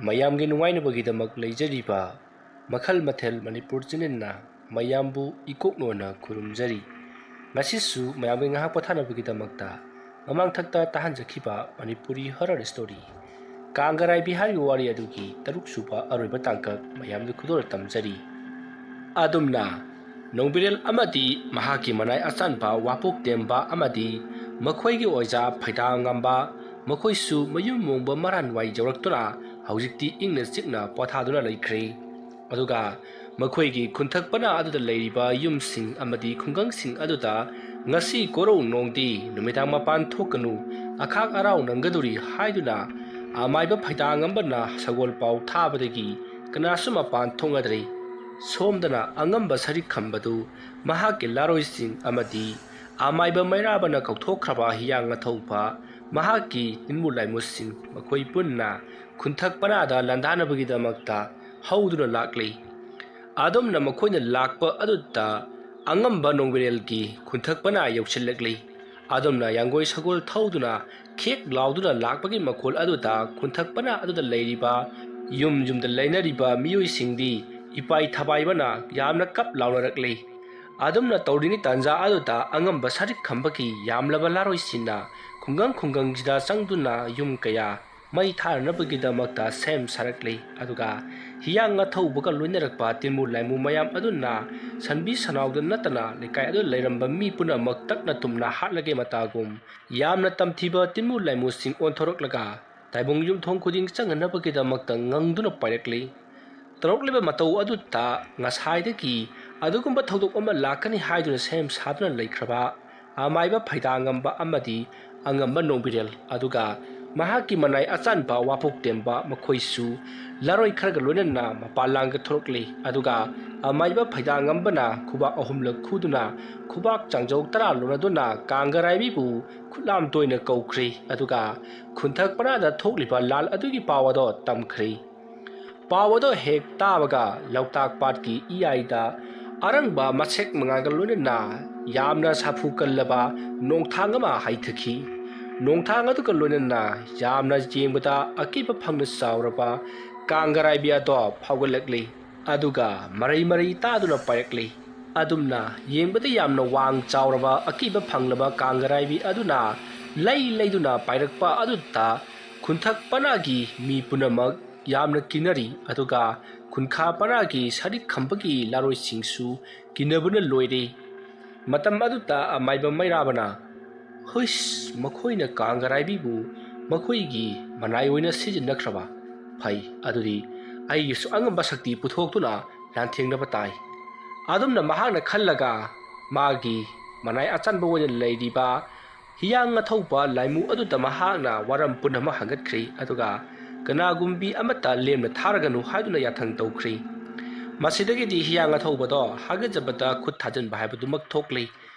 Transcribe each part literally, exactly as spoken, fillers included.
ꯃꯌꯥꯝꯒꯤ ꯅꯨꯡꯉꯥꯏꯅꯕꯒꯤꯗꯃꯛ ꯂꯩꯖꯔꯤꯕ ꯃꯈꯜ ꯃꯊꯦꯜ ꯃꯅꯤꯄꯨꯔ ꯆꯦꯅꯦꯜꯅ ꯃꯌꯥꯝꯕꯨ ꯏꯀꯣꯛꯅꯣꯅ ꯈꯨꯔꯨꯝꯖꯔꯤ꯫ ꯉꯁꯤꯁꯨ ꯃꯌꯥꯝꯒꯤ ꯉꯥꯏꯍꯥꯛ ꯄꯣꯊꯥꯅꯕꯒꯤꯗꯃꯛꯇ ꯃꯃꯥꯡꯊꯛꯇ ꯇꯥꯍꯟꯖꯈꯤꯕ ꯃꯅꯤꯄꯨꯔꯤ ꯍꯣꯔꯔ ꯁ꯭ꯇꯣꯔꯤ ꯀꯥꯡꯒꯔꯥꯏꯕꯤ ꯍꯥꯏꯔꯤꯕ ꯋꯥꯔꯤ ꯑꯗꯨꯒꯤ ꯇꯔꯨꯛ ꯁꯨꯕ ꯑꯔꯣꯏꯕ ꯇꯥꯡꯀꯛ ꯃꯌꯥꯝꯗ ꯈꯨꯗꯣꯜ ꯇꯝꯖꯔꯤ꯫ ꯑꯗꯨꯝꯅ ꯅꯣꯡꯕꯤꯔꯦꯜ ꯑꯃꯗꯤ ꯃꯍꯥꯛꯀꯤ ꯃꯅꯥꯏ ꯑꯆꯥꯟꯕ ꯋꯥꯄꯣꯛ ꯇꯦꯝꯕ ꯑꯃꯗꯤ ꯃꯈꯣꯏꯒꯤ ꯑꯣꯖꯥ ꯐꯩꯗꯥꯉꯝꯕ, ꯃꯈꯣꯏꯁꯨ ꯃꯌꯨꯝ ꯃꯣꯡꯕ ꯃꯔꯥꯟꯋꯥꯏ ꯌꯧꯔꯛꯇꯨꯅ ꯍꯧꯖꯤꯛꯇꯤ ꯏꯪꯅ ꯆꯤꯛꯅ ꯄꯣꯊꯥꯗꯨꯅ ꯂꯩꯈ꯭ꯔꯦ꯫ ꯑꯗꯨꯒ ꯃꯈꯣꯏꯒꯤ ꯈꯨꯟꯊꯛ ꯄꯅꯥ ꯑꯗꯨꯗ ꯂꯩꯔꯤꯕ ꯌꯨꯝꯁꯤꯡ ꯑꯃꯗꯤ ꯈꯨꯡꯒꯪꯁꯤꯡ ꯑꯗꯨꯗ ꯉꯁꯤ ꯀꯣꯔꯧ ꯅꯣꯡꯗꯤ ꯅꯨꯃꯤꯗꯥꯡ ꯃꯄꯥꯟ ꯊꯣꯛꯀꯅꯨ, ꯑꯈꯥꯛ ꯑꯔꯥꯎ ꯅꯪꯒꯗꯧꯔꯤ ꯍꯥꯏꯗꯨꯅ ꯑꯃꯥꯏꯕ ꯐꯩꯗꯥꯉꯝꯕꯅ ꯁꯒꯣꯜ ꯄꯥꯎ ꯊꯥꯕꯗꯒꯤ ꯀꯅꯥꯁꯨ ꯃꯄꯥꯟ ꯊꯣꯛꯅꯗ꯭ꯔꯦ꯫ ꯁꯣꯝꯗꯅ ꯑꯉꯝꯕ ꯁꯔꯤꯛ ꯈꯝꯕꯗꯨ ꯃꯍꯥꯛꯀꯤ ꯂꯥꯔꯣꯏꯁꯤꯡ ꯑꯃꯗꯤ ꯑꯃꯥꯏꯕ ꯃꯩꯔꯥꯕꯅ ꯀꯧꯊꯣꯛꯈ꯭ꯔꯕ ꯍꯤꯌꯥꯡ ꯑꯊꯧꯕ ꯃꯍꯥꯛꯀꯤ ꯇꯤꯟꯃꯨ ꯂꯥꯏꯃꯨꯁꯤꯡ ꯃꯈꯣꯏ ꯄꯨꯟꯅ ꯈꯨꯟꯊꯛ ꯄꯅꯥꯗ ꯂꯥꯟꯗꯥꯅꯕꯒꯤꯗꯃꯛꯇ ꯍꯧꯗꯨꯅ ꯂꯥꯛꯂꯤ꯫ ꯑꯗꯨꯝꯅ ꯃꯈꯣꯏꯅ ꯂꯥꯛꯄ ꯑꯗꯨꯗ ꯑꯉꯝꯕ ꯅꯣꯡꯕꯤꯔꯦꯜꯒꯤ ꯈꯨꯟꯊꯛ ꯄꯅꯥ ꯌꯧꯁꯤꯜꯂꯛꯂꯤ꯫ ꯑꯗꯨꯝꯅ ꯌꯥꯡꯒꯣꯏ ꯁꯒꯣꯜ ꯊꯧꯗꯨꯅ ꯈꯦꯛ ꯂꯥꯎꯗꯨꯅ ꯂꯥꯛꯄꯒꯤ ꯃꯈꯣꯜ ꯑꯗꯨꯗ ꯈꯨꯟꯊꯛ ꯄꯅꯥ ꯑꯗꯨꯗ ꯂꯩꯔꯤꯕ ꯌꯨꯝ ꯌꯨꯝꯗ ꯂꯩꯅꯔꯤꯕ ꯃꯤꯑꯣꯏꯁꯤꯡꯗꯤ ꯏꯄꯥꯏ ꯊꯕꯥꯏꯕꯅ ꯌꯥꯝꯅ ꯀꯞ ꯂꯥꯎꯅꯔꯛꯂꯤ꯫ ꯑꯗꯨꯝꯅ ꯇꯧꯔꯤꯉꯩ ꯇꯥꯟꯖꯥ ꯑꯗꯨꯗ ꯑꯉꯝꯕ ꯁꯔꯤꯛ ꯈꯝꯕꯒꯤ ꯌꯥꯝꯂꯕ ꯂꯥꯔꯣꯏꯁꯤꯡꯅ ꯈꯨꯡꯒꯪ ꯈꯨꯡꯒꯪꯁꯤꯗ ꯆꯪꯗꯨꯅ ꯌꯨꯝ ꯀꯌꯥ ꯃꯩ ꯊꯥꯅꯅꯕꯒꯤꯗꯃꯛꯇ ꯁꯦꯝ ꯁꯥꯔꯛꯂꯤ꯫ ꯑꯗꯨꯒ ꯍꯤꯌꯥꯡ ꯑꯊꯧꯕꯒ ꯂꯣꯏꯅꯔꯛꯄ ꯇꯤꯟꯃꯨ ꯂꯥꯏꯃꯨ ꯃꯌꯥꯝ ꯑꯗꯨꯅ ꯁꯟꯕꯤ ꯁꯅꯥꯎꯗ ꯅꯠꯇꯅ ꯂꯩꯀꯥꯏ ꯑꯗꯨꯗ ꯂꯩꯔꯝꯕ ꯃꯤ ꯄꯨꯝꯅꯃꯛ ꯇꯛꯅ ꯇꯨꯝꯅ ꯍꯥꯠꯂꯒꯦ ꯃꯇꯥꯒꯨꯝ ꯌꯥꯝꯅ ꯇꯝꯊꯤꯕ ꯇꯤꯟꯃꯨ ꯂꯥꯏꯃꯨꯁꯤꯡ ꯑꯣꯟꯊꯣꯔꯛꯂꯒ ꯇꯥꯏꯕꯪ ꯌꯨꯝꯊꯣꯡ ꯈꯨꯗꯤꯡ ꯆꯪꯅꯅꯕꯒꯤꯗꯃꯛꯇ ꯉꯪꯗꯨꯅ ꯄꯥꯏꯔꯛꯂꯤ꯫ ꯇꯧꯔꯛꯂꯤꯕ ꯃꯇꯧ ꯑꯗꯨꯗ ꯉꯁꯥꯏꯗꯒꯤ ꯑꯗꯨꯒꯨꯝꯕ ꯊꯧꯗꯣꯛ ꯑꯃ ꯂꯥꯛꯀꯅꯤ ꯍꯥꯏꯗꯨꯅ ꯁꯦꯝ ꯁꯥꯗꯨꯅ ꯂꯩꯈ꯭ꯔꯕ ꯑꯃꯥꯏꯕ ꯐꯩꯗꯥꯉꯝꯕ ꯑꯃꯗꯤ ꯑꯉꯝꯕ ꯅꯣꯡꯕꯤꯔꯦꯜ, ꯑꯗꯨꯒ ꯃꯍꯥꯛꯀꯤ ꯃꯅꯥꯏ ꯑꯆꯥꯟꯕ ꯋꯥꯄꯣꯛ ꯇꯦꯝꯕ, ꯃꯈꯣꯏꯁꯨ ꯂꯥꯔꯣꯏ ꯈꯔꯒ ꯂꯣꯏꯅꯅ ꯃꯄꯥꯟ ꯂꯥꯡꯒ ꯊꯣꯔꯛꯂꯤ꯫ ꯑꯗꯨꯒ ꯑꯃꯥꯏꯕ ꯐꯩꯗꯥꯉꯝꯕꯅ ꯈꯨꯕꯥꯛ ꯑꯍꯨꯝꯂꯛ ꯈꯨꯗꯨꯅ ꯈꯨꯕꯥꯛ ꯆꯥꯡꯖꯧ ꯇꯔꯥ ꯂꯣꯟꯅꯗꯨꯅ ꯀꯥꯡꯒꯔꯥꯏꯕꯤꯕꯨ ꯈꯨꯠꯂꯥꯝ ꯇꯣꯏꯅ ꯀꯧꯈ꯭ꯔꯤ꯫ ꯑꯗꯨꯒ ꯈꯨꯟꯊꯛ ꯄꯅꯥꯗ ꯊꯣꯛꯂꯤꯕ ꯂꯥꯜ ꯑꯗꯨꯒꯤ ꯄꯥꯎ ꯑꯗꯣ ꯇꯝꯈ꯭ꯔꯤ꯫ ꯄꯥꯎ ꯑꯗꯣ ꯍꯦꯛ ꯇꯥꯕꯒ ꯂꯣꯛꯇꯥꯛ ꯄꯥꯠꯀꯤ ꯏꯌꯥꯏꯗ ꯑꯔꯪꯕ ꯃꯁꯦꯛ ꯃꯉꯥꯜꯒ ꯂꯣꯏꯅꯅ ꯌꯥꯝꯅ ꯁꯥꯐꯨ ꯀꯜꯂꯕ ꯅꯣꯡꯊꯥꯡ ꯑꯃ ꯍꯥꯏꯊꯈꯤ꯫ ꯅꯣꯡꯊꯥꯡ ꯑꯗꯨꯒ ꯂꯣꯏꯅꯅ ꯌꯥꯝꯅ ꯌꯦꯡꯕꯗ ꯑꯀꯤꯕ ꯐꯪꯅ ꯆꯥꯎꯔꯕ ꯀꯥꯡꯒꯔꯥꯏꯕꯤ ꯑꯗꯣ ꯐꯥꯎꯒꯠꯂꯛꯂꯤ꯫ ꯑꯗꯨꯒ ꯃꯔꯩ ꯃꯔꯩ ꯇꯥꯗꯨꯅ ꯄꯥꯏꯔꯛꯂꯤ꯫ ꯑꯗꯨꯝꯅ ꯌꯦꯡꯕꯗ ꯌꯥꯝꯅ ꯋꯥꯡ ꯆꯥꯎꯔꯕ ꯑꯀꯤꯕ ꯐꯪꯂꯕ ꯀꯥꯡꯒꯔꯥꯏꯕꯤ ꯑꯗꯨꯅ ꯂꯩ ꯂꯩꯗꯨꯅ ꯄꯥꯏꯔꯛꯄ ꯑꯗꯨꯗ ꯈꯨꯟꯊꯛ ꯄꯅꯥꯒꯤ ꯃꯤ ꯄꯨꯝꯅꯃꯛ ꯌꯥꯝꯅ ꯀꯤꯅꯔꯤ꯫ ꯑꯗꯨꯒ ꯈꯨꯟꯈꯥ ꯄꯅꯥꯒꯤ ꯁꯔꯤꯛ ꯈꯝꯕꯒꯤ ꯂꯥꯔꯣꯏꯁꯤꯡꯁꯨ ꯀꯤꯅꯕꯅ ꯂꯣꯏꯔꯦ꯫ ꯃꯇꯝ ꯑꯗꯨꯗ ꯑꯃꯥꯏꯕ ꯃꯩꯔꯥꯕꯅ, "ꯍꯨꯏꯁ, ꯃꯈꯣꯏꯅ ꯀꯥꯡꯒꯔꯥꯏꯕꯤꯕꯨ ꯃꯈꯣꯏꯒꯤ ꯃꯅꯥꯏ ꯑꯣꯏꯅ ꯁꯤꯖꯤꯟꯅꯈ꯭ꯔꯕ? ꯐꯩ, ꯑꯗꯨꯗꯤ ꯑꯩꯒꯤꯁꯨ ꯑꯉꯝꯕ ꯁꯛꯇꯤ ꯄꯨꯊꯣꯛꯇꯨꯅ ꯂꯥꯟꯊꯦꯡꯅꯕ ꯇꯥꯏ꯫" ꯑꯗꯨꯝꯅ ꯃꯍꯥꯛꯅ ꯈꯜꯂꯒ ꯃꯥꯒꯤ ꯃꯅꯥꯏ ꯑꯆꯟꯕ ꯑꯣꯏꯅ ꯂꯩꯔꯤꯕ ꯍꯤꯌꯥꯡ ꯑꯊꯧꯕ ꯂꯥꯏꯃꯨ ꯑꯗꯨꯗ ꯃꯍꯥꯛꯅ ꯋꯥꯔꯝ ꯄꯨꯝꯅꯃꯛ ꯍꯪꯒꯠꯈ꯭ꯔꯤ꯫ ꯑꯗꯨꯒ ꯀꯅꯥꯒꯨꯝꯕꯤ ꯑꯃꯠꯇ ꯂꯦꯝꯅ ꯊꯥꯔꯒꯅꯨ ꯍꯥꯏꯗꯨꯅ ꯌꯥꯊꯪ ꯇꯧꯈ꯭ꯔꯤ꯫ ꯃꯁꯤꯗꯒꯤꯗꯤ ꯍꯤꯌꯥꯡ ꯑꯊꯧꯕꯗꯣ ꯍꯥꯒꯠꯆꯕꯗ ꯈꯨꯠ ꯊꯥꯖꯤꯟꯕ ꯍꯥꯏꯕꯗꯨꯃꯛ ꯊꯣꯛꯂꯤ꯫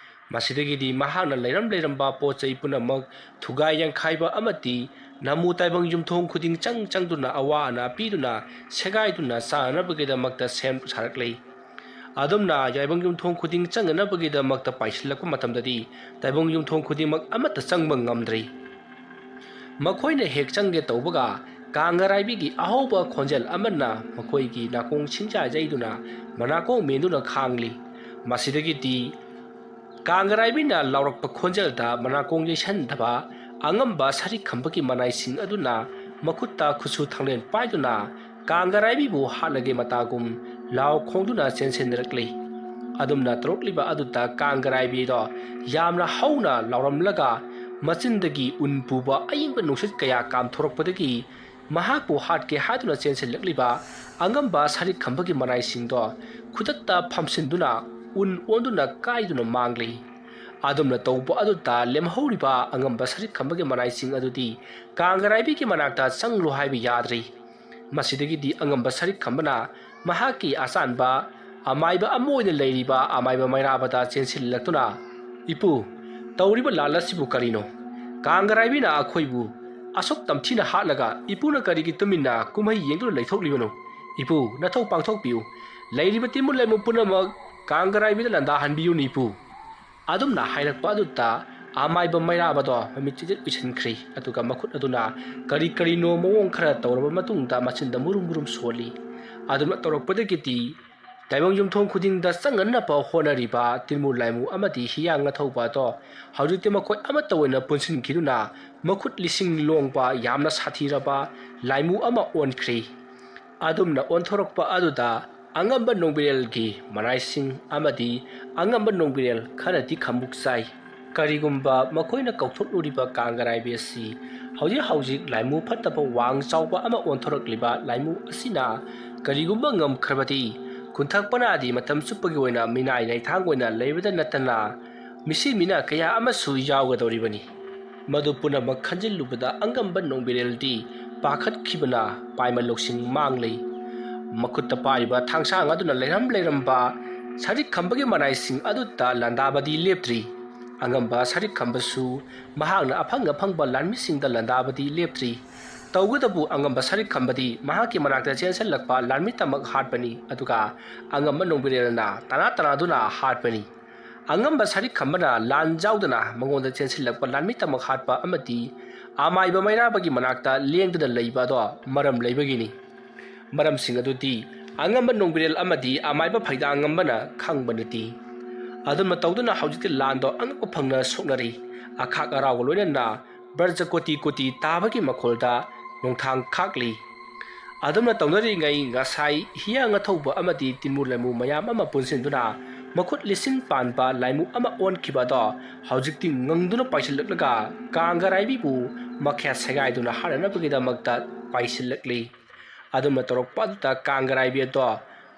ꯃꯁꯤꯗꯒꯤꯗꯤ ꯃꯍꯥꯛꯅ ꯂꯩꯔꯝ ꯂꯩꯔꯝꯕ ꯄꯣꯠ ꯆꯩ ꯄꯨꯝꯅꯃꯛ ꯊꯨꯒꯥꯏ ꯌꯥꯡꯈꯥꯏꯕ ꯑꯃꯗꯤ ꯅꯃꯨ ꯇꯥꯏꯕꯪ ꯌꯨꯝꯊꯣꯡ ꯈꯨꯗꯤꯡ ꯆꯪ ꯆꯪꯗꯨꯅ ꯑꯋꯥ ꯑꯅꯥ ꯄꯤꯗꯨꯅ ꯁꯦꯒꯥꯏꯗꯨꯅ ꯆꯥꯅꯅꯕꯒꯤꯗꯃꯛꯇ ꯁꯦꯝ ꯁꯥꯔꯛꯂꯤ꯫ ꯑꯗꯨꯝꯅ ꯌꯥꯏꯕꯪ ꯌꯨꯝꯊꯣꯡ ꯈꯨꯗꯤꯡ ꯆꯪꯅꯅꯕꯒꯤꯗꯃꯛꯇ ꯄꯥꯏꯁꯤꯜꯂꯛꯄ ꯃꯇꯝꯗꯗꯤ ꯇꯥꯏꯕꯪ ꯌꯨꯝꯊꯣꯡ ꯈꯨꯗꯤꯡꯃꯛ ꯑꯃꯠꯇ ꯆꯪꯕ ꯉꯝꯗ꯭ꯔꯤ꯫ ꯃꯈꯣꯏꯅ ꯍꯦꯛ ꯆꯪꯒꯦ ꯇꯧꯕꯒ ꯀꯥꯡꯒꯔꯥꯏꯕꯤꯒꯤ ꯑꯍꯧꯕ ꯈꯣꯟꯖꯦꯜ ꯑꯃꯅ ꯃꯈꯣꯏꯒꯤ ꯅꯥꯀꯣꯡ ꯁꯤꯡꯖꯥ ꯌꯩꯗꯨꯅ ꯃꯅꯥꯀꯣꯡ ꯃꯦꯟꯗꯨꯅ ꯈꯥꯡꯂꯤ꯫ ꯃꯁꯤꯗꯒꯤꯗꯤ ꯀꯥꯡꯒꯔꯥꯏꯕꯤꯅ ꯂꯥꯎꯔꯛꯄ ꯈꯣꯟꯖꯦꯜꯗ ꯃꯅꯥꯀꯣꯡ ꯌꯩꯁꯟꯗꯕ ꯑꯉꯝꯕ ꯁꯔꯤꯛ ꯈꯝꯕꯒꯤ ꯃꯅꯥꯏꯁꯤꯡ ꯑꯗꯨꯅ ꯃꯈꯨꯠꯇ ꯈꯨꯠꯁꯨ ꯊꯥꯡꯂꯦꯟ ꯄꯥꯏꯗꯨꯅ ꯀꯥꯡꯒꯔꯥꯏꯕꯤꯕꯨ ꯍꯥꯠꯂꯒꯦ ꯃꯇꯥꯒꯨꯝ ꯂꯥꯎ ꯈꯣꯡꯗꯨꯅ ꯆꯦꯟꯁꯤꯟꯅꯔꯛꯂꯤ꯫ ꯑꯗꯨꯝꯅ ꯇꯧꯔꯛꯂꯤꯕ ꯑꯗꯨꯗ ꯀꯥꯡꯒꯔꯥꯏꯕꯤꯗꯣ ꯌꯥꯝꯅ ꯍꯧꯅ ꯂꯥꯎꯔꯝꯂꯒ ꯃꯆꯤꯟꯗꯒꯤ ꯎꯟ ꯄꯨꯕ ꯑꯏꯪꯕ ꯅꯨꯡꯁꯤꯠ ꯀꯌꯥ ꯀꯥꯝꯊꯣꯔꯛꯄꯗꯒꯤ ꯃꯍꯥꯛꯄꯨ ꯍꯥꯠꯀꯦ ꯍꯥꯏꯗꯨꯅ ꯆꯦꯟꯁꯤꯜꯂꯛꯂꯤꯕ ꯑꯉꯝꯕ ꯁꯔꯤꯛ ꯈꯝꯕꯒꯤ ꯃꯅꯥꯏꯁꯤꯡꯗꯣ ꯈꯨꯗꯛꯇ ꯐꯝꯁꯤꯟꯗꯨꯅ ꯎꯟ ꯑꯣꯟꯗꯨꯅ ꯀꯥꯏꯗꯨꯅ ꯃꯥꯡꯂꯤ꯫ ꯑꯗꯨꯝꯅ ꯇꯧꯕ ꯑꯗꯨꯗ ꯂꯦꯝꯍꯧꯔꯤꯕ ꯑꯉꯝꯕ ꯁꯔꯤꯛ ꯈꯝꯕꯒꯤ ꯃꯅꯥꯏꯁꯤꯡ ꯑꯗꯨꯗꯤ ꯀꯥꯡꯒꯔꯥꯏꯕꯤꯒꯤ ꯃꯅꯥꯛꯇ ꯆꯪꯂꯨ ꯍꯥꯏꯕ ꯌꯥꯗ꯭ꯔꯤ꯫ ꯃꯁꯤꯗꯒꯤꯗꯤ ꯑꯉꯝꯕ ꯁꯔꯤꯛ ꯈꯝꯕꯅ ꯃꯍꯥꯛꯀꯤ ꯑꯆꯥꯟꯕ ꯑꯃꯥꯏꯕ ꯑꯃ ꯑꯣꯏꯅ ꯂꯩꯔꯤꯕ ꯑꯃꯥꯏꯕ ꯃꯩꯔꯥꯕꯗ ꯆꯦꯟꯁꯤꯜꯂꯛꯇꯨꯅ, "ꯏꯄꯨ, ꯇꯧꯔꯤꯕ ꯂꯥꯜ ꯑꯁꯤꯕꯨ ꯀꯔꯤꯅꯣ? ꯀꯥꯡꯒꯔꯥꯏꯕꯤꯅ ꯑꯩꯈꯣꯏꯕꯨ ꯑꯁꯨꯛ ꯇꯝꯊꯤꯅ ꯍꯥꯠꯂꯒ ꯏꯄꯨꯅ ꯀꯔꯤꯒꯤ ꯇꯨꯃꯤꯟꯅ ꯀꯨꯝꯍꯩ ꯌꯦꯡꯗꯨꯅ ꯂꯩꯊꯣꯛꯂꯤꯕꯅꯣ? ꯏꯄꯨ, ꯅꯊꯧ ꯄꯥꯡꯊꯣꯛꯄꯤꯌꯨ꯫ ꯂꯩꯔꯤꯕ ꯇꯤꯟꯃꯨ ꯂꯩꯃꯨ ꯄꯨꯝꯅꯃꯛ ꯀꯥꯡꯒꯔꯥꯏꯕꯤꯗ ꯂꯥꯟꯗꯥꯍꯟꯕꯤꯌꯨꯅꯤ, ꯏꯄꯨ꯫" ꯑꯗꯨꯝꯅ ꯍꯥꯏꯔꯛꯄ ꯑꯗꯨꯗ ꯑꯃꯥꯏꯕ ꯃꯩꯔꯥꯕꯗꯣ ꯃꯃꯤꯠ ꯆꯤꯖꯤꯠ ꯎꯏꯁꯤꯟꯈ꯭ꯔꯦ꯫ ꯑꯗꯨꯒ ꯃꯈꯨꯠ ꯑꯗꯨꯅ ꯀꯔꯤ ꯀꯔꯤꯅꯣ ꯃꯑꯣꯡ ꯈꯔ ꯇꯧꯔꯕ ꯃꯇꯨꯡꯗ ꯃꯆꯤꯟꯗ ꯃꯨꯔꯨꯝ ꯃꯨꯔꯨꯝ ꯁꯣꯜꯂꯤ꯫ ꯑꯗꯨꯅ ꯇꯧꯔꯛꯄꯗꯒꯤꯗꯤ ꯇꯥꯏꯕꯪ ꯌꯨꯝꯊꯣꯡ ꯈꯨꯗꯤꯡꯗ ꯆꯪꯅꯅꯕ ꯍꯣꯠꯅꯔꯤꯕ ꯇꯤꯟꯃꯨ ꯂꯥꯏꯃꯨ ꯑꯃꯗꯤ ꯍꯤꯌꯥꯡ ꯑꯊꯧꯕ ꯑꯗꯣ ꯍꯧꯖꯤꯛꯇꯤ ꯃꯈꯣꯏ ꯑꯃꯠꯇ ꯑꯣꯏꯅ ꯄꯨꯟꯁꯤꯟꯈꯤꯗꯨꯅ ꯃꯈꯨꯠ ꯂꯤꯁꯤꯡ ꯂꯣꯡꯕ ꯌꯥꯝꯅ ꯁꯥꯊꯤꯔꯕ ꯂꯥꯏꯃꯨ ꯑꯃ ꯑꯣꯟꯈ꯭ꯔꯦ꯫ ꯑꯗꯨꯝꯅ ꯑꯣꯟꯊꯣꯔꯛꯄ ꯑꯗꯨꯗ ꯑꯉꯝꯕ ꯅꯣꯡꯕꯤꯔꯦꯜꯒꯤ ꯃꯅꯥꯏꯁꯤꯡ ꯑꯃꯗꯤ ꯑꯉꯝꯕ ꯅꯣꯡꯕꯤꯔꯦꯜ ꯈꯔꯗꯤ ꯈꯝꯕꯨꯛ ꯆꯥꯏ꯫ ꯀꯔꯤꯒꯨꯝꯕ ꯃꯈꯣꯏꯅ ꯀꯧꯊꯣꯛꯂꯨꯔꯤꯕ ꯀꯥꯡꯒꯔꯥꯏꯕꯤ ꯑꯁꯤ ꯍꯧꯖꯤꯛ ꯍꯧꯖꯤꯛ ꯂꯥꯏꯃꯨ ꯐꯠꯇꯕ ꯋꯥꯡ ꯆꯥꯎꯕ ꯑꯃ ꯑꯣꯟꯊꯣꯔꯛꯂꯤꯕ ꯂꯥꯏꯃꯨ ꯑꯁꯤꯅ ꯀꯔꯤꯒꯨꯝꯕ ꯉꯝꯈ꯭ꯔꯕꯗꯤ ꯀꯨꯟꯊꯛ ꯄꯅꯥꯗꯤ ꯃꯇꯝ ꯆꯨꯞꯄꯒꯤ ꯑꯣꯏꯅ ꯃꯤꯅꯥꯏ ꯅꯥꯏꯊꯥꯡ ꯑꯣꯏꯅ ꯂꯩꯕꯗ ꯅꯠꯇꯅ ꯃꯤꯁꯤ ꯃꯤꯅꯥ ꯀꯌꯥ ꯑꯃꯁꯨ ꯌꯥꯎꯒꯗꯧꯔꯤꯕꯅꯤ꯫ ꯃꯗꯨ ꯄꯨꯝꯅꯃꯛ ꯈꯟꯖꯤꯜꯂꯨꯕꯗ ꯑꯉꯝꯕ ꯅꯣꯡꯕꯤꯔꯦꯜꯗꯤ ꯄꯥꯈꯠꯈꯤꯕꯅ ꯄꯥꯏꯃꯜ ꯂꯧꯁꯤꯡ ꯃꯥꯡꯂꯤ꯫ ꯃꯈꯨꯠꯇ ꯄꯥꯏꯔꯤꯕ ꯊꯥꯡꯁꯥꯡ ꯑꯗꯨꯅ ꯂꯩꯔꯝ ꯂꯩꯔꯝꯕ ꯁꯔꯤꯛ ꯈꯝꯕꯒꯤ ꯃꯅꯥꯏꯁꯤꯡ ꯑꯗꯨꯗ ꯂꯥꯟꯗꯥꯕꯗꯤ ꯂꯦꯞꯇ꯭ꯔꯤ꯫ ꯑꯉꯝꯕ ꯁꯔꯤꯛ ꯈꯝꯕꯁꯨ ꯃꯍꯥꯛꯅ ꯑꯐꯪ ꯑꯐꯪꯕ ꯂꯥꯟꯃꯤꯁꯤꯡꯗ ꯂꯥꯟꯗꯥꯕꯗꯤ ꯂꯦꯞꯇ꯭ꯔꯤ꯫ ꯇꯧꯕꯇꯕꯨ ꯑꯉꯝꯕ ꯁꯔꯤꯛ ꯈꯝꯕꯗꯤ ꯃꯍꯥꯛꯀꯤ ꯃꯅꯥꯛꯇ ꯆꯦꯟꯁꯤꯜꯂꯛꯄ ꯂꯥꯟꯃꯤꯇꯃꯛ ꯍꯥꯠꯄꯅꯤ, ꯑꯗꯨꯒ ꯑꯉꯝꯕ ꯅꯣꯡꯕꯤꯔꯦꯜꯅ ꯇꯅꯥ ꯇꯅꯥꯗꯨꯅ ꯍꯥꯠꯄꯅꯤ꯫ ꯑꯉꯝꯕ ꯁꯔꯤꯛ ꯈꯝꯕꯅ ꯂꯥꯟ ꯌꯥꯎꯗꯅ ꯃꯉꯣꯟꯗ ꯆꯦꯟꯁꯤꯜꯂꯛꯄ ꯂꯥꯟꯃꯤꯇꯃꯛ ꯍꯥꯠꯄ ꯑꯃꯗꯤ ꯑꯃꯥꯏꯕ ꯃꯩꯔꯥꯕꯒꯤ ꯃꯅꯥꯛꯇ ꯂꯦꯡꯗꯨꯅ ꯂꯩꯕ ꯑꯗꯣ ꯃꯔꯝ ꯂꯩꯕꯒꯤꯅꯤ꯫ ꯃꯔꯝꯁꯤꯡ ꯑꯗꯨꯗꯤ ꯑꯉꯝꯕ ꯅꯣꯡꯕꯤꯔꯦꯜ ꯑꯃꯗꯤ ꯑꯃꯥꯏꯕ ꯐꯩꯗꯥꯉꯝꯕꯅ ꯈꯪꯕ ꯅꯠꯇꯦ꯫ ꯑꯗꯨꯝꯅ ꯇꯧꯗꯨꯅ ꯍꯧꯖꯤꯛꯇꯤ ꯂꯥꯟꯗꯣ ꯑꯉꯛꯄ ꯐꯪꯅ ꯁꯣꯛꯅꯔꯤ꯫ ꯑꯈꯥꯛ ꯑꯔꯥꯎꯒ ꯂꯣꯏꯅꯅ ꯕ꯭ꯔꯖ ꯀꯣꯇꯤ ꯀꯣꯇꯤ ꯇꯥꯕꯒꯤ ꯃꯈꯣꯜꯗ ꯅꯣꯡꯊꯥꯡ ꯈꯥꯛꯂꯤ꯫ ꯑꯗꯨꯝꯅ ꯇꯧꯅꯔꯤꯉꯩ ꯉꯁꯥꯏ ꯍꯤꯌꯥꯡ ꯑꯊꯧꯕ ꯑꯃꯗꯤ ꯇꯤꯟꯃꯨ ꯂꯥꯏꯃꯨ ꯃꯌꯥꯝ ꯑꯃ ꯄꯨꯟꯁꯤꯟꯗꯨꯅ ꯃꯈꯨꯠ ꯂꯤꯁꯤꯡ ꯄꯥꯟꯕ ꯂꯥꯏꯃꯨ ꯑꯃ ꯑꯣꯟꯈꯤꯕ ꯑꯗꯣ ꯍꯧꯖꯤꯛꯇꯤ ꯉꯪꯗꯨꯅ ꯄꯥꯏꯁꯤꯜꯂꯛꯂꯒ ꯀꯥꯡꯒꯔꯥꯏꯕꯤꯕꯨ ꯃꯈꯦꯠ ꯁꯦꯒꯥꯏꯗꯨꯅ ꯍꯥꯠꯅꯅꯕꯒꯤꯗꯃꯛꯇ ꯄꯥꯏꯁꯤꯜꯂꯛꯂꯤ꯫ ꯑꯗꯨꯝꯅ ꯇꯧꯔꯛꯄ ꯑꯗꯨꯗ ꯀꯥꯡꯒꯔꯥꯏꯕꯤ ꯑꯗꯣ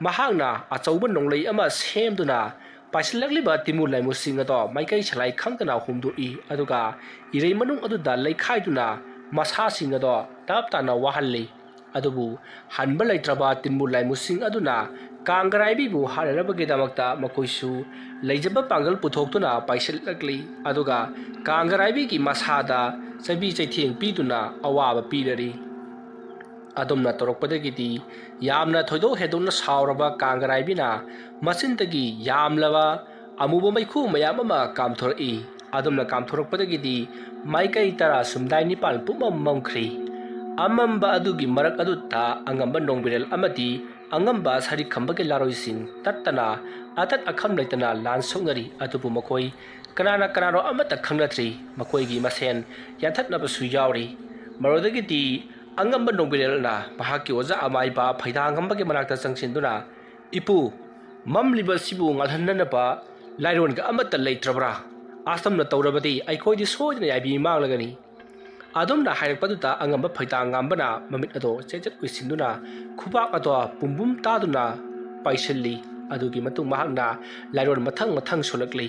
ꯃꯍꯥꯛꯅ ꯑꯆꯧꯕ ꯅꯣꯡꯂꯩ ꯑꯃ ꯁꯦꯝꯗꯨꯅ ꯄꯥꯏꯁꯤꯜꯂꯛꯂꯤꯕ ꯇꯤꯟꯃꯨ ꯂꯥꯏꯃꯨꯁꯤꯡ ꯑꯗꯣ ꯃꯥꯏꯀꯩ ꯁꯂꯥꯏ ꯈꯪꯗꯅ ꯍꯨꯝꯗꯣꯛꯏ, ꯑꯗꯨꯒ ꯏꯔꯩ ꯃꯅꯨꯡ ꯑꯗꯨꯗ ꯂꯩꯈꯥꯏꯗꯨꯅ ꯃꯁꯥꯁꯤꯡ ꯑꯗꯣ ꯇꯞ ꯇꯥꯅ ꯋꯥꯍꯜꯂꯤ꯫ ꯑꯗꯨꯕꯨ ꯍꯟꯕ ꯂꯩꯇ꯭ꯔꯕ ꯇꯤꯟꯃꯨ ꯂꯥꯏꯃꯨꯁꯤꯡ ꯑꯗꯨꯅ ꯀꯥꯡꯒꯔꯥꯏꯕꯤꯕꯨ ꯍꯥꯠꯅꯅꯕꯒꯤꯗꯃꯛꯇ ꯃꯈꯣꯏꯁꯨ ꯂꯩꯖꯕ ꯄꯥꯡꯒꯜ ꯄꯨꯊꯣꯛꯇꯨꯅ ꯄꯥꯏꯁꯤꯜꯂꯛꯂꯤ, ꯑꯗꯨꯒ ꯀꯥꯡꯒꯔꯥꯏꯕꯤꯒꯤ ꯃꯁꯥꯗ ꯆꯩꯕꯤ ꯆꯩꯊꯦꯡ ꯄꯤꯗꯨꯅ ꯑꯋꯥꯕ ꯄꯤꯔꯔꯤ꯫ ꯑꯗꯨꯝꯅ ꯇꯧꯔꯛꯄꯗꯒꯤꯗꯤ ꯌꯥꯝꯅ ꯊꯣꯏꯗꯣꯛ ꯍꯦꯟꯗꯣꯛꯅ ꯁꯥꯎꯔꯕ ꯀꯥꯡꯒꯔꯥꯏꯕꯤꯅ ꯃꯆꯤꯟꯗꯒꯤ ꯌꯥꯝꯂꯕ ꯑꯃꯨꯕ ꯃꯩꯈꯨ ꯃꯌꯥꯝ ꯑꯃ ꯀꯥꯝꯊꯣꯔꯛꯏ꯫ ꯑꯗꯨꯝꯅ ꯀꯥꯝꯊꯣꯔꯛꯄꯗꯒꯤꯗꯤ ꯃꯥꯏꯀꯩ ꯇꯔꯥ ꯁꯨꯝꯗꯥꯏ ꯅꯤꯄꯥꯟ ꯄꯨꯝꯃꯝ ꯃꯝꯈ꯭ꯔꯤ꯫ ꯑꯃꯝꯕ ꯑꯗꯨꯒꯤ ꯃꯔꯛ ꯑꯗꯨꯗ ꯑꯉꯝꯕ ꯅꯣꯡꯕꯤꯔꯦꯜ ꯑꯃꯗꯤ ꯑꯉꯝꯕ ꯁꯔꯤꯈꯝꯕꯒꯤ ꯂꯥꯔꯣꯏꯁꯤꯡ ꯇꯠꯇꯅ ꯑꯇꯠ ꯑꯈꯝ ꯂꯩꯇꯅ ꯂꯥꯟ ꯁꯣꯛꯅꯔꯤ꯫ ꯑꯗꯨꯕꯨ ꯃꯈꯣꯏ ꯀꯅꯥꯅ ꯀꯅꯥꯅꯣ ꯑꯃꯠꯇ ꯈꯪꯅꯗ꯭ꯔꯤ꯫ ꯃꯈꯣꯏꯒꯤ ꯃꯁꯦꯟ ꯌꯥꯟꯊꯠꯅꯕꯁꯨ ꯌꯥꯎꯔꯤ꯫ ꯃꯔꯨꯗꯒꯤꯗꯤ ꯑꯉꯝꯕ ꯅꯣꯡꯕꯤꯔꯦꯜꯅ ꯃꯍꯥꯛꯀꯤ ꯑꯣꯖꯥ ꯑꯃꯥꯏꯕ ꯐꯩꯗꯥꯡꯉꯝꯕꯒꯤ ꯃꯅꯥꯛꯇ ꯆꯪꯁꯤꯟꯗꯨꯅ, "ꯏꯄꯨ, ꯃꯝꯂꯤꯕ ꯑꯁꯤꯕꯨ ꯉꯥꯜꯍꯟꯅꯅꯕ ꯂꯥꯏꯔꯣꯟꯒ ꯑꯃꯠꯇ ꯂꯩꯇ꯭ꯔꯕ꯭ꯔꯥ? ꯑꯁꯨꯝꯅ ꯇꯧꯔꯕꯗꯤ ꯑꯩꯈꯣꯏꯗꯤ ꯁꯣꯏꯗꯅ ꯌꯥꯏꯕꯤ ꯃꯥꯡꯂꯒꯅꯤ"꯫ ꯑꯗꯨꯝꯅ ꯍꯥꯏꯔꯛꯄꯗꯨꯗ ꯑꯉꯝꯕ ꯐꯩꯗꯥꯡꯉꯝꯕꯅ ꯃꯃꯤꯠ ꯑꯗꯣ ꯆꯦꯠ ꯆꯦꯠ ꯎꯏꯁꯤꯟꯗꯨꯅ ꯈꯨꯕꯥꯛ ꯑꯗꯣ ꯄꯨꯝꯕꯨꯝ ꯇꯥꯗꯨꯅ ꯄꯥꯏꯁꯤꯜꯂꯤ꯫ ꯑꯗꯨꯒꯤ ꯃꯇꯨꯡ ꯃꯍꯥꯛꯅ ꯂꯥꯏꯔꯣꯟ ꯃꯊꯪ ꯃꯊꯪ ꯁꯣꯜꯂꯛꯂꯤ꯫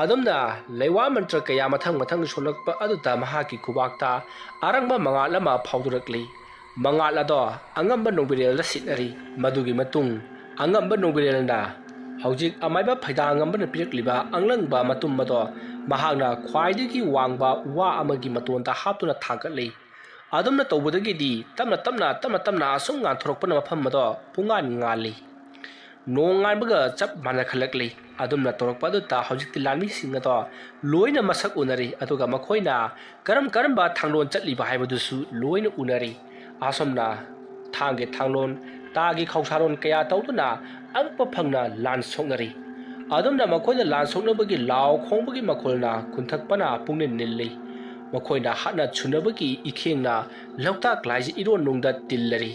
ꯑꯗꯨꯝꯅ ꯂꯩꯋꯥ ꯃꯟꯇ꯭ꯔ ꯀꯌꯥ ꯃꯊꯪ ꯃꯊꯪ ꯁꯣꯜꯂꯛꯄ ꯑꯗꯨꯗ ꯃꯍꯥꯛꯀꯤ ꯈꯨꯕꯥꯛꯇ ꯑꯔꯪꯕ ꯃꯉꯥꯜ ꯑꯃ ꯐꯥꯎꯗꯣꯔꯛꯂꯤ꯫ ꯃꯉꯥꯜ ꯑꯗꯣ ꯑꯉꯝꯕ ꯅꯣꯡꯕꯤꯔꯦꯜꯗ ꯁꯤꯠꯅꯔꯤ꯫ ꯃꯗꯨꯒꯤ ꯃꯇꯨꯡ ꯑꯉꯝꯕ ꯅꯣꯡꯕꯤꯔꯦꯜꯅ ꯍꯧꯖꯤꯛ ꯑꯃꯥꯏꯕ ꯐꯩꯗꯥꯡꯉꯝꯕꯅ ꯄꯤꯔꯛꯂꯤꯕ ꯑꯉꯂꯪꯕ ꯃꯇꯨꯝ ꯑꯗꯣ ꯃꯍꯥꯛꯅ ꯈ꯭ꯋꯥꯏꯗꯒꯤ ꯋꯥꯡꯕ ꯋꯥ ꯑꯃꯒꯤ ꯃꯇꯣꯟꯗ ꯍꯥꯞꯇꯨꯅ ꯊꯥꯡꯒꯠꯂꯤ꯫ ꯑꯗꯨꯝꯅ ꯇꯧꯕꯗꯒꯤꯗꯤ ꯇꯞꯅ ꯇꯞꯅ, ꯇꯞꯅ ꯇꯞꯅ ꯑꯁꯨꯝ ꯉꯥꯟꯊꯣꯔꯛꯄꯅ ꯃꯐꯝ ꯑꯗꯣ ꯄꯨꯡꯉꯥꯟ ꯉꯥꯜꯂꯤ꯫ ꯅꯣꯡꯉꯥꯟꯕꯒ ꯆꯞ ꯃꯥꯟꯅꯈꯠꯂꯛꯂꯤ꯫ ꯑꯗꯨꯝꯅ ꯇꯧꯔꯛꯄ ꯑꯗꯨꯗ ꯍꯧꯖꯤꯛꯇꯤ ꯂꯥꯟꯃꯤꯁꯤꯡ ꯑꯗꯣ ꯂꯣꯏꯅ ꯃꯁꯛ ꯎꯅꯔꯤ, ꯑꯗꯨꯒ ꯃꯈꯣꯏꯅ ꯀꯔꯝ ꯀꯔꯝꯕ ꯊꯥꯡꯂꯣꯟ ꯆꯠꯂꯤꯕ ꯍꯥꯏꯕꯗꯨꯁꯨ ꯂꯣꯏꯅ ꯎꯅꯔꯤ꯫ ꯑꯁꯨꯝꯅ ꯊꯥꯡꯒꯤ ꯊꯥꯡꯂꯣꯟ, ꯇꯥꯒꯤ ꯈꯧꯁꯥꯔꯣꯟ ꯀꯌꯥ ꯇꯧꯗꯨꯅ ꯑꯉꯛꯄ ꯐꯪꯅ ꯂꯥꯟ ꯁꯣꯛꯅꯔꯤ꯫ ꯑꯗꯨꯝꯅ ꯃꯈꯣꯏꯅ ꯂꯥꯟ ꯁꯣꯛꯅꯕꯒꯤ ꯂꯥꯎ ꯈꯣꯡꯕꯒꯤ ꯃꯈꯣꯜꯅ ꯀꯨꯟꯊꯛꯄꯅ ꯄꯨꯡꯅꯤꯜ ꯅꯤꯜꯂꯤ꯫ ꯃꯈꯣꯏꯅ ꯍꯥꯠꯅ ꯁꯨꯅꯕꯒꯤ ꯏꯈꯦꯡꯅ ꯂꯣꯛꯇꯥꯛ ꯂꯥꯏꯖ ꯏꯔꯣꯟꯅꯨꯡꯗ ꯇꯤꯜꯂꯔꯤ꯫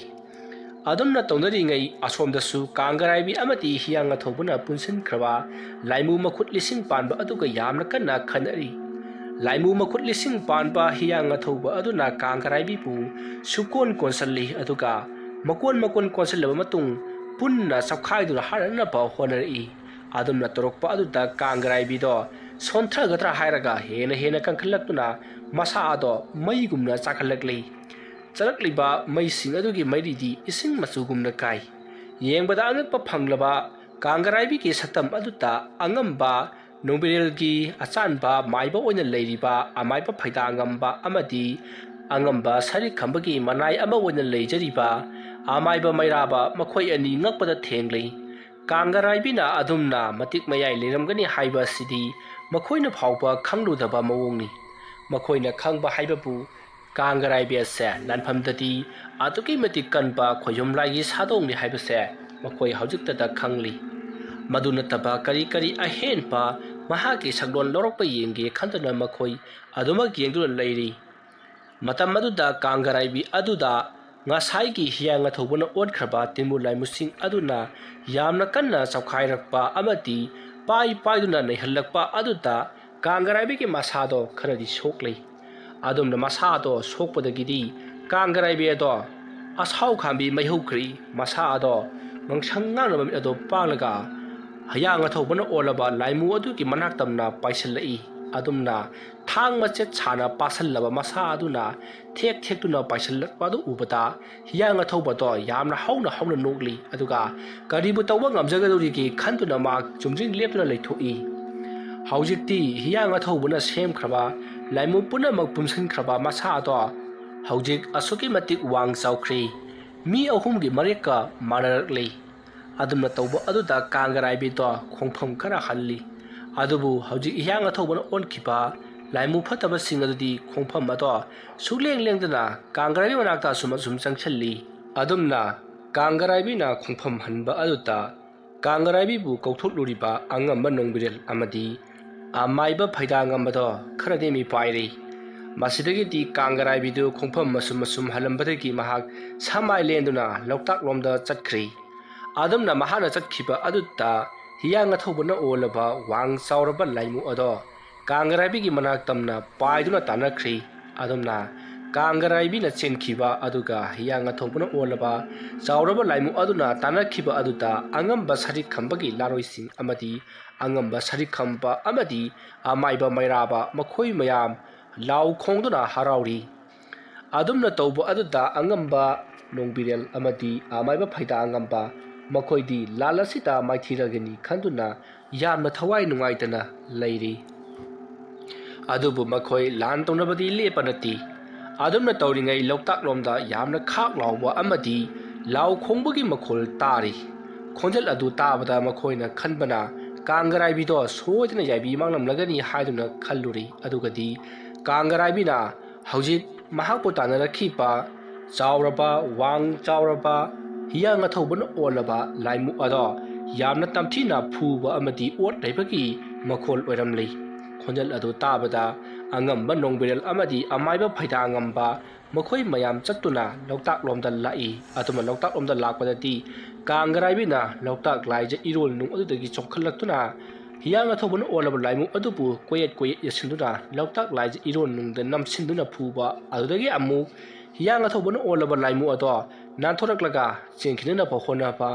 ꯑꯗꯨꯝꯅ ꯇꯧꯅꯔꯤꯉꯩ ꯑꯁꯣꯝꯗꯁꯨ ꯀꯥꯡꯒꯔꯥꯏꯕꯤ ꯑꯃꯗꯤ ꯍꯤꯌꯥꯡ ꯑꯊꯧꯕꯅ ꯄꯨꯟꯁꯤꯟꯈ꯭ꯔꯕ ꯂꯥꯏꯃꯨ ꯃꯈꯨꯠ ꯂꯤꯁꯤꯡ ꯄꯥꯟꯕ ꯑꯗꯨꯒ ꯌꯥꯝꯅ ꯀꯟꯅ ꯈꯟꯅꯔꯤ꯫ ꯂꯥꯏꯃꯨ ꯃꯈꯨꯠ ꯂꯤꯁꯤꯡ ꯄꯥꯟꯕ ꯍꯤꯌꯥꯡ ꯑꯊꯧꯕ ꯑꯗꯨꯅ ꯀꯥꯡꯒꯔꯥꯏꯕꯤꯕꯨ ꯁꯨꯀꯣꯟ ꯀꯣꯟꯁꯤꯜꯂꯤ, ꯑꯗꯨꯒ ꯃꯀꯣꯟ ꯃꯀꯣꯟ ꯀꯣꯟꯁꯤꯜꯂꯕ ꯃꯇꯨꯡ ꯄꯨꯟꯅ ꯆꯞꯈꯥꯏꯗꯨꯅ ꯍꯥꯠꯅꯅꯕ ꯍꯣꯠꯅꯔꯛꯏ꯫ ꯑꯗꯨꯝꯅ ꯇꯧꯔꯛꯄ ꯑꯗꯨꯗ ꯀꯥꯡꯒꯔꯥꯏꯕꯤꯗꯣ ꯁꯣꯟꯊꯒꯗ꯭ꯔꯥ ꯍꯥꯏꯔꯒ ꯍꯦꯟꯅ ꯍꯦꯟꯅ ꯀꯟꯈꯠꯂꯛꯇꯨꯅ ꯃꯁꯥ ꯑꯗꯣ ꯃꯩꯒꯨꯝꯅ ꯆꯥꯛꯈꯠꯂꯛꯂꯤ꯫ ꯆꯠꯂꯛꯂꯤꯕ ꯃꯩꯁꯤꯡ ꯑꯗꯨꯒꯤ ꯃꯩꯔꯤꯗꯤ ꯏꯁꯤꯡ ꯃꯆꯨꯒꯨꯝꯅ ꯀꯥꯏ꯫ ꯌꯦꯡꯕꯗ ꯑꯉꯛꯄ ꯐꯪꯂꯕ ꯀꯥꯡꯒꯔꯥꯏꯕꯤꯒꯤ ꯁꯛꯇꯝ ꯑꯗꯨꯗ ꯑꯉꯝꯕ ꯅꯣꯡꯕꯤꯔꯦꯜꯒꯤ ꯑꯆꯥꯟꯕ ꯃꯥꯏꯕ ꯑꯣꯏꯅ ꯂꯩꯔꯤꯕ ꯑꯃꯥꯏꯕ ꯐꯩꯗꯥꯉꯝꯕ ꯑꯃꯗꯤ ꯑꯉꯝꯕ ꯁꯔꯤꯈꯝꯕꯒꯤ ꯃꯅꯥꯏ ꯑꯃ ꯑꯣꯏꯅ ꯂꯩꯖꯔꯤꯕ ꯑꯃꯥꯏꯕ ꯃꯩꯔꯥꯕ ꯃꯈꯣꯏ ꯑꯅꯤ ꯉꯛꯄꯗ ꯊꯦꯡꯂꯤ꯫ ꯀꯥꯡꯒꯔꯥꯏꯕꯤꯅ ꯑꯗꯨꯝꯅ ꯃꯇꯤꯛ ꯃꯌꯥꯏ ꯂꯩꯔꯝꯒꯅꯤ ꯍꯥꯏꯕ ꯑꯁꯤꯗꯤ ꯃꯈꯣꯏꯅ ꯐꯥꯎꯕ ꯈꯪꯂꯨꯗꯕ ꯃꯑꯣꯡꯅꯤ꯫ ꯃꯈꯣꯏꯅ ꯈꯪꯕ ꯍꯥꯏꯕꯕꯨ ꯀꯥꯡꯒꯔꯥꯏꯕꯤ ꯑꯁꯦ ꯂꯥꯟꯐꯝꯗꯗꯤ ꯑꯗꯨꯛꯀꯤ ꯃꯇꯤꯛ ꯀꯟꯕ ꯈꯣꯏꯖꯨꯝ ꯂꯥꯏꯒꯤ ꯁꯥꯗꯣꯡꯅꯤ ꯍꯥꯏꯕꯁꯦ ꯃꯈꯣꯏ ꯍꯧꯖꯤꯛꯇꯗ ꯈꯪꯂꯤ꯫ ꯃꯗꯨ ꯅꯠꯇꯕ ꯀꯔꯤ ꯀꯔꯤ ꯑꯍꯦꯟꯕ ꯃꯍꯥꯛꯀꯤ ꯁꯛꯂꯣꯟ ꯂꯧꯔꯛꯄ ꯌꯦꯡꯒꯦ ꯈꯟꯗꯨꯅ ꯃꯈꯣꯏ ꯑꯗꯨꯃꯛ ꯌꯦꯡꯗꯨꯅ ꯂꯩꯔꯤ꯫ ꯃꯇꯝ ꯑꯗꯨꯗ ꯀꯥꯡꯒꯔꯥꯏꯕꯤ ꯑꯗꯨꯗ ꯉꯁꯥꯏꯒꯤ ꯍꯤꯌꯥꯡ ꯑꯊꯧꯕꯅ ꯑꯣꯟꯈ꯭ꯔꯕ ꯇꯤꯟꯃꯨ ꯂꯥꯏꯃꯨꯁꯤꯡ ꯑꯗꯨꯅ ꯌꯥꯝꯅ ꯀꯟꯅ ꯆꯥꯎꯈꯥꯏꯔꯛꯄ ꯑꯃꯗꯤ ꯄꯥꯏ ꯄꯥꯏꯗꯨꯅ ꯅꯩꯍꯜꯂꯛꯄ ꯑꯗꯨꯗ ꯀꯥꯡꯒꯔꯥꯏꯕꯤꯒꯤ ꯃꯁꯥꯗꯣ ꯈꯔꯗꯤ ꯁꯣꯛꯂꯤ꯫ ꯑꯗꯨꯝꯅ ꯃꯁꯥꯗꯣ ꯁꯣꯛꯄꯗꯒꯤꯗꯤ ꯀꯥꯡꯒꯔꯥꯏꯕꯤ ꯑꯗꯣ ꯑꯁꯥꯎ ꯈꯥꯝꯕꯤ ꯃꯩꯍꯧꯈ꯭ꯔꯤ꯫ ꯃꯁꯥ ꯑꯗꯣ ꯉꯥꯡꯁꯪ ꯉꯥꯡꯅꯕ ꯃꯤꯠ ꯑꯗꯣ ꯄꯥꯡꯂꯒ ꯍꯌꯥꯡ ꯑꯊꯧꯕꯅ ꯑꯣꯜꯂꯕ ꯂꯥꯏꯃꯨ ꯑꯗꯨꯒꯤ ꯃꯅꯥꯛ ꯇꯝꯅ ꯄꯥꯏꯁꯤꯜꯂꯛꯏ꯫ ꯑꯗꯨꯝꯅ ꯊꯥꯡ ꯃꯆꯦꯠ ꯁꯥꯅ ꯄꯥꯁꯜꯂꯕ ꯃꯁꯥ ꯑꯗꯨꯅ ꯊꯦꯛ ꯊꯦꯛꯇꯨꯅ ꯄꯥꯏꯁꯤꯜꯂꯛꯄ ꯑꯗꯨ ꯎꯕꯗ ꯍꯤꯌꯥꯡ ꯑꯊꯧꯕꯗꯣ ꯌꯥꯝꯅ ꯍꯧꯅ ꯍꯧꯅ ꯅꯣꯛꯂꯤ꯫ ꯑꯗꯨꯒ ꯀꯔꯤꯕꯨ ꯇꯧꯕ ꯉꯝꯖꯒꯗꯧꯔꯤꯒꯦ ꯈꯟꯗꯨꯅ ꯃꯍꯥꯛ ꯆꯨꯝꯗ꯭ꯔꯤꯡ ꯂꯦꯞꯇꯨꯅ ꯂꯩꯊꯣꯛꯏ꯫ ꯍꯧꯖꯤꯛꯇꯤ ꯍꯤꯌꯥꯡ ꯑꯊꯧꯕꯅ ꯁꯦꯝꯈ꯭ꯔꯕ ꯂꯥꯏꯃꯨ ꯄꯨꯝꯅꯃꯛ ꯄꯨꯟꯁꯤꯟꯈ꯭ꯔꯕ ꯃꯁꯥ ꯑꯗꯣ ꯍꯧꯖꯤꯛ ꯑꯁꯨꯛꯀꯤ ꯃꯇꯤꯛ ꯋꯥꯡ ꯆꯥꯎꯈ꯭ꯔꯤ꯫ ꯃꯤ ꯑꯍꯨꯝꯒꯤ ꯃꯔꯦꯛꯀ ꯃꯥꯟꯅꯔꯛꯂꯤ꯫ ꯑꯗꯨꯝꯅ ꯇꯧꯕ ꯑꯗꯨꯗ ꯀꯥꯡꯒꯔꯥꯏꯕꯤꯗꯣ ꯈꯣꯡꯐꯝ ꯈꯔ ꯍꯜꯂꯤ꯫ ꯑꯗꯨꯕꯨ ꯍꯧꯖꯤꯛ ꯍꯤꯌꯥꯡ ꯑꯊꯧꯕꯅ ꯑꯣꯟꯈꯤꯕ ꯂꯥꯏꯃꯨ ꯐꯠꯇꯕꯁꯤꯡ ꯑꯗꯨꯗꯤ ꯈꯣꯡꯐꯝ ꯑꯗꯣ ꯁꯨꯛꯂꯦꯡ ꯂꯦꯡꯗꯅ ꯀꯥꯡꯒꯔꯥꯏꯕꯤ ꯃꯅꯥꯛꯇ ꯑꯁꯨꯝ ꯑꯁꯨꯝ ꯆꯪꯁꯤꯜꯂꯤ꯫ ꯑꯗꯨꯝꯅ ꯀꯥꯡꯒꯔꯥꯏꯕꯤꯅ ꯈꯣꯡꯐꯝ ꯍꯟꯕ ꯑꯗꯨꯗ ꯀꯥꯡꯒꯔꯥꯏꯕꯤꯕꯨ ꯀꯧꯊꯣꯛꯂꯨꯔꯤꯕ ꯑꯉꯝꯕ ꯅꯣꯡꯕꯤꯔꯦꯜ ꯑꯃꯗꯤ ꯑꯃꯥꯏꯕ ꯐꯩꯗꯥꯉꯝꯕꯗꯣ ꯈꯔꯗꯤ ꯃꯤꯄꯥꯏꯔꯤ꯫ ꯃꯁꯤꯗꯒꯤꯗꯤ ꯀꯥꯡꯒꯔꯥꯏꯕꯤꯗꯨ ꯈꯣꯡꯐꯝ ꯑꯁꯨꯝ ꯑꯁꯨꯝ ꯍꯜꯂꯝꯕꯗꯒꯤ ꯃꯍꯥꯛ ꯁꯃꯥꯏ ꯂꯦꯟꯗꯨꯅ ꯂꯣꯛꯇꯥꯛ ꯂꯣꯝꯗ ꯆꯠꯈ꯭ꯔꯤ꯫ ꯑꯗꯨꯝꯅ ꯃꯍꯥꯛꯅ ꯆꯠꯈꯤꯕ ꯑꯗꯨꯗ ꯍꯤꯌꯥꯡ ꯑꯊꯧꯕꯅ ꯑꯣꯜꯂꯕ ꯋꯥꯡ ꯆꯥꯎꯔꯕ ꯂꯥꯏꯃꯨ ꯑꯗꯣ ꯀꯥꯡꯒꯔꯥꯏꯕꯤꯒꯤ ꯃꯅꯥꯛ ꯇꯝꯅ ꯄꯥꯏꯗꯨꯅ ꯇꯥꯟꯅꯈ꯭ꯔꯤ꯫ ꯑꯗꯨꯝꯅ ꯀꯥꯡꯒꯔꯥꯏꯕꯤꯅ ꯆꯦꯟꯈꯤꯕ ꯑꯗꯨꯒ ꯍꯤꯌꯥꯡ ꯑꯊꯧꯕꯅ ꯑꯣꯜꯂꯕ ꯆꯥꯎꯔꯕ ꯂꯥꯏꯃꯨ ꯑꯗꯨꯅ ꯇꯥꯟꯅꯈꯤꯕ ꯑꯗꯨꯗ ꯑꯉꯝꯕ ꯁꯔꯤꯛ ꯈꯝꯕꯒꯤ ꯂꯥꯔꯣꯏꯁꯤꯡ ꯑꯃꯗꯤ ꯑꯉꯝꯕ ꯁꯔꯤꯛ ꯈꯝꯕ ꯑꯃꯗꯤ ꯑꯃꯥꯏꯕ ꯃꯩꯔꯥꯕ ꯃꯈꯣꯏ ꯃꯌꯥꯝ ꯂꯥꯎ ꯈꯣꯡꯗꯨꯅ ꯍꯔꯥꯎꯔꯤ꯫ ꯑꯗꯨꯝꯅ ꯇꯧꯕ ꯑꯗꯨꯗ ꯑꯉꯝꯕ ꯅꯣꯡꯕꯤꯔꯦꯜ ꯑꯃꯗꯤ ꯑꯃꯥꯏꯕ ꯐꯩꯗꯥ ꯑꯉꯝꯕ ꯃꯈꯣꯏꯗꯤ ꯂꯥꯟ ꯑꯁꯤꯗ ꯃꯥꯏꯊꯤꯔꯒꯅꯤ ꯈꯟꯗꯨꯅ ꯌꯥꯝꯅ ꯊꯋꯥꯏ ꯅꯨꯡꯉꯥꯏꯇꯅ ꯂꯩꯔꯤ꯫ ꯑꯗꯨꯕꯨ ꯃꯈꯣꯏ ꯂꯥꯟ ꯇꯧꯅꯕꯗꯤ ꯂꯦꯞꯄ ꯅꯠꯇꯦ꯫ ꯑꯗꯨꯝꯅ ꯇꯧꯔꯤꯉꯩ ꯂꯣꯛꯇꯥꯛ ꯂꯣꯝꯗ ꯌꯥꯝꯅ ꯈꯥꯛ ꯂꯥꯎꯕ ꯑꯃꯗꯤ ꯂꯥꯎ ꯈꯣꯡꯕꯒꯤ ꯃꯈꯣꯜ ꯇꯥꯔꯤ꯫ ꯈꯣꯟꯖꯦꯜ ꯑꯗꯨ ꯇꯥꯕꯗ ꯃꯈꯣꯏꯅ ꯈꯟꯕꯅ ꯀꯥꯡꯒꯔꯥꯏꯕꯤꯗꯣ ꯁꯣꯏꯗꯅ ꯌꯥꯏꯕꯤ ꯃꯥꯡꯂꯝꯂꯒꯅꯤ ꯍꯥꯏꯗꯨꯅ ꯈꯜꯂꯨꯔꯤ꯫ ꯑꯗꯨꯒꯗꯤ ꯀꯥꯡꯒꯔꯥꯏꯕꯤꯅ ꯍꯧꯖꯤꯛ ꯃꯍꯥꯛꯄꯨ ꯇꯥꯟꯅꯔꯛꯈꯤꯕ ꯆꯥꯎꯔꯕ, ꯋꯥꯡ ꯆꯥꯎꯔꯕ, ꯍꯤꯌꯥꯡ ꯑꯊꯧꯕꯅ ꯑꯣꯜꯂꯕ ꯂꯥꯏꯃꯨ ꯑꯗꯣ ꯌꯥꯝꯅ ꯇꯝꯊꯤꯅ ꯐꯨꯕ ꯑꯃꯗꯤ ꯑꯣꯠ ꯅꯩꯕꯒꯤ ꯃꯈꯣꯜ ꯑꯣꯏꯔꯝꯂꯤ꯫ ꯈꯣꯟꯖꯦꯜ ꯑꯗꯨ ꯇꯥꯕꯗ ꯑꯉꯝꯕ ꯅꯣꯡꯕꯤꯔꯦꯜ ꯑꯃꯗꯤ ꯑꯃꯥꯏꯕ ꯐꯩꯗꯥꯉꯝꯕ ꯃꯈꯣꯏ ꯃꯌꯥꯝ ꯆꯠꯇꯨꯅ ꯂꯣꯛꯇꯥꯛ ꯂꯣꯝꯗ ꯂꯥꯛꯏ꯫ ꯑꯗꯨꯅ ꯂꯣꯛꯇꯥꯛ ꯂꯣꯝꯗ ꯂꯥꯛꯄꯗꯗꯤ ꯀꯥꯡꯒꯔꯥꯏꯕꯤꯅ ꯂꯣꯛꯇꯥꯛ ꯂꯥꯏꯖ ꯏꯔꯣꯟ ꯅꯨꯡ ꯑꯗꯨꯗꯒꯤ ꯆꯣꯡꯈꯠꯂꯛꯇꯨꯅ ꯍꯤꯌꯥꯡ ꯑꯊꯧꯕꯅ ꯑꯣꯜꯂꯕ ꯂꯥꯏꯃꯨ ꯑꯗꯨꯕꯨ ꯀꯣꯌꯦꯠ ꯀꯣꯌꯦꯠ ꯌꯦꯠꯁꯤꯟꯗꯨꯅ ꯂꯣꯛꯇꯥꯛ ꯂꯥꯏꯖ ꯏꯔꯣꯟ ꯅꯨꯡꯗ ꯅꯝꯁꯤꯟꯗꯨꯅ ꯐꯨꯕ ꯑꯗꯨꯗꯒꯤ ꯑꯃꯨꯛ ꯍꯤꯌꯥꯡ ꯑꯊꯧꯕꯅ ꯑꯣꯜꯂꯕ ꯂꯥꯏꯃꯨ ꯑꯗꯣ ꯅꯥꯟꯊꯣꯔꯛꯂꯒ ꯆꯦꯟꯈꯤꯅꯅꯕ ꯍꯣꯠꯅꯕ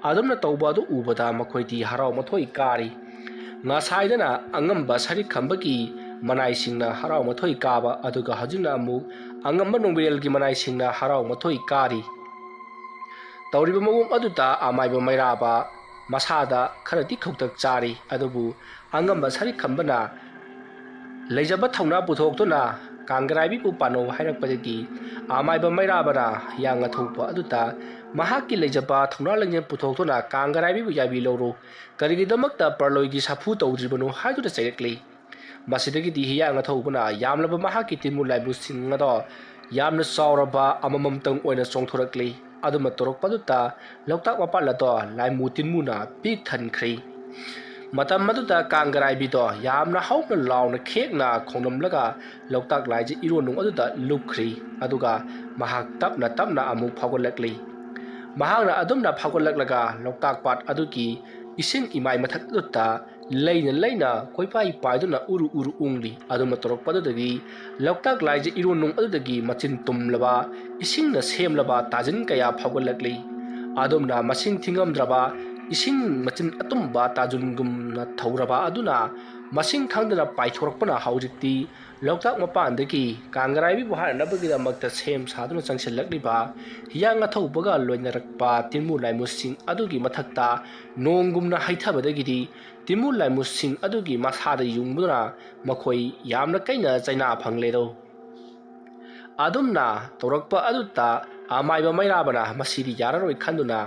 ꯑꯗꯨꯝꯅ ꯇꯧꯕ ꯑꯗꯨ ꯎꯕꯗ ꯃꯈꯣꯏꯗꯤ ꯍꯔꯥꯎ ꯃꯊꯣꯏ ꯀꯥꯔꯤ꯫ ꯉꯁꯥꯏꯗꯅ ꯑꯉꯝꯕ ꯁꯔꯤꯛ ꯈꯝꯕꯒꯤ ꯃꯅꯥꯏꯁꯤꯡꯅ ꯍꯔꯥꯎ ꯃꯊꯣꯏ ꯀꯥꯕ ꯑꯗꯨꯒ ꯍꯧꯖꯤꯛꯅ ꯑꯃꯨꯛ ꯑꯉꯝꯕ ꯅꯣꯡꯕꯤꯔꯦꯜꯒꯤ ꯃꯅꯥꯏꯁꯤꯡꯅ ꯍꯔꯥꯎ ꯃꯊꯣꯏ ꯀꯥꯔꯤ꯫ ꯇꯧꯔꯤꯕ ꯃꯑꯣꯡ ꯑꯗꯨꯗ ꯑꯃꯥꯏꯕ ꯃꯩꯔꯥꯕ ꯃꯁꯥꯗ ꯈꯔꯗꯤ ꯈꯧꯇꯛ ꯆꯥꯔꯤ꯫ ꯑꯗꯨꯕꯨ ꯑꯉꯝꯕ ꯁꯔꯤꯛ ꯈꯝꯕꯅ ꯂꯩꯖꯕ ꯊꯧꯅꯥ ꯄꯨꯊꯣꯛꯇꯨꯅ ꯀꯥꯡꯒꯔꯥꯏꯕꯤꯕꯨ ꯄꯥꯟꯅꯧ ꯍꯥꯏꯔꯛꯄꯗꯒꯤ ꯑꯃꯥꯏꯕ ꯃꯩꯔꯥꯕꯅ ꯍꯤꯌꯥꯡ ꯑꯊꯧꯕ ꯑꯗꯨꯗ ꯃꯍꯥꯛꯀꯤ ꯂꯩꯖꯕ ꯊꯧꯅꯥ ꯂꯤꯡꯖꯦꯜ ꯄꯨꯊꯣꯛꯇꯨꯅ ꯀꯥꯡꯒꯔꯥꯏꯕꯤꯕꯨ ꯌꯥꯕꯤꯔꯧꯔꯣ, ꯀꯔꯤꯒꯤꯗꯃꯛꯇ ꯄ꯭ꯔꯂꯣꯏꯒꯤ ꯁꯥꯐꯨ ꯇꯧꯗ꯭ꯔꯤꯕꯅꯣ ꯍꯥꯏꯗꯨꯅ ꯆꯩꯔꯛꯂꯤ꯫ ꯃꯁꯤꯗꯒꯤꯗꯤ ꯍꯤꯌꯥꯡ ꯑꯊꯧꯕꯅ ꯌꯥꯝꯂꯕ ꯃꯍꯥꯛꯀꯤ ꯇꯤꯟꯃꯨ ꯂꯥꯏꯃꯨꯁꯤꯡ ꯑꯗꯣ ꯌꯥꯝꯅ ꯆꯥꯎꯔꯕ ꯑꯃꯃꯝꯇꯪ ꯑꯣꯏꯅ ꯆꯣꯡꯊꯣꯔꯛꯂꯤ꯫ ꯑꯗꯨꯝꯅ ꯇꯧꯔꯛꯄꯗꯨꯗ ꯂꯣꯛꯇꯥꯛ ꯃꯄꯥꯟ ꯑꯗꯣ ꯂꯥꯏꯃꯨ ꯇꯤꯟꯃꯨꯅ ꯄꯤꯛ ꯊꯟꯈ꯭ꯔꯦ꯫ ꯃꯇꯝ ꯑꯗꯨꯗ ꯀꯥꯡꯒꯔꯥꯏꯕꯤꯗꯣ ꯌꯥꯝꯅ ꯍꯧꯅ ꯂꯥꯎꯅ ꯈꯦꯛꯅ ꯈꯣꯡꯂꯝꯂꯒ ꯂꯣꯛꯇꯥꯛ ꯂꯥꯏꯖ ꯏꯔꯣꯟ ꯅꯨꯡ ꯑꯗꯨꯗ ꯂꯨꯞꯈ꯭ꯔꯤ꯫ ꯑꯗꯨꯒ ꯃꯍꯥꯛ ꯇꯞꯅ ꯇꯞꯅ ꯑꯃꯨꯛ ꯐꯥꯎꯒꯠꯂꯛꯂꯤ꯫ ꯃꯍꯥꯛꯅ ꯑꯗꯨꯝꯅ ꯐꯥꯎꯒꯠꯂꯛꯂꯒ ꯂꯣꯛꯇꯥꯛ ꯄꯥꯠ ꯑꯗꯨꯒꯤ ꯏꯁꯤꯡ ꯏꯃꯥꯏ ꯃꯊꯛ ꯑꯗꯨꯗ ꯂꯩꯅ ꯂꯩꯅ ꯀꯣꯏꯄꯥꯏ ꯄꯥꯏꯗꯨꯅ ꯎꯔꯨ ꯎꯔꯨ ꯎꯪꯂꯤ꯫ ꯑꯗꯨꯝꯅ ꯇꯧꯔꯛꯄꯗꯨꯗꯒꯤ ꯂꯣꯛꯇꯥꯛ ꯂꯥꯏꯖ ꯏꯔꯣꯟ ꯅꯨꯡ ꯑꯗꯨꯗꯒꯤ ꯃꯆꯤꯟ ꯇꯨꯝꯂꯕ ꯏꯁꯤꯡꯅ ꯁꯦꯝꯂꯕ ꯇꯥꯖꯤꯟ ꯀꯌꯥ ꯐꯥꯎꯒꯠꯂꯛꯂꯤ꯫ ꯑꯗꯨꯝꯅ ꯃꯁꯤꯡ ꯊꯤꯉꯝꯗ꯭ꯔꯕ ꯏꯁꯤꯡ ꯃꯆꯤꯟ ꯑꯇꯨꯝꯕ ꯇꯥꯖꯨꯟꯒꯨꯝꯅ ꯊꯧꯔꯕ ꯑꯗꯨꯅ ꯃꯁꯤꯡ ꯈꯪꯗꯅ ꯄꯥꯏꯊꯣꯔꯛꯄꯅ ꯍꯧꯖꯤꯛꯇꯤ ꯂꯣꯛꯇꯥꯛ ꯃꯄꯥꯟꯗꯒꯤ ꯀꯥꯡꯒꯔꯥꯏꯕꯤꯕꯨ ꯍꯥꯠꯅꯅꯕꯒꯤꯗꯃꯛꯇ ꯁꯦꯝ ꯁꯥꯗꯨꯅ ꯆꯪꯁꯤꯜꯂꯛꯂꯤꯕ ꯍꯤꯌꯥꯡ ꯑꯊꯧꯕꯒ ꯂꯣꯏꯅꯔꯛꯄ ꯇꯤꯟꯃꯨ ꯂꯥꯏꯃꯨꯁꯤꯡ ꯑꯗꯨꯒꯤ ꯃꯊꯛꯇ ꯅꯣꯡꯒꯨꯝꯅ ꯍꯩꯊꯕꯗꯒꯤꯗꯤ ꯇꯤꯟꯃꯨ ꯂꯥꯏꯃꯨꯁꯤꯡ ꯑꯗꯨꯒꯤ ꯃꯁꯥꯗ ꯌꯨꯡꯗꯨꯅ ꯃꯈꯣꯏ ꯌꯥꯝꯅ ꯀꯩꯅ ꯆꯩꯅꯥ ꯐꯪꯂꯦꯗꯣ꯫ ꯑꯗꯨꯝꯅ ꯇꯧꯔꯛꯄ ꯑꯗꯨꯗ ꯑꯃꯥꯏꯕ ꯃꯩꯔꯥꯕꯅ ꯃꯁꯤꯗꯤ ꯌꯥꯔꯔꯣꯏ ꯈꯟꯗꯨꯅ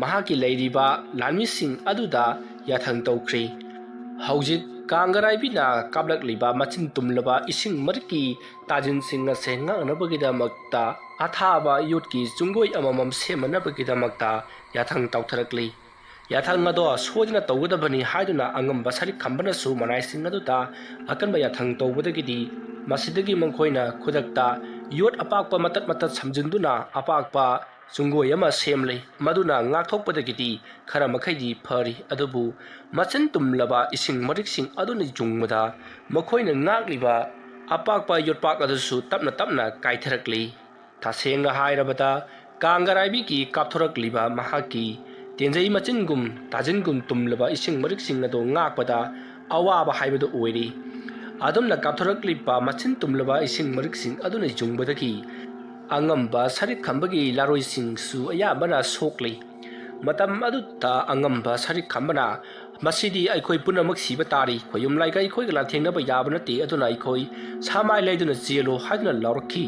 ꯃꯍꯥꯛꯀꯤ ꯂꯩꯔꯤꯕ ꯂꯥꯟꯃꯤꯁꯤꯡ ꯑꯗꯨꯗ ꯌꯥꯊꯪ ꯇꯧꯈ꯭ꯔꯤ꯫ ꯍꯧꯖꯤꯛ ꯀꯥꯡꯒꯔꯥꯏꯕꯤꯅ ꯀꯥꯞꯂꯛꯂꯤꯕ ꯃꯆꯤꯟ ꯇꯨꯝꯂꯕ ꯏꯁꯤꯡ ꯃꯔꯤꯛꯀꯤ ꯇꯥꯖꯤꯟꯁꯤꯡ ꯑꯁꯦ ꯉꯥꯛꯅꯕꯒꯤꯗꯃꯛꯇ ꯑꯊꯥꯕ ꯌꯣꯠꯀꯤ ꯆꯨꯡꯒꯣꯏ ꯑꯃꯃꯝ ꯁꯦꯝꯅꯅꯕꯒꯤꯗꯃꯛꯇ ꯌꯥꯊꯪ ꯇꯧꯊꯔꯛꯂꯤ꯫ ꯌꯥꯊꯪ ꯑꯗꯣ ꯁꯣꯏꯗꯅ ꯇꯧꯒꯗꯕꯅꯤ ꯍꯥꯏꯗꯨꯅ ꯑꯉꯝꯕ ꯁꯔꯤꯛ ꯈꯝꯕꯅꯁꯨ ꯃꯅꯥꯏꯁꯤꯡ ꯑꯗꯨꯗ ꯑꯀꯟꯕ ꯌꯥꯊꯪ ꯇꯧꯕꯗꯒꯤꯗꯤ ꯃꯁꯤꯗꯒꯤ ꯃꯈꯣꯏꯅ ꯈꯨꯗꯛꯇ ꯌꯣꯠ ꯑꯄꯥꯛꯄ ꯃꯇꯠ ꯃꯇꯠ ꯁꯝꯖꯤꯟꯗꯨꯅ ꯑꯄꯥꯛꯄ ꯆꯨꯡꯒꯣꯏ ꯑꯃ ꯁꯦꯝꯂꯤ꯫ ꯃꯗꯨꯅ ꯉꯥꯛꯊꯣꯛꯄꯗꯒꯤꯗꯤ ꯈꯔ ꯃꯈꯩꯗꯤ ꯐꯔꯤ꯫ ꯑꯗꯨꯕꯨ ꯃꯆꯤꯟ ꯇꯨꯝꯂꯕ ꯏꯁꯤꯡ ꯃꯔꯤꯛꯁꯤꯡ ꯑꯗꯨꯅ ꯌꯨꯡꯕꯗ ꯃꯈꯣꯏꯅ ꯉꯥꯛꯂꯤꯕ ꯑꯄꯥꯛꯄ ꯌꯣꯠꯄꯥꯛ ꯑꯗꯨꯁꯨ ꯇꯞꯅ ꯇꯞꯅ ꯀꯥꯏꯊꯔꯛꯂꯤ꯫ ꯇꯁꯦꯡꯅ ꯍꯥꯏꯔꯕꯗ, ꯀꯥꯡꯒꯔꯥꯏꯕꯤꯒꯤ ꯀꯥꯞꯊꯣꯔꯛꯂꯤꯕ ꯃꯍꯥꯛꯀꯤ ꯇꯦꯟꯖꯩ ꯃꯆꯤꯟꯒꯨꯝ ꯇꯥꯖꯤꯟꯒꯨꯝ ꯇꯨꯝꯂꯕ ꯏꯁꯤꯡ ꯃꯔꯤꯛꯁꯤꯡ ꯑꯗꯨ ꯉꯥꯛꯄꯗ ꯑꯋꯥꯕ ꯍꯥꯏꯕꯗꯨ ꯑꯣꯏꯔꯤ꯫ ꯑꯗꯨꯝꯅ ꯀꯥꯞꯊꯣꯔꯛꯂꯤꯕ ꯃꯆꯤꯟ ꯇꯨꯝꯂꯕ ꯏꯁꯤꯡ ꯃꯔꯤꯛꯁꯤꯡ ꯑꯗꯨꯅ ꯌꯨꯡꯕꯗꯒꯤ ꯑꯉꯝꯕ ꯁꯔꯤꯛ ꯈꯝꯕꯒꯤ ꯂꯥꯔꯣꯏꯁꯤꯡꯁꯨ ꯑꯌꯥꯝꯕꯅ ꯁꯣꯛꯂꯤ꯫ ꯃꯇꯝ ꯑꯗꯨꯗ ꯑꯉꯝꯕ ꯁꯔꯤꯛ ꯈꯝꯕꯅ "ꯃꯁꯤꯗꯤ ꯑꯩꯈꯣꯏ ꯄꯨꯝꯅꯃꯛ ꯁꯤꯕ ꯇꯥꯔꯤ꯫ ꯈꯣꯌꯨꯝ ꯂꯥꯏꯒ ꯑꯩꯈꯣꯏꯒ ꯂꯥꯟꯊꯦꯡꯅꯕ ꯌꯥꯕ ꯅꯠꯇꯦ, ꯑꯗꯨꯅ ꯑꯩꯈꯣꯏ ꯁꯥꯃꯥꯏ ꯂꯩꯗꯨꯅ ꯆꯦꯜꯂꯨ" ꯍꯥꯏꯗꯨꯅ ꯂꯥꯎꯔꯛꯈꯤ꯫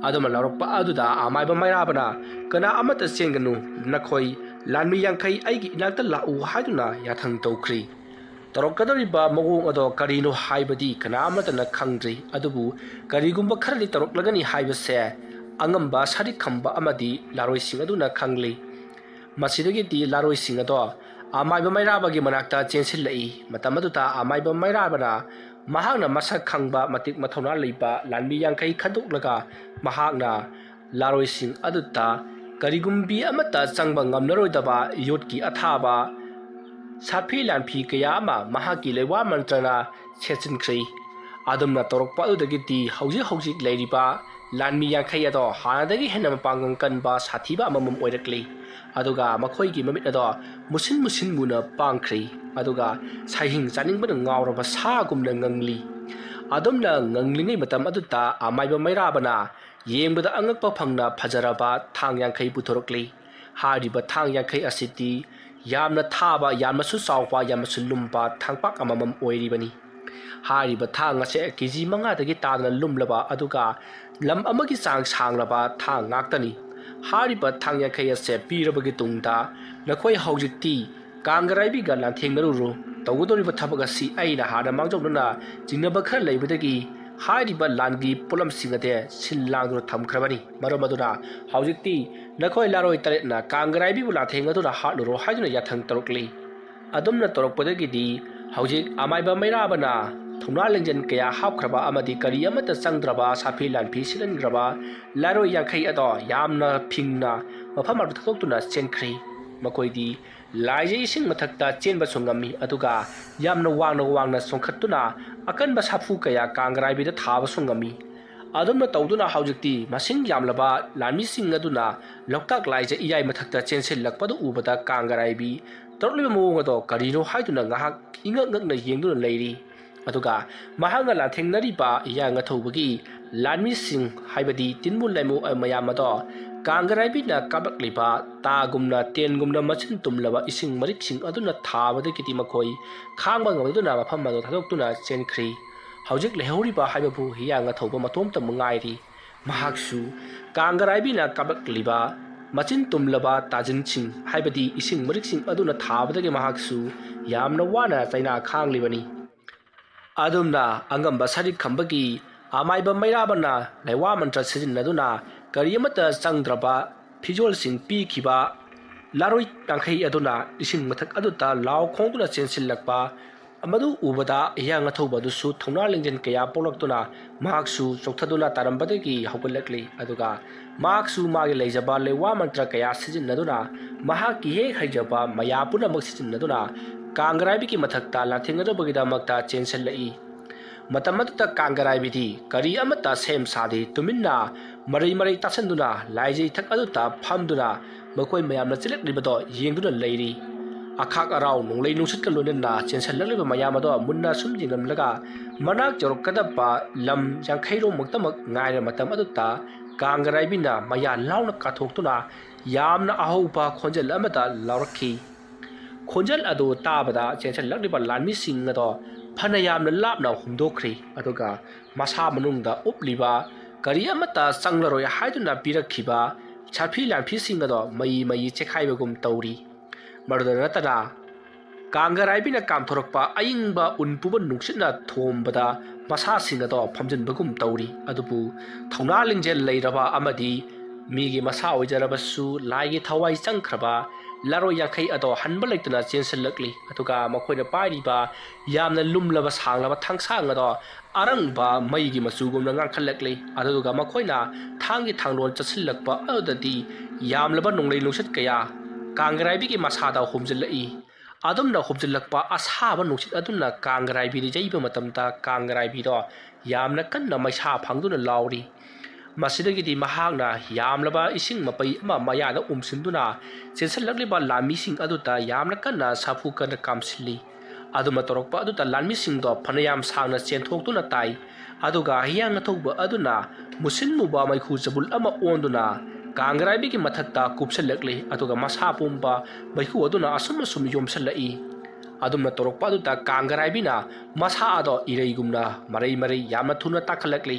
ꯑꯗꯨꯝꯅ ꯂꯥꯎꯔꯛꯄ ꯑꯗꯨꯗ ꯑꯃꯥꯏꯕ ꯃꯩꯔꯥꯕꯅ, "ꯀꯅꯥ ꯑꯃꯠꯇ ꯆꯦꯟꯒꯅꯨ, ꯅꯈꯣꯏ ꯂꯥꯟꯃꯤ ꯌꯥꯡꯈꯩ ꯑꯩꯒꯤ ꯏꯅꯥꯛꯇ ꯂꯥꯛꯎ" ꯍꯥꯏꯗꯨꯅ ꯌꯥꯊꯪ ꯇꯧꯈ꯭ꯔꯤ꯫ ꯇꯧꯔꯛꯀꯗꯧꯔꯤꯕ ꯃꯑꯣꯡ ꯑꯗꯣ ꯀꯔꯤꯅꯣ ꯍꯥꯏꯕꯗꯤ ꯀꯅꯥ ꯑꯃꯠꯇꯅ ꯈꯪꯗ꯭ꯔꯤ꯫ ꯑꯗꯨꯕꯨ ꯀꯔꯤꯒꯨꯝꯕ ꯈꯔꯗꯤ ꯇꯧꯔꯛꯂꯒꯅꯤ ꯍꯥꯏꯕꯁꯦ ꯑꯉꯝꯕ ꯁꯔꯤꯛ ꯈꯝꯕ ꯑꯃꯗꯤ ꯂꯥꯔꯣꯏꯁꯤꯡ ꯑꯗꯨꯅ ꯈꯪꯂꯤ꯫ ꯃꯁꯤꯗꯒꯤꯗꯤ ꯂꯥꯔꯣꯏꯁꯤꯡ ꯑꯗꯣ ꯑꯃꯥꯏꯕ ꯃꯩꯔꯥꯕꯒꯤ ꯃꯅꯥꯛꯇ ꯆꯦꯟꯁꯤꯜꯂꯛꯏ꯫ ꯃꯇꯝ ꯑꯗꯨꯗ ꯑꯃꯥꯏꯕ ꯃꯩꯔꯥꯕꯅ ꯃꯍꯥꯛꯅ ꯃꯁꯛ ꯈꯪꯕ, ꯃꯇꯤꯛ ꯃꯊꯧꯅꯥ ꯂꯩꯕ ꯂꯥꯟꯃꯤ ꯌꯥꯡꯈꯩ ꯈꯟꯗꯣꯛꯂꯒ ꯃꯍꯥꯛꯅ ꯂꯥꯔꯣꯏꯁꯤꯡ ꯑꯗꯨꯗ ꯀꯔꯤꯒꯨꯝꯕꯤ ꯑꯃꯠꯇ ꯆꯪꯕ ꯉꯝꯂꯔꯣꯏꯗꯕ ꯌꯣꯠꯀꯤ ꯑꯊꯥꯕ ꯁꯥꯐꯤ ꯂꯥꯟꯐꯤ ꯀꯌꯥ ꯑꯃ ꯃꯍꯥꯛꯀꯤ ꯂꯩꯋꯥ ꯃꯟꯇ꯭ꯔꯅ ꯁꯦꯠꯆꯤꯟꯈ꯭ꯔꯦ꯫ ꯑꯗꯨꯝꯅ ꯇꯧꯔꯛꯄ ꯑꯗꯨꯗꯒꯤꯗꯤ ꯍꯧꯖꯤꯛ ꯍꯧꯖꯤꯛ ꯂꯩꯔꯤꯕ ꯂꯥꯟꯃꯤ ꯌꯥꯡꯈꯩ ꯑꯗꯣ ꯍꯥꯟꯅꯗꯒꯤ ꯍꯦꯟꯅ ꯃꯄꯥꯡꯒꯜ ꯀꯟꯕ ꯁꯥꯊꯤꯕ ꯑꯃꯃꯝ ꯑꯣꯏꯔꯛꯂꯤ꯫ ꯑꯗꯨꯒ ꯃꯈꯣꯏꯒꯤ ꯃꯃꯤꯠ ꯑꯗꯣ ꯃꯨꯁꯤꯟ ꯃꯨꯁꯤꯟ ꯃꯨꯅ ꯄꯥꯡꯈ꯭ꯔꯤ꯫ ꯑꯗꯨꯒ ꯁꯩꯍꯤꯡ ꯆꯥꯅꯤꯡꯕꯅ ꯉꯥꯎꯔꯕ ꯁꯥꯒꯨꯝꯅ ꯉꯪꯂꯤ꯫ ꯑꯗꯨꯝꯅ ꯉꯪꯂꯤꯉꯩ ꯃꯇꯝ ꯑꯗꯨꯗ ꯑꯃꯥꯏꯕ ꯃꯩꯔꯥꯕꯅ ꯌꯦꯡꯕꯗ ꯑꯉꯛꯄ ꯐꯪꯅ ꯐꯖꯔꯕ ꯊꯥꯡ ꯌꯥꯡꯈꯩ ꯄꯨꯊꯣꯔꯛꯂꯤ꯫ ꯍꯥꯏꯔꯤꯕ ꯊꯥꯡ ꯌꯥꯡꯈꯩ ꯑꯁꯤꯗꯤ ꯌꯥꯝꯅ ꯊꯥꯕ, ꯌꯥꯝꯅꯁꯨ ꯆꯥꯎꯕ, ꯌꯥꯝꯅꯁꯨ ꯂꯨꯝꯕ ꯊꯥꯡꯄꯥꯛ ꯑꯃꯃꯝ ꯑꯣꯏꯔꯤꯕꯅꯤ꯫ ꯍꯥꯏꯔꯤꯕ ꯊꯥꯡ ꯑꯁꯦ ꯀꯦꯖꯤ ꯃꯉꯥꯗꯒꯤ ꯇꯥꯗꯅ ꯂꯨꯝꯂꯕ ꯑꯗꯨꯒ ꯂꯝ ꯑꯃꯒꯤ ꯆꯥꯡ ꯁꯥꯡꯂꯕ ꯊꯥꯡ ꯉꯥꯛꯇꯅꯤ꯫ ꯍꯥꯏꯔꯤꯕ ꯊꯥꯡ ꯌꯥꯡꯈꯩ ꯑꯁꯦ ꯄꯤꯔꯕꯒꯤ ꯇꯨꯡꯗ ꯅꯈꯣꯏ ꯍꯧꯖꯤꯛꯇꯤ ꯀꯥꯡꯒꯔꯥꯏꯕꯤꯒ ꯂꯥꯟꯊꯦꯡꯅꯔꯨꯔꯣ꯫ ꯇꯧꯒꯗꯧꯔꯤꯕ ꯊꯕꯛ ꯑꯁꯤ ꯑꯩꯅ ꯍꯥꯟꯅ ꯃꯥꯡꯖꯧꯅꯅ ꯆꯤꯡꯅꯕ ꯈꯔ ꯂꯩꯕꯗꯒꯤ ꯍꯥꯏꯔꯤꯕ ꯂꯥꯟꯒꯤ ꯄꯣꯠꯂꯝꯁꯤꯡ ꯑꯗꯤ ꯁꯤꯜ ꯂꯥꯡꯗꯨꯅ ꯊꯝꯈ꯭ꯔꯕꯅꯤ꯫ ꯃꯔꯝ ꯑꯗꯨꯅ ꯍꯧꯖꯤꯛꯇꯤ ꯅꯈꯣꯏ ꯂꯥꯔꯣꯏ ꯇꯔꯦꯠꯅ ꯀꯥꯡꯒꯔꯥꯏꯕꯤꯕꯨ ꯂꯥꯟꯊꯦꯡꯅꯗꯨꯅ ꯍꯥꯠꯂꯨꯔꯣ ꯍꯥꯏꯗꯨꯅ ꯌꯥꯊꯪ ꯇꯧꯔꯛꯂꯤ꯫ ꯑꯗꯨꯝꯅ ꯇꯧꯔꯛꯄꯗꯒꯤꯗꯤ ꯍꯧꯖꯤꯛ ꯑꯃꯥꯏꯕ ꯃꯩꯔꯥꯕꯅ ꯊꯧꯅꯥ ꯂꯤꯡꯖꯦꯜ ꯀꯌꯥ ꯍꯥꯞꯈ꯭ꯔꯕ ꯑꯃꯗꯤ ꯀꯔꯤ ꯑꯃꯠꯇ ꯆꯪꯗ꯭ꯔꯕ ꯁꯥꯐꯤ ꯂꯥꯟꯐꯤ ꯁꯤꯖꯤꯟꯈ꯭ꯔꯕ ꯂꯥꯔꯣꯏ ꯌꯥꯡꯈꯩ ꯑꯗꯣ ꯌꯥꯝꯅ ꯐꯤꯡꯅ ꯃꯐꯝ ꯑꯗꯨ ꯊꯥꯗꯣꯛꯇꯨꯅ ꯆꯦꯟꯈ꯭ꯔꯤ꯫ ꯃꯈꯣꯏꯗꯤ ꯂꯥꯏꯖꯩ ꯏꯁꯤꯡ ꯃꯊꯛꯇ ꯆꯦꯟꯕꯁꯨ ꯉꯝꯃꯤ, ꯑꯗꯨꯒ ꯌꯥꯝꯅ ꯋꯥꯡꯅ ꯋꯥꯡꯅ ꯆꯣꯡꯈꯠꯇꯨꯅ ꯑꯀꯟꯕ ꯁꯥꯐꯨ ꯀꯌꯥ ꯀꯥꯡꯒꯔꯥꯏꯕꯤꯗ ꯊꯥꯕꯁꯨ ꯉꯝꯃꯤ꯫ ꯑꯗꯨꯝꯅ ꯇꯧꯗꯨꯅ ꯍꯧꯖꯤꯛꯇꯤ ꯃꯁꯤꯡ ꯌꯥꯝꯂꯕ ꯂꯥꯟꯃꯤꯁꯤꯡ ꯑꯗꯨꯅ ꯂꯣꯛꯇꯥꯛ ꯂꯥꯏꯖ ꯏꯌꯥꯏ ꯃꯊꯛꯇ ꯆꯦꯟꯁꯤꯜꯂꯛꯄꯗꯨ ꯎꯕꯗ ꯀꯥꯡꯒꯔꯥꯏꯕꯤ ꯇꯧꯔꯛꯂꯤꯕ ꯃꯑꯣꯡ ꯑꯗꯣ ꯀꯔꯤꯅꯣ ꯍꯥꯏꯗꯨꯅ ꯉꯥꯏꯍꯥꯛ ꯏꯉꯛ ꯉꯛꯅ ꯌꯦꯡꯗꯨꯅ ꯂꯩꯔꯤ꯫ ꯑꯗꯨꯒ ꯃꯍꯥꯛꯅ ꯂꯥꯟꯊꯦꯡꯅꯔꯤꯕ ꯍꯤꯌꯥꯡ ꯑꯊꯧꯕꯒꯤ ꯂꯥꯟꯃꯤꯁꯤꯡ, ꯍꯥꯏꯕꯗꯤ ꯇꯤꯟꯃꯨ ꯂꯥꯏꯃꯨ ꯃꯌꯥꯝ ꯑꯗꯣ ꯀꯥꯡꯒꯔꯥꯏꯕꯤꯅ ꯀꯥꯞꯂꯛꯂꯤꯕ ꯇꯥꯒꯨꯝꯅ ꯇꯦꯟꯒꯨꯝꯅ ꯃꯆꯤꯟ ꯇꯨꯝꯂꯕ ꯏꯁꯤꯡ ꯃꯔꯤꯛꯁꯤꯡ ꯑꯗꯨꯅ ꯊꯥꯕꯗꯒꯤꯗꯤ ꯃꯈꯣꯏ ꯈꯥꯡꯕ ꯉꯝꯗꯨꯅ ꯃꯐꯝ ꯑꯗꯨ ꯊꯥꯗꯣꯛꯇꯨꯅ ꯆꯦꯟꯈ꯭ꯔꯤ꯫ ꯍꯧꯖꯤꯛ ꯂꯩꯍꯧꯔꯤꯕ ꯍꯥꯏꯕꯕꯨ ꯍꯤꯌꯥꯡ ꯑꯊꯧꯕ ꯃꯇꯣꯝꯇ ꯉꯥꯏꯔꯤ꯫ ꯃꯍꯥꯛꯁꯨ ꯀꯥꯡꯒꯔꯥꯏꯕꯤꯅ ꯀꯥꯞꯂꯛꯂꯤꯕ ꯃꯆꯤꯟ ꯇꯨꯝꯂꯕ ꯇꯥꯖꯤꯟꯁꯤꯡ, ꯍꯥꯏꯕꯗꯤ ꯏꯁꯤꯡ ꯃꯔꯤꯛꯁꯤꯡ ꯑꯗꯨꯅ ꯊꯥꯕꯗꯒꯤ ꯃꯍꯥꯛꯁꯨ ꯌꯥꯝꯅ ꯋꯥꯅ ꯆꯩꯅꯥ ꯈꯥꯡꯂꯤꯕꯅꯤ꯫ ꯑꯗꯨꯝꯅ ꯑꯉꯝꯕ ꯁꯔꯤꯛ ꯈꯝꯕꯒꯤ ꯑꯃꯥꯏꯕ ꯃꯩꯔꯥꯕꯅ ꯂꯩꯋꯥ ꯃꯟꯇ꯭ꯔ ꯁꯤꯖꯤꯟꯅꯗꯨꯅ ꯀꯔꯤ ꯑꯃꯠꯇ ꯆꯪꯗ꯭ꯔꯕ ꯐꯤꯖꯣꯜꯁꯤꯡ ꯄꯤꯈꯤꯕ ꯂꯥꯔꯣꯏ ꯌꯥꯡꯈꯩ ꯑꯗꯨꯅ ꯏꯁꯤꯡ ꯃꯊꯛ ꯑꯗꯨꯗ ꯂꯥꯎ ꯈꯣꯡꯗꯨꯅ ꯆꯦꯟꯁꯤꯜꯂꯛꯄ ꯃꯗꯨ ꯎꯕꯗ ꯍꯤꯌꯥꯡ ꯑꯊꯧꯕ ꯑꯗꯨꯁꯨ ꯊꯧꯅꯥ ꯂꯤꯡꯖꯦꯜ ꯀꯌꯥ ꯄꯣꯛꯂꯛꯇꯨꯅ ꯃꯍꯥꯛꯁꯨ ꯆꯣꯛꯊꯗꯨꯅ ꯇꯥꯔꯝꯕꯗꯒꯤ ꯍꯧꯒꯠꯂꯛꯂꯤ꯫ ꯑꯗꯨꯒ ꯃꯍꯥꯛꯁꯨ ꯃꯥꯒꯤ ꯂꯩꯖꯕ ꯂꯩꯋꯥ ꯃꯟꯇ꯭ꯔ ꯀꯌꯥ ꯁꯤꯖꯤꯟꯅꯗꯨꯅ ꯃꯍꯥꯛꯀꯤ ꯍꯦꯛ ꯍꯩꯖꯕ ꯃꯌꯥ ꯄꯨꯝꯅꯃꯛ ꯁꯤꯖꯤꯟꯅꯗꯨꯅ ꯀꯥꯡꯒꯔꯥꯏꯕꯤꯒꯤ ꯃꯊꯛꯇ ꯂꯥꯟꯊꯦꯡꯅꯅꯕꯒꯤꯗꯃꯛꯇ ꯆꯦꯟꯁꯤꯜꯂꯛꯏ꯫ ꯃꯇꯝ ꯑꯗꯨꯗ ꯀꯥꯡꯒꯔꯥꯏꯕꯤꯗꯤ ꯀꯔꯤ ꯑꯃꯠꯇ ꯁꯦꯝ ꯁꯥꯗꯦ, ꯇꯨꯃꯤꯟꯅ ꯃꯔꯩ ꯃꯔꯩ ꯇꯥꯁꯟꯗꯨꯅ ꯂꯥꯏꯖꯩ ꯊꯛ ꯑꯗꯨꯗ ꯐꯝꯗꯨꯅ ꯃꯈꯣꯏ ꯃꯌꯥꯝꯅ ꯆꯤꯜꯂꯛꯂꯤꯕꯗꯣ ꯌꯦꯡꯗꯨꯅ ꯂꯩꯔꯤ꯫ ꯑꯈꯥꯛ ꯑꯔꯥꯎ ꯅꯣꯡꯂꯩ ꯅꯨꯡꯁꯤꯠꯀ ꯂꯣꯏꯅꯅ ꯆꯦꯟꯁꯤꯜꯂꯛꯂꯤꯕ ꯃꯌꯥꯝ ꯑꯗꯣ ꯃꯨꯟꯅ ꯁꯨꯝ ꯌꯦꯡꯂꯝꯂꯒ ꯃꯅꯥꯛ ꯌꯧꯔꯛꯀꯗꯕ ꯂꯝ ꯌꯥꯡꯈꯩꯔꯣꯝꯃꯛꯇꯃꯛ ꯉꯥꯏꯔ ꯃꯇꯝ ꯑꯗꯨꯗ ꯀꯥꯡꯒꯔꯥꯏꯕꯤꯅ ꯃꯌꯥ ꯂꯥꯎꯅ ꯀꯥꯊꯣꯛꯇꯨꯅ ꯌꯥꯝꯅ ꯑꯍꯧꯕ ꯈꯣꯟꯖꯦꯜ ꯑꯃꯗ ꯂꯥꯎꯔꯛꯈꯤ꯫ ꯈꯣꯟꯖꯦꯜ ꯑꯗꯨ ꯇꯥꯕꯗ ꯆꯦꯟꯁꯤꯜꯂꯛꯂꯤꯕ ꯂꯥꯟꯃꯤꯁꯤꯡ ꯑꯗꯣ ꯐꯅ ꯌꯥꯝꯅ ꯂꯥꯞꯅ ꯍꯨꯝꯗꯣꯛꯈ꯭ꯔꯤ꯫ ꯑꯗꯨꯒ ꯃꯁꯥ ꯃꯅꯨꯡꯗ ꯎꯞꯂꯤꯕ ꯀꯔꯤ ꯑꯃꯠꯇ ꯆꯪꯂꯔꯣꯏ ꯍꯥꯏꯗꯨꯅ ꯄꯤꯔꯛꯈꯤꯕ ꯁꯥꯐꯤ ꯂꯥꯟꯐꯤꯁꯤꯡ ꯑꯗꯣ ꯃꯩ ꯃꯩ ꯆꯦꯈꯥꯏꯕꯒꯨꯝ ꯇꯧꯔꯤ꯫ ꯃꯗꯨꯗ ꯅꯠꯇꯅ ꯀꯥꯡꯒꯔꯥꯏꯕꯤꯅ ꯀꯥꯝꯊꯣꯔꯛꯄ ꯑꯏꯪꯕ ꯎꯟ ꯄꯨꯕ ꯅꯨꯡꯁꯤꯠꯅ ꯊꯣꯝꯕꯗ ꯃꯁꯥꯁꯤꯡ ꯑꯗꯣ ꯐꯝꯖꯤꯟꯕꯒꯨꯝ ꯇꯧꯔꯤ꯫ ꯑꯗꯨꯕꯨ ꯊꯧꯅꯥ ꯂꯤꯡꯖꯦꯜ ꯂꯩꯔꯕ ꯑꯃꯗꯤ ꯃꯤꯒꯤ ꯃꯁꯥ ꯑꯣꯏꯖꯔꯕꯁꯨ ꯂꯥꯏꯒꯤ ꯊꯋꯥꯏ ꯆꯪꯈ꯭ꯔꯕ ꯂꯥꯔꯣꯏ ꯌꯥꯡꯈꯩ ꯑꯗꯣ ꯍꯟꯕ ꯂꯩꯇꯅ ꯆꯦꯟꯁꯤꯜꯂꯛꯂꯤ꯫ ꯑꯗꯨꯒ ꯃꯈꯣꯏꯅ ꯄꯥꯏꯔꯤꯕ ꯌꯥꯝꯅ ꯂꯨꯝꯂꯕ ꯁꯥꯡꯂꯕ ꯊꯥꯡꯁꯥꯡ ꯑꯗꯣ ꯑꯔꯪꯕ ꯃꯩꯒꯤ ꯃꯆꯨꯒꯨꯝꯅ ꯉꯥꯡꯈꯠꯂꯛꯂꯤ꯫ ꯑꯗꯨꯒ ꯃꯈꯣꯏꯅ ꯊꯥꯡꯒꯤ ꯊꯥꯡꯂꯣꯟ ꯆꯠꯁꯤꯜꯂꯛꯄ ꯑꯗꯨꯗꯗꯤ ꯌꯥꯝꯂꯕ ꯅꯣꯡꯂꯩ ꯅꯨꯡꯁꯤꯠ ꯀꯌꯥ ꯀꯥꯡꯒꯔꯥꯏꯕꯤꯒꯤ ꯃꯁꯥꯗ ꯍꯨꯝꯖꯤꯜꯂꯛꯏ꯫ ꯑꯗꯨꯝꯅ ꯍꯨꯝꯖꯤꯜꯂꯛꯄ ꯑꯁꯥꯕ ꯅꯨꯡꯁꯤꯠ ꯑꯗꯨꯅ ꯀꯥꯡꯒꯔꯥꯏꯕꯤꯗ ꯌꯩꯕ ꯃꯇꯝꯗ ꯀꯥꯡꯒꯔꯥꯏꯕꯤꯗꯣ ꯌꯥꯝꯅ ꯀꯟꯅ ꯃꯩꯁꯥ ꯐꯪꯗꯨꯅ ꯂꯥꯎꯔꯤ꯫ ꯃꯁꯤꯗꯒꯤꯗꯤ ꯃꯍꯥꯛꯅ ꯌꯥꯝꯂꯕ ꯏꯁꯤꯡ ꯃꯄꯩ ꯑꯃ ꯃꯌꯥꯗ ꯎꯝꯁꯤꯟꯗꯨꯅ ꯆꯦꯟꯁꯤꯜꯂꯛꯂꯤꯕ ꯂꯥꯟꯃꯤꯁꯤꯡ ꯑꯗꯨꯗ ꯌꯥꯝꯅ ꯀꯟꯅ ꯁꯥꯐꯨ ꯀꯟꯅ ꯀꯥꯝꯁꯤꯜꯂꯤ꯫ ꯑꯗꯨꯝꯅ ꯇꯧꯔꯛꯄ ꯑꯗꯨꯗ ꯂꯥꯟꯃꯤꯁꯤꯡꯗꯣ ꯐꯅꯌꯥꯝ ꯁꯥꯡꯅ ꯆꯦꯟꯊꯣꯛꯇꯨꯅ ꯇꯥꯏ꯫ ꯑꯗꯨꯒ ꯍꯤꯌꯥꯡ ꯑꯊꯧꯕ ꯑꯗꯨꯅ ꯃꯨꯁꯤꯟ ꯃꯨꯕ ꯃꯩꯈꯨ ꯆꯕꯨꯜ ꯑꯃ ꯑꯣꯟꯗꯨꯅ ꯀꯥꯡꯒꯔꯥꯏꯕꯤꯒꯤ ꯃꯊꯛꯇ ꯀꯨꯞꯁꯤꯜꯂꯛꯂꯤ꯫ ꯑꯗꯨꯒ ꯃꯁꯥ ꯄꯨꯝꯕ ꯃꯩꯈꯨ ꯑꯗꯨꯅ ꯑꯁꯨꯝ ꯑꯁꯨꯝ ꯌꯣꯝꯁꯤꯜꯂꯛꯏ꯫ ꯑꯗꯨꯝꯅ ꯇꯧꯔꯛꯄ ꯑꯗꯨꯗ ꯀꯥꯡꯒꯔꯥꯏꯕꯤꯅ ꯃꯁꯥ ꯑꯗꯣ ꯏꯔꯩꯒꯨꯝꯅ ꯃꯔꯩ ꯃꯔꯩ ꯌꯥꯝꯅ ꯊꯨꯅ ꯇꯥꯈꯠꯂꯛꯂꯤ꯫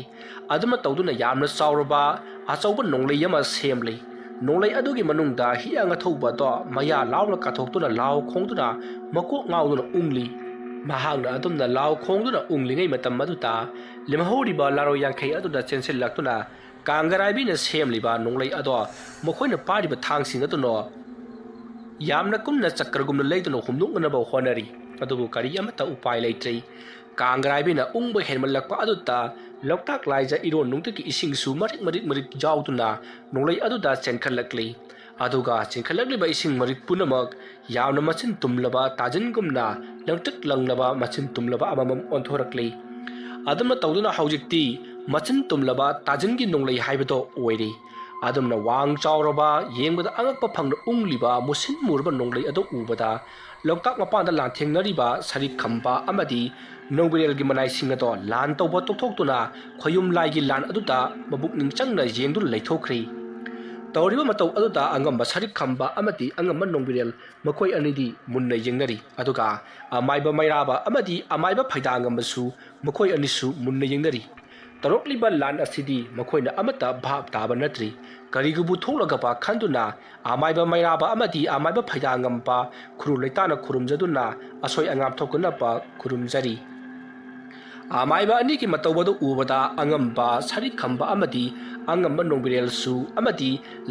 ꯑꯗꯨꯝꯅ ꯇꯧꯗꯨꯅ ꯌꯥꯝꯅ ꯆꯥꯎꯔꯕ ꯑꯆꯧꯕ ꯅꯣꯡꯂꯩ ꯑꯃ ꯁꯦꯝꯂꯤ꯫ ꯅꯣꯡꯂꯩ ꯑꯗꯨꯒꯤ ꯃꯅꯨꯡꯗ ꯍꯤꯌꯥꯡ ꯑꯊꯧꯕꯗꯣ ꯃꯌꯥ ꯂꯥꯎꯅ ꯀꯥꯊꯣꯛꯇꯨꯅ ꯂꯥꯎ ꯈꯣꯡꯗꯨꯅ ꯃꯀꯣꯛ ꯉꯥꯎꯗꯨꯅ ꯎꯪꯂꯤ꯫ ꯃꯍꯥꯛꯅ ꯑꯗꯨꯝꯅ ꯂꯥꯎ ꯈꯣꯡꯗꯨꯅ ꯎꯪꯂꯤꯉꯩ ꯃꯇꯝ ꯑꯗꯨꯗ ꯂꯦꯝꯍꯧꯔꯤꯕ ꯂꯥꯔꯣꯏ ꯌꯥꯡꯈꯩ ꯑꯗꯨꯗ ꯆꯦꯟꯁꯤꯜꯂꯛꯇꯨꯅ ꯀꯥꯡꯒꯔꯥꯏꯕꯤꯅ ꯁꯦꯝꯂꯤꯕ ꯅꯣꯡꯂꯩ ꯑꯗꯣ ꯃꯈꯣꯏꯅ ꯄꯥꯏꯔꯤꯕ ꯊꯥꯡꯁꯤꯡ ꯑꯗꯨꯅ ꯌꯥꯝꯅ ꯀꯨꯝꯅ ꯆꯀ꯭ꯔꯒꯨꯝꯅ ꯂꯩꯗꯨꯅ ꯍꯨꯝꯗꯣꯛꯅꯅꯕ ꯍꯣꯠꯅꯔꯤ꯫ ꯑꯗꯨꯕꯨ ꯀꯔꯤ ꯑꯃꯠꯇ ꯎꯄꯥꯏ ꯂꯩꯇ꯭ꯔꯤ꯫ ꯀꯥꯡꯒꯔꯥꯏꯕꯤꯅ ꯎꯪꯕ ꯍꯦꯟꯃꯜꯂꯛꯄ ꯑꯗꯨꯗ ꯂꯣꯛꯇꯥꯛ ꯂꯥꯏꯖ ꯏꯔꯣꯟ ꯅꯨꯡꯗꯒꯤ ꯏꯁꯤꯡꯁꯨ ꯃꯔꯤꯛ ꯃꯔꯤꯛ ꯃꯔꯤꯛ ꯌꯥꯎꯗꯨꯅ ꯅꯣꯡꯂꯩ ꯑꯗꯨꯗ ꯆꯦꯟꯈꯠꯂꯛꯂꯤ꯫ ꯑꯗꯨꯒ ꯆꯦꯟꯈꯠꯂꯛꯂꯤꯕ ꯏꯁꯤꯡ ꯃꯔꯤꯛ ꯄꯨꯝꯅꯃꯛ ꯌꯥꯝꯅ ꯃꯆꯤꯟ ꯇꯨꯝꯂꯕ ꯇꯥꯖꯤꯟꯒꯨꯝꯅ ꯂꯪꯇ꯭ꯔꯤꯛ ꯂꯪꯂꯕ ꯃꯆꯤꯟ ꯇꯨꯝꯂꯕ ꯑꯃꯃꯝ ꯑꯣꯟꯊꯣꯔꯛꯂꯤ꯫ ꯑꯗꯨꯝꯅ ꯇꯧꯗꯨꯅ ꯍꯧꯖꯤꯛꯇꯤ ꯃꯆꯤꯟ ꯇꯨꯝꯂꯕ ꯇꯥꯖꯤꯟꯒꯤ ꯅꯣꯡꯂꯩ ꯍꯥꯏꯕꯗꯣ ꯑꯣꯏꯔꯦ꯫ ꯑꯗꯨꯝꯅ ꯋꯥꯡ ꯆꯥꯎꯔꯕ, ꯌꯦꯡꯕꯗ ꯑꯉꯛꯄ ꯐꯪꯅ ꯎꯪꯂꯤꯕ ꯃꯨꯁꯤꯟ ꯃꯨꯔꯕ ꯅꯣꯡꯂꯩ ꯑꯗꯨ ꯎꯕꯗ ꯂꯣꯛꯇꯥꯛ ꯃꯄꯥꯟꯗ ꯂꯥꯟꯊꯦꯡꯅꯔꯤꯕ ꯁꯔꯤꯛ ꯈꯝꯕ ꯑꯃꯗꯤ ꯅꯣꯡꯕꯤꯔꯦꯜꯒꯤ ꯃꯅꯥꯏꯁꯤꯡ ꯑꯗꯣ ꯂꯥꯟ ꯇꯧꯕ ꯇꯣꯛꯊꯣꯛꯇꯨꯅ ꯈꯣꯌꯨꯝ ꯂꯥꯏꯒꯤ ꯂꯥꯟ ꯑꯗꯨꯗ ꯃꯕꯨꯛꯅꯤꯡ ꯆꯪꯅ ꯌꯦꯡꯗꯨꯅ ꯂꯩꯊꯣꯛꯈ꯭ꯔꯤ꯫ ꯇꯧꯔꯤꯕ ꯃꯇꯧ ꯑꯗꯨꯗ ꯑꯉꯝꯕ ꯁꯔꯤꯛ ꯈꯝꯕ ꯑꯃꯗꯤ ꯑꯉꯝꯕ ꯅꯣꯡꯕꯤꯔꯦꯜ ꯃꯈꯣꯏ ꯑꯅꯤꯗꯤ ꯃꯨꯟꯅ ꯌꯦꯡꯅꯔꯤ꯫ ꯑꯗꯨꯒ ꯑꯃꯥꯏꯕ ꯃꯩꯔꯥꯕ ꯑꯃꯗꯤ ꯑꯃꯥꯏꯕ ꯐꯩꯗꯥꯉꯝꯕꯁꯨ ꯃꯈꯣꯏ ꯑꯅꯤꯁꯨ ꯃꯨꯟꯅ ꯌꯦꯡꯅꯔꯤ꯫ ꯇꯧꯔꯛꯂꯤꯕ ꯂꯥꯟ ꯑꯁꯤꯗꯤ ꯃꯈꯣꯏꯅ ꯑꯃꯠꯇ ꯚꯥꯞ ꯇꯥꯕ ꯅꯠꯇ꯭ꯔꯤ꯫ ꯀꯔꯤꯒꯨꯝꯕ ꯊꯣꯛꯂꯒꯕ ꯈꯟꯗꯨꯅ ꯑꯃꯥꯏꯕ ꯃꯩꯔꯥꯕ ꯑꯃꯗꯤ ꯑꯃꯥꯏꯕ ꯐꯩꯗꯥꯉꯝꯕ ꯈꯨꯔꯨ ꯂꯩꯇꯥꯅ ꯈꯨꯔꯨꯝꯖꯗꯨꯅ ꯑꯁꯣꯏ ꯑꯉꯥꯝ ꯊꯣꯛꯇꯅꯕ ꯈꯨꯔꯨꯝꯖꯔꯤ꯫ ꯑꯃꯥꯏꯕ ꯑꯅꯤꯒꯤ ꯃꯇꯧ ꯑꯗꯨ ꯎꯕꯗ ꯑꯉꯝꯕ ꯁꯔꯤꯈꯝꯕ ꯑꯃꯗꯤ ꯑꯉꯝꯕ ꯅꯣꯡꯕꯤꯔꯦꯜꯁꯨ ꯑꯃꯗꯤ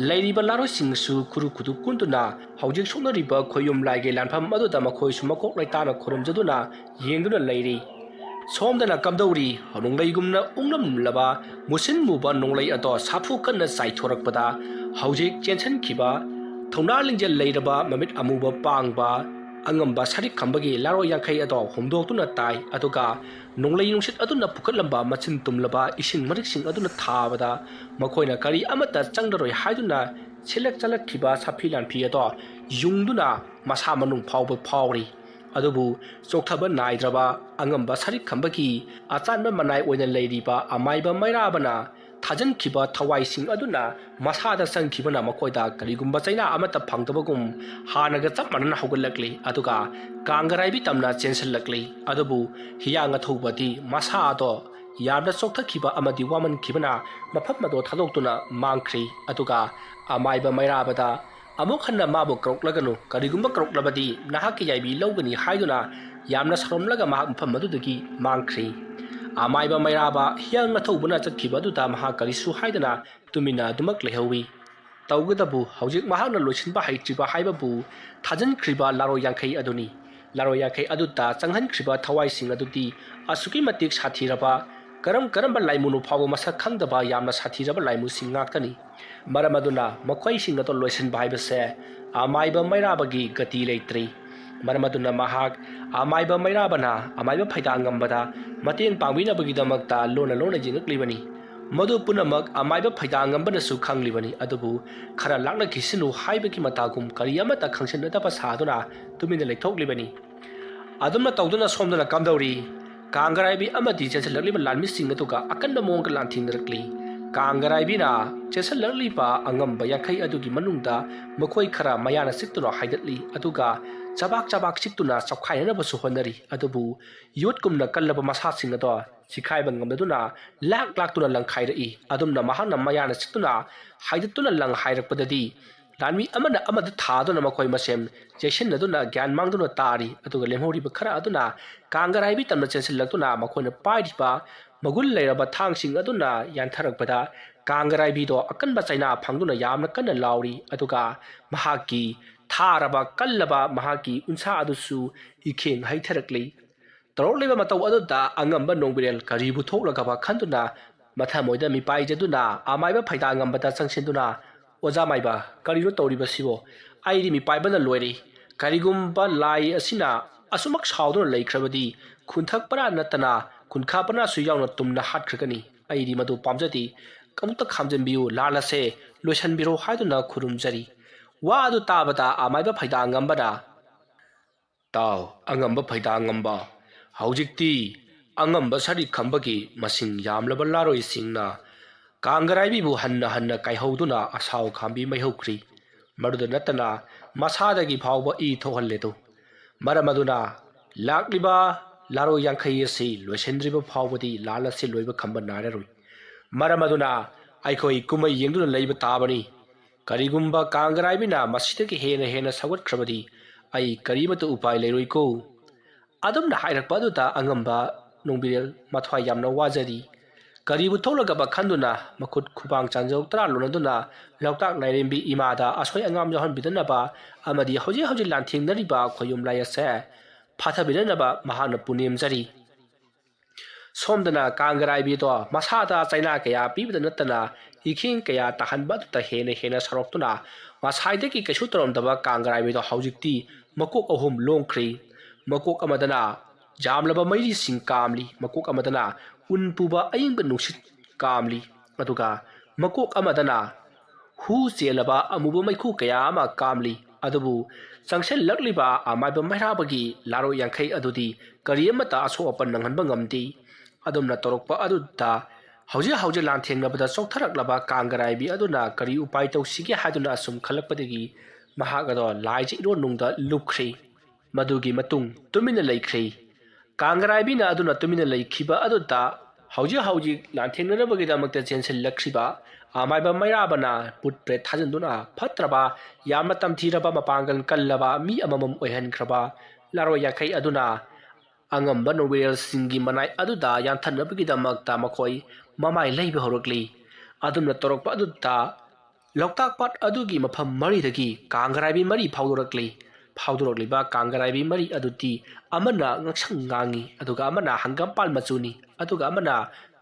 ꯂꯩꯔꯤꯕ ꯂꯥꯔꯣꯏꯁꯤꯡꯁꯨ ꯈꯨꯔꯨ ꯈꯨꯗꯨ ꯀꯨꯟꯗꯨꯅ ꯍꯧꯖꯤꯛ ꯁꯣꯛꯅꯔꯤꯕ ꯈꯣꯌꯨꯝ ꯂꯥꯏꯒꯤ ꯂꯥꯟꯐꯝ ꯑꯗꯨꯗ ꯃꯈꯣꯏꯁꯨ ꯃꯀꯣꯛ ꯂꯩꯇꯥꯅ ꯈꯨꯔꯨꯝꯖꯗꯨꯅ ꯌꯦꯡꯗꯨꯅ ꯂꯩꯔꯤ꯫ ꯁꯣꯝꯗꯅ ꯀꯝꯗꯧꯔꯤ? ꯅꯣꯡꯂꯩꯒꯨꯝꯅ ꯎꯪꯂꯝꯂꯕ ꯃꯨꯁꯤꯟ ꯃꯨꯕ ꯅꯣꯡꯂꯩ ꯑꯗꯣ ꯁꯥꯐꯨ ꯀꯟꯅ ꯆꯥꯏꯊꯣꯔꯛꯄꯗ ꯍꯧꯖꯤꯛ ꯆꯦꯟꯁꯤꯟꯈꯤꯕ ꯊꯧꯅꯥ ꯂꯤꯡꯖꯦꯜ ꯂꯩꯔꯕ ꯃꯃꯤꯠ ꯑꯃꯨꯕ ꯄꯥꯡꯕ ꯑꯉꯝꯕ ꯁꯔꯤꯈꯝꯕꯒꯤ ꯂꯥꯔꯣꯏ ꯌꯥꯡꯈꯩ ꯑꯗꯣ ꯍꯨꯝꯗꯣꯛꯇꯨꯅ ꯇꯥꯏ꯫ ꯑꯗꯨꯒ ꯅꯣꯡꯂꯩ ꯅꯨꯡꯁꯤꯠ ꯑꯗꯨꯅ ꯄꯨꯈꯠꯂꯝꯕ ꯃꯆꯤꯟ ꯇꯨꯝꯂꯕ ꯏꯁꯤꯡ ꯃꯔꯤꯛꯁꯤꯡ ꯑꯗꯨꯅ ꯊꯥꯕꯗ ꯃꯈꯣꯏꯅ ꯀꯔꯤ ꯑꯃꯠꯇ ꯆꯪꯂꯔꯣꯏ ꯍꯥꯏꯗꯨꯅ ꯁꯤꯜꯂꯛ ꯆꯜꯂꯛꯈꯤꯕ ꯁꯥꯐꯤ ꯂꯥꯟꯐꯤ ꯑꯗꯣ ꯌꯨꯡꯗꯨꯅ ꯃꯁꯥ ꯃꯅꯨꯡ ꯐꯥꯎꯕ ꯐꯥꯎꯔꯤ꯫ ꯑꯗꯨꯕꯨ ꯆꯣꯛꯊꯕ ꯅꯥꯏꯗ꯭ꯔꯕ ꯑꯉꯝꯕ ꯁꯔꯤꯛ ꯈꯝꯕꯒꯤ ꯑꯆꯥꯟꯕ ꯃꯅꯥꯏ ꯑꯣꯏꯅ ꯂꯩꯔꯤꯕ ꯑꯃꯥꯏꯕ ꯃꯩꯔꯥꯕꯅ ꯊꯥꯖꯤꯟꯈꯤꯕ ꯊꯋꯥꯏꯁꯤꯡ ꯑꯗꯨꯅ ꯃꯁꯥꯗ ꯆꯪꯈꯤꯕꯅ ꯃꯈꯣꯏꯗ ꯀꯔꯤꯒꯨꯝꯕ ꯆꯩꯅꯥ ꯑꯃꯠꯇ ꯐꯪꯗꯕꯒꯨꯝ ꯍꯥꯟꯅꯒ ꯆꯞ ꯃꯥꯟꯅꯅ ꯍꯧꯒꯠꯂꯛꯂꯤ꯫ ꯑꯗꯨꯒ ꯀꯥꯡꯒꯔꯥꯏꯕꯤ ꯇꯝꯅ ꯆꯦꯟꯁꯤꯜꯂꯛꯂꯤ꯫ ꯑꯗꯨꯕꯨ ꯍꯤꯌꯥꯡ ꯑꯊꯧꯕꯗꯤ ꯃꯁꯥ ꯑꯗꯣ ꯌꯥꯝꯅ ꯆꯣꯛꯊꯈꯤꯕ ꯑꯃꯗꯤ ꯋꯥꯃꯟꯈꯤꯕꯅ ꯃꯐꯝ ꯑꯗꯣ ꯊꯥꯗꯣꯛꯇꯨꯅ ꯃꯥꯡꯈ꯭ꯔꯤ꯫ ꯑꯗꯨꯒ ꯑꯃꯥꯏꯕ ꯃꯩꯔꯥꯕꯗ ꯑꯃꯨꯛ ꯍꯟꯅ ꯃꯥꯕꯨ ꯀꯧꯔꯛꯂꯒꯅꯨ, ꯀꯔꯤꯒꯨꯝꯕ ꯀꯧꯔꯛꯂꯕꯗꯤ ꯅꯍꯥꯛꯀꯤ ꯌꯥꯏꯕꯤ ꯂꯧꯒꯅꯤ ꯍꯥꯏꯗꯨꯅ ꯌꯥꯝꯅ ꯁꯥꯎꯔꯝꯂꯒ ꯃꯍꯥꯛ ꯃꯐꯝ ꯑꯗꯨꯗꯒꯤ ꯃꯥꯡꯈ꯭ꯔꯤ꯫ ꯑꯃꯥꯏꯕ ꯃꯩꯔꯥꯕ ꯍꯤꯌꯥꯡ ꯑꯊꯧꯕꯅ ꯆꯠꯈꯤꯕ ꯑꯗꯨꯗ ꯃꯍꯥꯛ ꯀꯔꯤꯁꯨ ꯍꯥꯏꯗꯅ ꯇꯨꯃꯤꯟꯅ ꯑꯗꯨꯃꯛ ꯂꯩꯍꯧꯋꯤ꯫ ꯇꯧꯒꯗꯕꯨ ꯍꯧꯖꯤꯛ ꯃꯍꯥꯛꯅ ꯂꯣꯏꯁꯤꯟꯕ ꯍꯩꯇ꯭ꯔꯤꯕ ꯍꯥꯏꯕꯕꯨ ꯊꯥꯖꯤꯟꯈ꯭ꯔꯤꯕ ꯂꯥꯔꯣꯏ ꯌꯥꯡꯈꯩ ꯑꯗꯨꯅꯤ꯫ ꯂꯥꯔꯣꯏ ꯌꯥꯡꯈꯩ ꯑꯗꯨꯗ ꯆꯪꯍꯟꯈ꯭ꯔꯤꯕ ꯊꯋꯥꯏꯁꯤꯡ ꯑꯗꯨꯗꯤ ꯑꯁꯨꯛꯀꯤ ꯃꯇꯤꯛ ꯁꯥꯊꯤꯔꯕ, ꯀꯔꯝ ꯀꯔꯝꯕ ꯂꯥꯏꯃꯨꯅꯣ ꯐꯥꯎꯕ ꯃꯁꯛ ꯈꯪꯗꯕ ꯌꯥꯝꯅ ꯁꯥꯊꯤꯔꯕ ꯂꯥꯏꯃꯨꯁꯤꯡ ꯉꯥꯛꯇꯅꯤ꯫ ꯃꯔꯝ ꯑꯗꯨꯅ ꯃꯈꯣꯏꯁꯤꯡ ꯑꯗꯨ ꯂꯣꯏꯁꯤꯟꯕ ꯍꯥꯏꯕꯁꯦ ꯑꯃꯥꯏꯕ ꯃꯩꯔꯥꯕꯒꯤ ꯒꯇꯤ ꯂꯩꯇ꯭ꯔꯤ꯫ ꯃꯔꯝ ꯑꯗꯨꯅ ꯃꯍꯥꯛ ꯑꯃꯥꯏꯕ ꯃꯩꯔꯥꯕꯅ ꯑꯃꯥꯏꯕ ꯐꯩꯗꯥꯡꯉꯝꯕꯗ ꯃꯇꯦꯡ ꯄꯥꯡꯕꯤꯅꯕꯒꯤꯗꯃꯛꯇ ꯂꯣꯟꯅ ꯂꯣꯟꯅ ꯌꯦꯡꯉꯛꯂꯤꯕꯅꯤ꯫ ꯃꯗꯨ ꯄꯨꯝꯅꯃꯛ ꯑꯃꯥꯏꯕ ꯐꯩꯗꯥꯡꯉꯝꯕꯅꯁꯨ ꯈꯪꯂꯤꯕꯅꯤ꯫ ꯑꯗꯨꯕꯨ ꯈꯔ ꯂꯥꯛꯅꯈꯤꯁꯅꯨ ꯍꯥꯏꯕꯒꯤ ꯃꯇꯥꯒꯨꯝ ꯀꯔꯤ ꯑꯃꯠꯇ ꯈꯪꯁꯤꯟꯅꯗꯕ ꯁꯥꯗꯨꯅ ꯇꯨꯃꯤꯟꯅ ꯂꯩꯊꯣꯛꯂꯤꯕꯅꯤ꯫ ꯑꯗꯨꯝꯅ ꯇꯧꯗꯨꯅ ꯁꯣꯝꯗꯅ ꯀꯝꯗꯧꯔꯤ? ꯀꯥꯡꯒꯔꯥꯏꯕꯤ ꯑꯃꯗꯤ ꯆꯦꯟꯁꯤꯜꯂꯛꯂꯤꯕ ꯂꯥꯟꯃꯤꯁꯤꯡ ꯑꯗꯨꯒ ꯑꯀꯟꯕ ꯃꯑꯣꯡꯗ ꯂꯥꯟꯊꯦꯡꯅꯔꯛꯂꯤ꯫ ꯀꯥꯡꯒꯔꯥꯏꯕꯤꯅ ꯆꯦꯟꯁꯤꯜꯂꯛꯂꯤꯕ ꯑꯉꯝꯕ ꯌꯥꯡꯈꯩ ꯑꯗꯨꯒꯤ ꯃꯅꯨꯡꯗ ꯃꯈꯣꯏ ꯈꯔ ꯃꯌꯥꯅ ꯆꯤꯛꯇꯨꯅ ꯍꯥꯏꯗꯠꯂꯤ, ꯑꯗꯨꯒ ꯆꯕꯥꯛ ꯆꯕꯥꯛ ꯆꯤꯛꯇꯨꯅ ꯆꯞꯈꯥꯏꯅꯅꯕꯁꯨ ꯍꯣꯠꯅꯔꯤ꯫ ꯑꯗꯨꯕꯨ ꯌꯣꯠꯀꯨꯝꯅ ꯀꯜꯂꯕ ꯃꯁꯥꯁꯤꯡ ꯑꯗꯣ ꯆꯤꯈꯥꯏꯕ ꯉꯝꯗꯗꯨꯅ ꯂꯥꯛ ꯂꯥꯛꯇꯨꯅ ꯂꯪꯈꯥꯏꯔꯛꯏ꯫ ꯑꯗꯨꯝꯅ ꯃꯍꯥꯛꯅ ꯃꯌꯥꯅ ꯆꯤꯛꯇꯨꯅ ꯍꯥꯏꯗꯠꯇꯨꯅ ꯂꯪ ꯍꯥꯏꯔꯛꯄꯗꯗꯤ ꯂꯥꯟꯃꯤ ꯑꯃꯅ ꯑꯃꯗ ꯊꯥꯗꯨꯅ ꯃꯈꯣꯏ ꯃꯁꯦꯟ ꯆꯦꯛꯁꯤꯟꯅꯗꯨꯅ ꯒ꯭ꯌꯥꯟ ꯃꯥꯡꯗꯨꯅ ꯇꯥꯔꯤ꯫ ꯑꯗꯨꯒ ꯂꯦꯝꯍꯧꯔꯤꯕ ꯈꯔ ꯑꯗꯨꯅ ꯀꯥꯡꯒꯔꯥꯏꯕꯤ ꯇꯝꯅ ꯆꯦꯟꯁꯤꯜꯂꯛꯇꯨꯅ ꯃꯈꯣꯏꯅ ꯄꯥꯏꯔꯤꯕ ꯃꯒꯨꯟ ꯂꯩꯔꯕ ꯊꯥꯡꯁꯤꯡ ꯑꯗꯨꯅ ꯌꯥꯟꯊꯔꯛꯄꯗ ꯀꯥꯡꯒꯔꯥꯏꯕꯤꯗꯣ ꯑꯀꯟꯕ ꯆꯩꯅꯥ ꯐꯪꯗꯨꯅ ꯌꯥꯝꯅ ꯀꯟꯅ ꯂꯥꯎꯔꯤ꯫ ꯑꯗꯨꯒ ꯃꯍꯥꯛꯀꯤ ꯊꯥꯔꯕ ꯀꯜꯂꯕ ꯃꯍꯥꯛꯀꯤ ꯎꯟꯁꯥ ꯑꯗꯨꯁꯨ ꯏꯈꯦꯡ ꯍꯩꯊꯔꯛꯂꯤ꯫ ꯇꯧꯔꯛꯂꯤꯕ ꯃꯇꯧ ꯑꯗꯨꯗ ꯑꯉꯝꯕ ꯅꯣꯡꯕꯤꯔꯦꯜ ꯀꯔꯤꯕꯨ ꯊꯣꯛꯂꯒꯕ ꯈꯟꯗꯨꯅ ꯃꯊꯃꯣꯏꯗ ꯃꯤꯄꯥꯏꯖꯗꯨꯅ ꯑꯃꯥꯏꯕ ꯐꯩꯗꯥꯡꯉꯝꯕꯗ ꯆꯪꯁꯤꯟꯗꯨꯅ, "ꯑꯣꯖꯥ ꯃꯥꯏꯕ, ꯀꯔꯤꯅꯣ ꯇꯧꯔꯤꯕꯁꯤꯕꯣ? ꯑꯩꯗꯤ ꯃꯤꯄꯥꯏꯕꯅ ꯂꯣꯏꯔꯦ꯫ ꯀꯔꯤꯒꯨꯝꯕ ꯂꯥꯏ ꯑꯁꯤꯅ ꯑꯁꯨꯃꯛ ꯁꯥꯎꯗꯨꯅ ꯂꯩꯈ꯭ꯔꯕꯗꯤ ꯈꯨꯟꯊꯛ ꯄꯔꯥ ꯅꯠꯇꯅ ꯈꯨꯟꯈꯥ ꯄꯔꯥꯁꯨ ꯌꯥꯎꯅ ꯇꯨꯝꯅ ꯍꯥꯠꯈ꯭ꯔꯒꯅꯤ꯫ ꯑꯩꯗꯤ ꯃꯗꯨ ꯄꯥꯝꯖꯗꯦ꯫ ꯑꯃꯨꯛꯇ ꯈꯥꯝꯖꯤꯟꯕꯤꯌꯨ, ꯂꯥꯜ ꯑꯁꯦ ꯂꯣꯏꯁꯤꯟꯕꯤꯔꯣ" ꯍꯥꯏꯗꯨꯅ ꯈꯨꯔꯨꯝꯖꯔꯤ꯫ ꯋꯥ ꯑꯗꯨ ꯇꯥꯕꯗ ꯑꯃꯥꯏꯕ ꯐꯩꯗꯥꯡꯉꯝꯕꯅ, "ꯇꯥꯎ, ꯑꯉꯝꯕ ꯐꯩꯗꯥꯡꯉꯝꯕ, ꯍꯧꯖꯤꯛꯇꯤ ꯑꯉꯝꯕ ꯁꯔꯤꯛ ꯈꯝꯕꯒꯤ ꯃꯁꯤꯡ ꯌꯥꯝꯂꯕ ꯂꯥꯔꯣꯏꯁꯤꯡꯅ ꯀꯥꯡꯒꯔꯥꯏꯕꯤꯕꯨ ꯍꯟꯅ ꯍꯟꯅ ꯀꯥꯏꯍꯧꯗꯨꯅ ꯑꯁꯥꯎ ꯈꯥꯝꯕꯤ ꯃꯩꯍꯧꯈ꯭ꯔꯤ꯫ ꯃꯗꯨꯗ ꯅꯠꯇꯅ ꯃꯁꯥꯗꯒꯤ ꯐꯥꯎꯕ ꯏ ꯊꯣꯛꯍꯜꯂꯦꯗꯣ꯫ ꯃꯔꯝ ꯑꯗꯨꯅ ꯂꯥꯛꯂꯤꯕ ꯂꯥꯔꯣꯏ ꯌꯥꯡꯈꯩ ꯑꯁꯤ ꯂꯣꯏꯁꯤꯟꯗ꯭ꯔꯤꯕ ꯐꯥꯎꯕꯗꯤ ꯂꯥꯟ ꯑꯁꯤ ꯂꯣꯏꯕ ꯈꯝꯕ ꯅꯥꯏꯔꯔꯣꯏ꯫ ꯃꯔꯝ ꯑꯗꯨꯅ ꯑꯩꯈꯣꯏ ꯀꯨꯝꯍꯩ ꯌꯦꯡꯗꯨꯅ ꯂꯩꯕ ꯇꯥꯕꯅꯤ꯫ ꯀꯔꯤꯒꯨꯝꯕ ꯀꯥꯡꯒꯔꯥꯏꯕꯤꯅ ꯃꯁꯤꯗꯒꯤ ꯍꯦꯟꯅ ꯍꯦꯟꯅ ꯁꯧꯒꯠꯈ꯭ꯔꯕꯗꯤ ꯑꯩ ꯀꯔꯤꯃꯠꯇ ꯎꯄꯥꯏ ꯂꯩꯔꯣꯏꯀꯣ"꯫ ꯑꯗꯨꯝꯅ ꯍꯥꯏꯔꯛꯄ ꯑꯗꯨꯗ ꯑꯉꯝꯕ ꯅꯣꯡꯕꯤꯔꯦꯜ ꯃꯊ꯭ꯋꯥꯏ ꯌꯥꯝꯅ ꯋꯥꯖꯔꯤ꯫ ꯀꯔꯤꯕꯨ ꯊꯣꯛꯂꯒꯕ ꯈꯟꯗꯨꯅ ꯃꯈꯨꯠ ꯈꯨꯕꯥꯡ ꯆꯥꯟꯖꯧ ꯇꯔꯥ ꯂꯣꯟꯅꯗꯨꯅ ꯂꯣꯛꯇꯥꯛ ꯂꯥꯏꯔꯦꯝꯕꯤ ꯏꯃꯥꯗ ꯑꯁꯣꯏ ꯑꯉꯥꯝ ꯌꯥꯎꯍꯟꯕꯤꯗꯅꯕ ꯑꯃꯗꯤ ꯍꯧꯖꯤꯛ ꯍꯧꯖꯤꯛ ꯂꯥꯟꯊꯦꯡꯅꯔꯤꯕ ꯈꯣꯌꯨꯝ ꯂꯥꯏ ꯑꯁꯦ ꯐꯥꯊꯕꯤꯅꯅꯕ ꯃꯍꯥꯛꯅ ꯄꯨꯅꯦꯝꯖꯔꯤ꯫ ꯁꯣꯝꯗꯅ ꯀꯥꯡꯒꯔꯥꯏꯕꯤꯗꯣ ꯃꯁꯥꯗ ꯆꯩꯅꯥ ꯀꯌꯥ ꯄꯤꯕꯗ ꯅꯠꯇꯅ ꯏꯈꯦꯡ ꯀꯌꯥ ꯇꯥꯍꯟꯕ ꯑꯗꯨꯗ ꯍꯦꯟꯅ ꯍꯦꯟꯅ ꯁꯥꯎꯔꯛꯇꯨꯅ ꯉꯁꯥꯏꯗꯒꯤ ꯀꯩꯁꯨ ꯇꯧꯔꯝꯗꯕ ꯀꯥꯡꯒꯔꯥꯏꯕꯤꯗꯣ ꯍꯧꯖꯤꯛꯇꯤ ꯃꯀꯣꯛ ꯑꯍꯨꯝ ꯂꯣꯡꯈ꯭ꯔꯤ꯫ ꯃꯀꯣꯛ ꯑꯃꯗꯅ ꯌꯥꯝꯂꯕ ꯃꯩꯔꯤꯁꯤꯡ ꯀꯥꯝꯂꯤ, ꯃꯀꯣꯛ ꯑꯃꯗꯅ ꯎꯟ ꯄꯨꯕ ꯑꯏꯪꯕ ꯅꯨꯡꯁꯤꯠ ꯀꯥꯝꯂꯤ, ꯑꯗꯨꯒ ꯃꯀꯣꯛ ꯑꯃꯗꯅ ꯍꯨ ꯆꯦꯜꯂꯕ ꯑꯃꯨꯕ ꯃꯩꯈꯨ ꯀꯌꯥ ꯑꯃ ꯀꯥꯝꯂꯤ꯫ ꯑꯗꯨꯕꯨ ꯆꯪꯁꯤꯜꯂꯛꯂꯤꯕ ꯑꯃꯥꯏꯕ ꯃꯩꯔꯥꯕꯒꯤ ꯂꯥꯔꯣꯏ ꯌꯥꯡꯈꯩ ꯑꯗꯨꯗꯤ ꯀꯔꯤ ꯑꯃꯠꯇ ꯑꯁꯣꯛ ꯑꯄꯟ ꯅꯪꯍꯟꯕ ꯉꯝꯗꯦ꯫ ꯑꯗꯨꯝꯅ ꯇꯧꯔꯛꯄ ꯑꯗꯨꯗ ꯍꯧꯖꯤꯛ ꯍꯧꯖꯤꯛ ꯂꯥꯟꯊꯦꯡꯅꯕꯗ ꯆꯣꯛꯊꯔꯛꯂꯕ ꯀꯥꯡꯒꯔꯥꯏꯕꯤ ꯑꯗꯨꯅ ꯀꯔꯤ ꯎꯄꯥꯏ ꯇꯧꯁꯤꯒꯦ ꯍꯥꯏꯗꯨꯅ ꯑꯁꯨꯝ ꯈꯜꯂꯛꯄꯗꯒꯤ ꯃꯍꯥꯛ ꯑꯗꯣ ꯂꯥꯏꯖ ꯏꯔꯣꯟꯅꯨꯡꯗ ꯂꯨꯞꯈ꯭ꯔꯦ꯫ ꯃꯗꯨꯒꯤ ꯃꯇꯨꯡ ꯇꯨꯃꯤꯟꯅ ꯂꯩꯈ꯭ꯔꯦ꯫ ꯀꯥꯡꯒꯔꯥꯏꯕꯤꯅ ꯑꯗꯨꯅ ꯇꯨꯃꯤꯟꯅ ꯂꯩꯈꯤꯕ ꯑꯗꯨꯗ ꯍꯧꯖꯤꯛ ꯍꯧꯖꯤꯛ ꯂꯥꯟꯊꯦꯡꯅꯅꯕꯒꯤꯗꯃꯛꯇ ꯆꯦꯟꯁꯤꯜꯂꯛꯈ꯭ꯔꯤꯕ ꯑꯃꯥꯏꯕ ꯃꯩꯔꯥꯕꯅ ꯄꯨꯠ ꯄ꯭ꯔꯦꯠ ꯊꯥꯖꯤꯟꯗꯨꯅ ꯐꯠꯇ꯭ꯔꯕ, ꯌꯥꯝꯅ ꯇꯝꯊꯤꯔꯕ, ꯃꯄꯥꯡꯒꯜ ꯀꯜꯂꯕ ꯃꯤ ꯑꯃꯃꯝ ꯑꯣꯏꯍꯟꯈ꯭ꯔꯕ ꯂꯥꯔꯣꯏ ꯌꯥꯡꯈꯩ ꯑꯗꯨꯅ ꯑꯉꯝꯕ ꯅꯣꯡꯕꯤꯔꯦꯜꯁꯤꯡꯒꯤ ꯃꯅꯥꯏ ꯑꯗꯨꯗ ꯌꯥꯟꯊꯠꯅꯕꯒꯤꯗꯃꯛꯇ ꯃꯈꯣꯏ ꯃꯃꯥꯏ ꯂꯩꯕ ꯍꯧꯔꯛꯂꯤ꯫ ꯑꯗꯨꯝꯅ ꯇꯧꯔꯛꯄ ꯑꯗꯨꯗ ꯂꯣꯛꯇꯥꯛ ꯄꯥꯠ ꯑꯗꯨꯒꯤ ꯃꯐꯝ ꯃꯔꯤꯗꯒꯤ ꯀꯥꯡꯒꯔꯥꯏꯕꯤ ꯃꯔꯤ ꯐꯥꯎꯗꯣꯔꯛꯂꯤ꯫ ꯐꯥꯎꯗꯣꯔꯛꯂꯤꯕ ꯀꯥꯡꯒꯔꯥꯏꯕꯤ ꯃꯔꯤ ꯑꯗꯨꯗꯤ ꯑꯃꯅ ꯉꯛꯁꯪ ꯉꯥꯡꯉꯤ, ꯑꯗꯨꯒ ꯑꯃꯅ ꯍꯪꯒꯥꯝꯄꯥꯜ ꯃꯆꯨꯅꯤ, ꯑꯗꯨꯒ ꯑꯃꯅ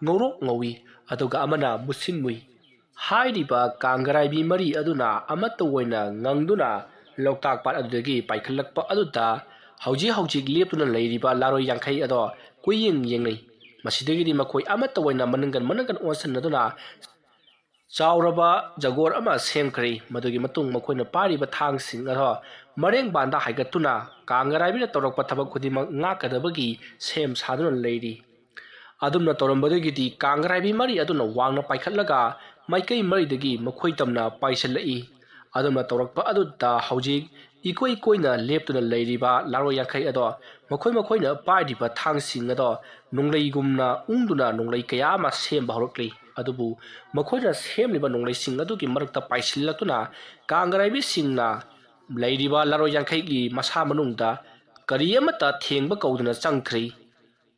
ꯉꯧꯔꯣꯛ ꯉꯧꯏ, ꯑꯗꯨꯒ ꯑꯃꯅ ꯃꯨꯁꯤꯟ ꯃꯨꯏ꯫ ꯍꯥꯏꯔꯤꯕ ꯀꯥꯡꯒꯔꯥꯏꯕꯤ ꯃꯔꯤ ꯑꯗꯨꯅ ꯑꯃꯠꯇ ꯑꯣꯏꯅ ꯉꯪꯗꯨꯅ ꯂꯣꯛꯇꯥꯛ ꯄꯥꯠ ꯑꯗꯨꯗꯒꯤ ꯄꯥꯏꯈꯠꯂꯛꯄ ꯑꯗꯨꯗ ꯍꯧꯖꯤꯛ ꯍꯧꯖꯤꯛ ꯂꯦꯞꯇꯨꯅ ꯂꯩꯔꯤꯕ ꯂꯥꯔꯣꯏ ꯌꯥꯡꯈꯩ ꯑꯗꯣ ꯀꯨꯌꯦꯡ ꯌꯦꯡꯅꯩ꯫ ꯃꯁꯤꯗꯒꯤꯗꯤ ꯃꯈꯣꯏ ꯑꯃꯠꯇ ꯑꯣꯏꯅ ꯃꯅꯪꯒꯟ ꯃꯅꯪꯒꯟ ꯑꯣꯟꯁꯤꯟꯅꯗꯨꯅ ꯆꯥꯎꯔꯕ ꯖꯒꯣꯔ ꯑꯃ ꯁꯦꯝꯈ꯭ꯔꯦ꯫ ꯃꯗꯨꯒꯤ ꯃꯇꯨꯡ ꯃꯈꯣꯏꯅ ꯄꯥꯏꯔꯤꯕ ꯊꯥꯡꯁꯤꯡ ꯑꯗꯣ ꯃꯔꯦꯡꯕꯥꯟꯗ ꯍꯥꯏꯒꯠꯇꯨꯅ ꯀꯥꯡꯒꯔꯥꯏꯕꯤꯅ ꯇꯧꯔꯛꯄ ꯊꯕꯛ ꯈꯨꯗꯤꯡꯃꯛ ꯉꯥꯛꯀꯗꯕꯒꯤ ꯁꯦꯝ ꯁꯥꯗꯨꯅ ꯂꯩꯔꯤ꯫ ꯑꯗꯨꯝꯅ ꯇꯧꯔꯝꯕꯗꯒꯤꯗꯤ ꯀꯥꯡꯒꯔꯥꯏꯕꯤ ꯃꯔꯤ ꯑꯗꯨꯅ ꯋꯥꯡꯅ ꯄꯥꯏꯈꯠꯂꯒ ꯃꯥꯏꯀꯩ ꯃꯔꯤꯗꯒꯤ ꯃꯈꯣꯏ ꯇꯝꯅ ꯄꯥꯏꯁꯤꯜꯂꯛꯏ꯫ ꯑꯗꯨꯝꯅ ꯇꯧꯔꯛꯄ ꯑꯗꯨꯗ ꯍꯧꯖꯤꯛ ꯏꯀꯣꯏ ꯀꯣꯏꯅ ꯂꯦꯞꯇꯨꯅ ꯂꯩꯔꯤꯕ ꯂꯥꯔꯣꯏ ꯌꯥꯡꯈꯩ ꯑꯗꯣ ꯃꯈꯣꯏ ꯃꯈꯣꯏꯅ ꯄꯥꯏꯔꯤꯕ ꯊꯥꯡꯁꯤꯡ ꯑꯗꯣ ꯅꯣꯡꯂꯩꯒꯨꯝꯅ ꯎꯪꯗꯨꯅ ꯅꯣꯡꯂꯩ ꯀꯌꯥ ꯑꯃ ꯁꯦꯝꯕ ꯍꯧꯔꯛꯂꯤ꯫ ꯑꯗꯨꯕꯨ ꯃꯈꯣꯏꯅ ꯁꯦꯝꯂꯤꯕ ꯅꯣꯡꯂꯩꯁꯤꯡ ꯑꯗꯨꯒꯤ ꯃꯔꯛꯇ ꯄꯥꯏꯁꯤꯜꯂꯛꯇꯨꯅ ꯀꯥꯡꯒꯔꯥꯏꯕꯤꯁꯤꯡꯅ ꯂꯩꯔꯤꯕ ꯂꯥꯔꯣꯏ ꯌꯥꯡꯈꯩꯒꯤ ꯃꯁꯥ ꯃꯅꯨꯡꯗ ꯀꯔꯤ ꯑꯃꯠꯇ ꯊꯦꯡꯕ ꯀꯧꯗꯅ ꯆꯪꯈ꯭ꯔꯤ꯫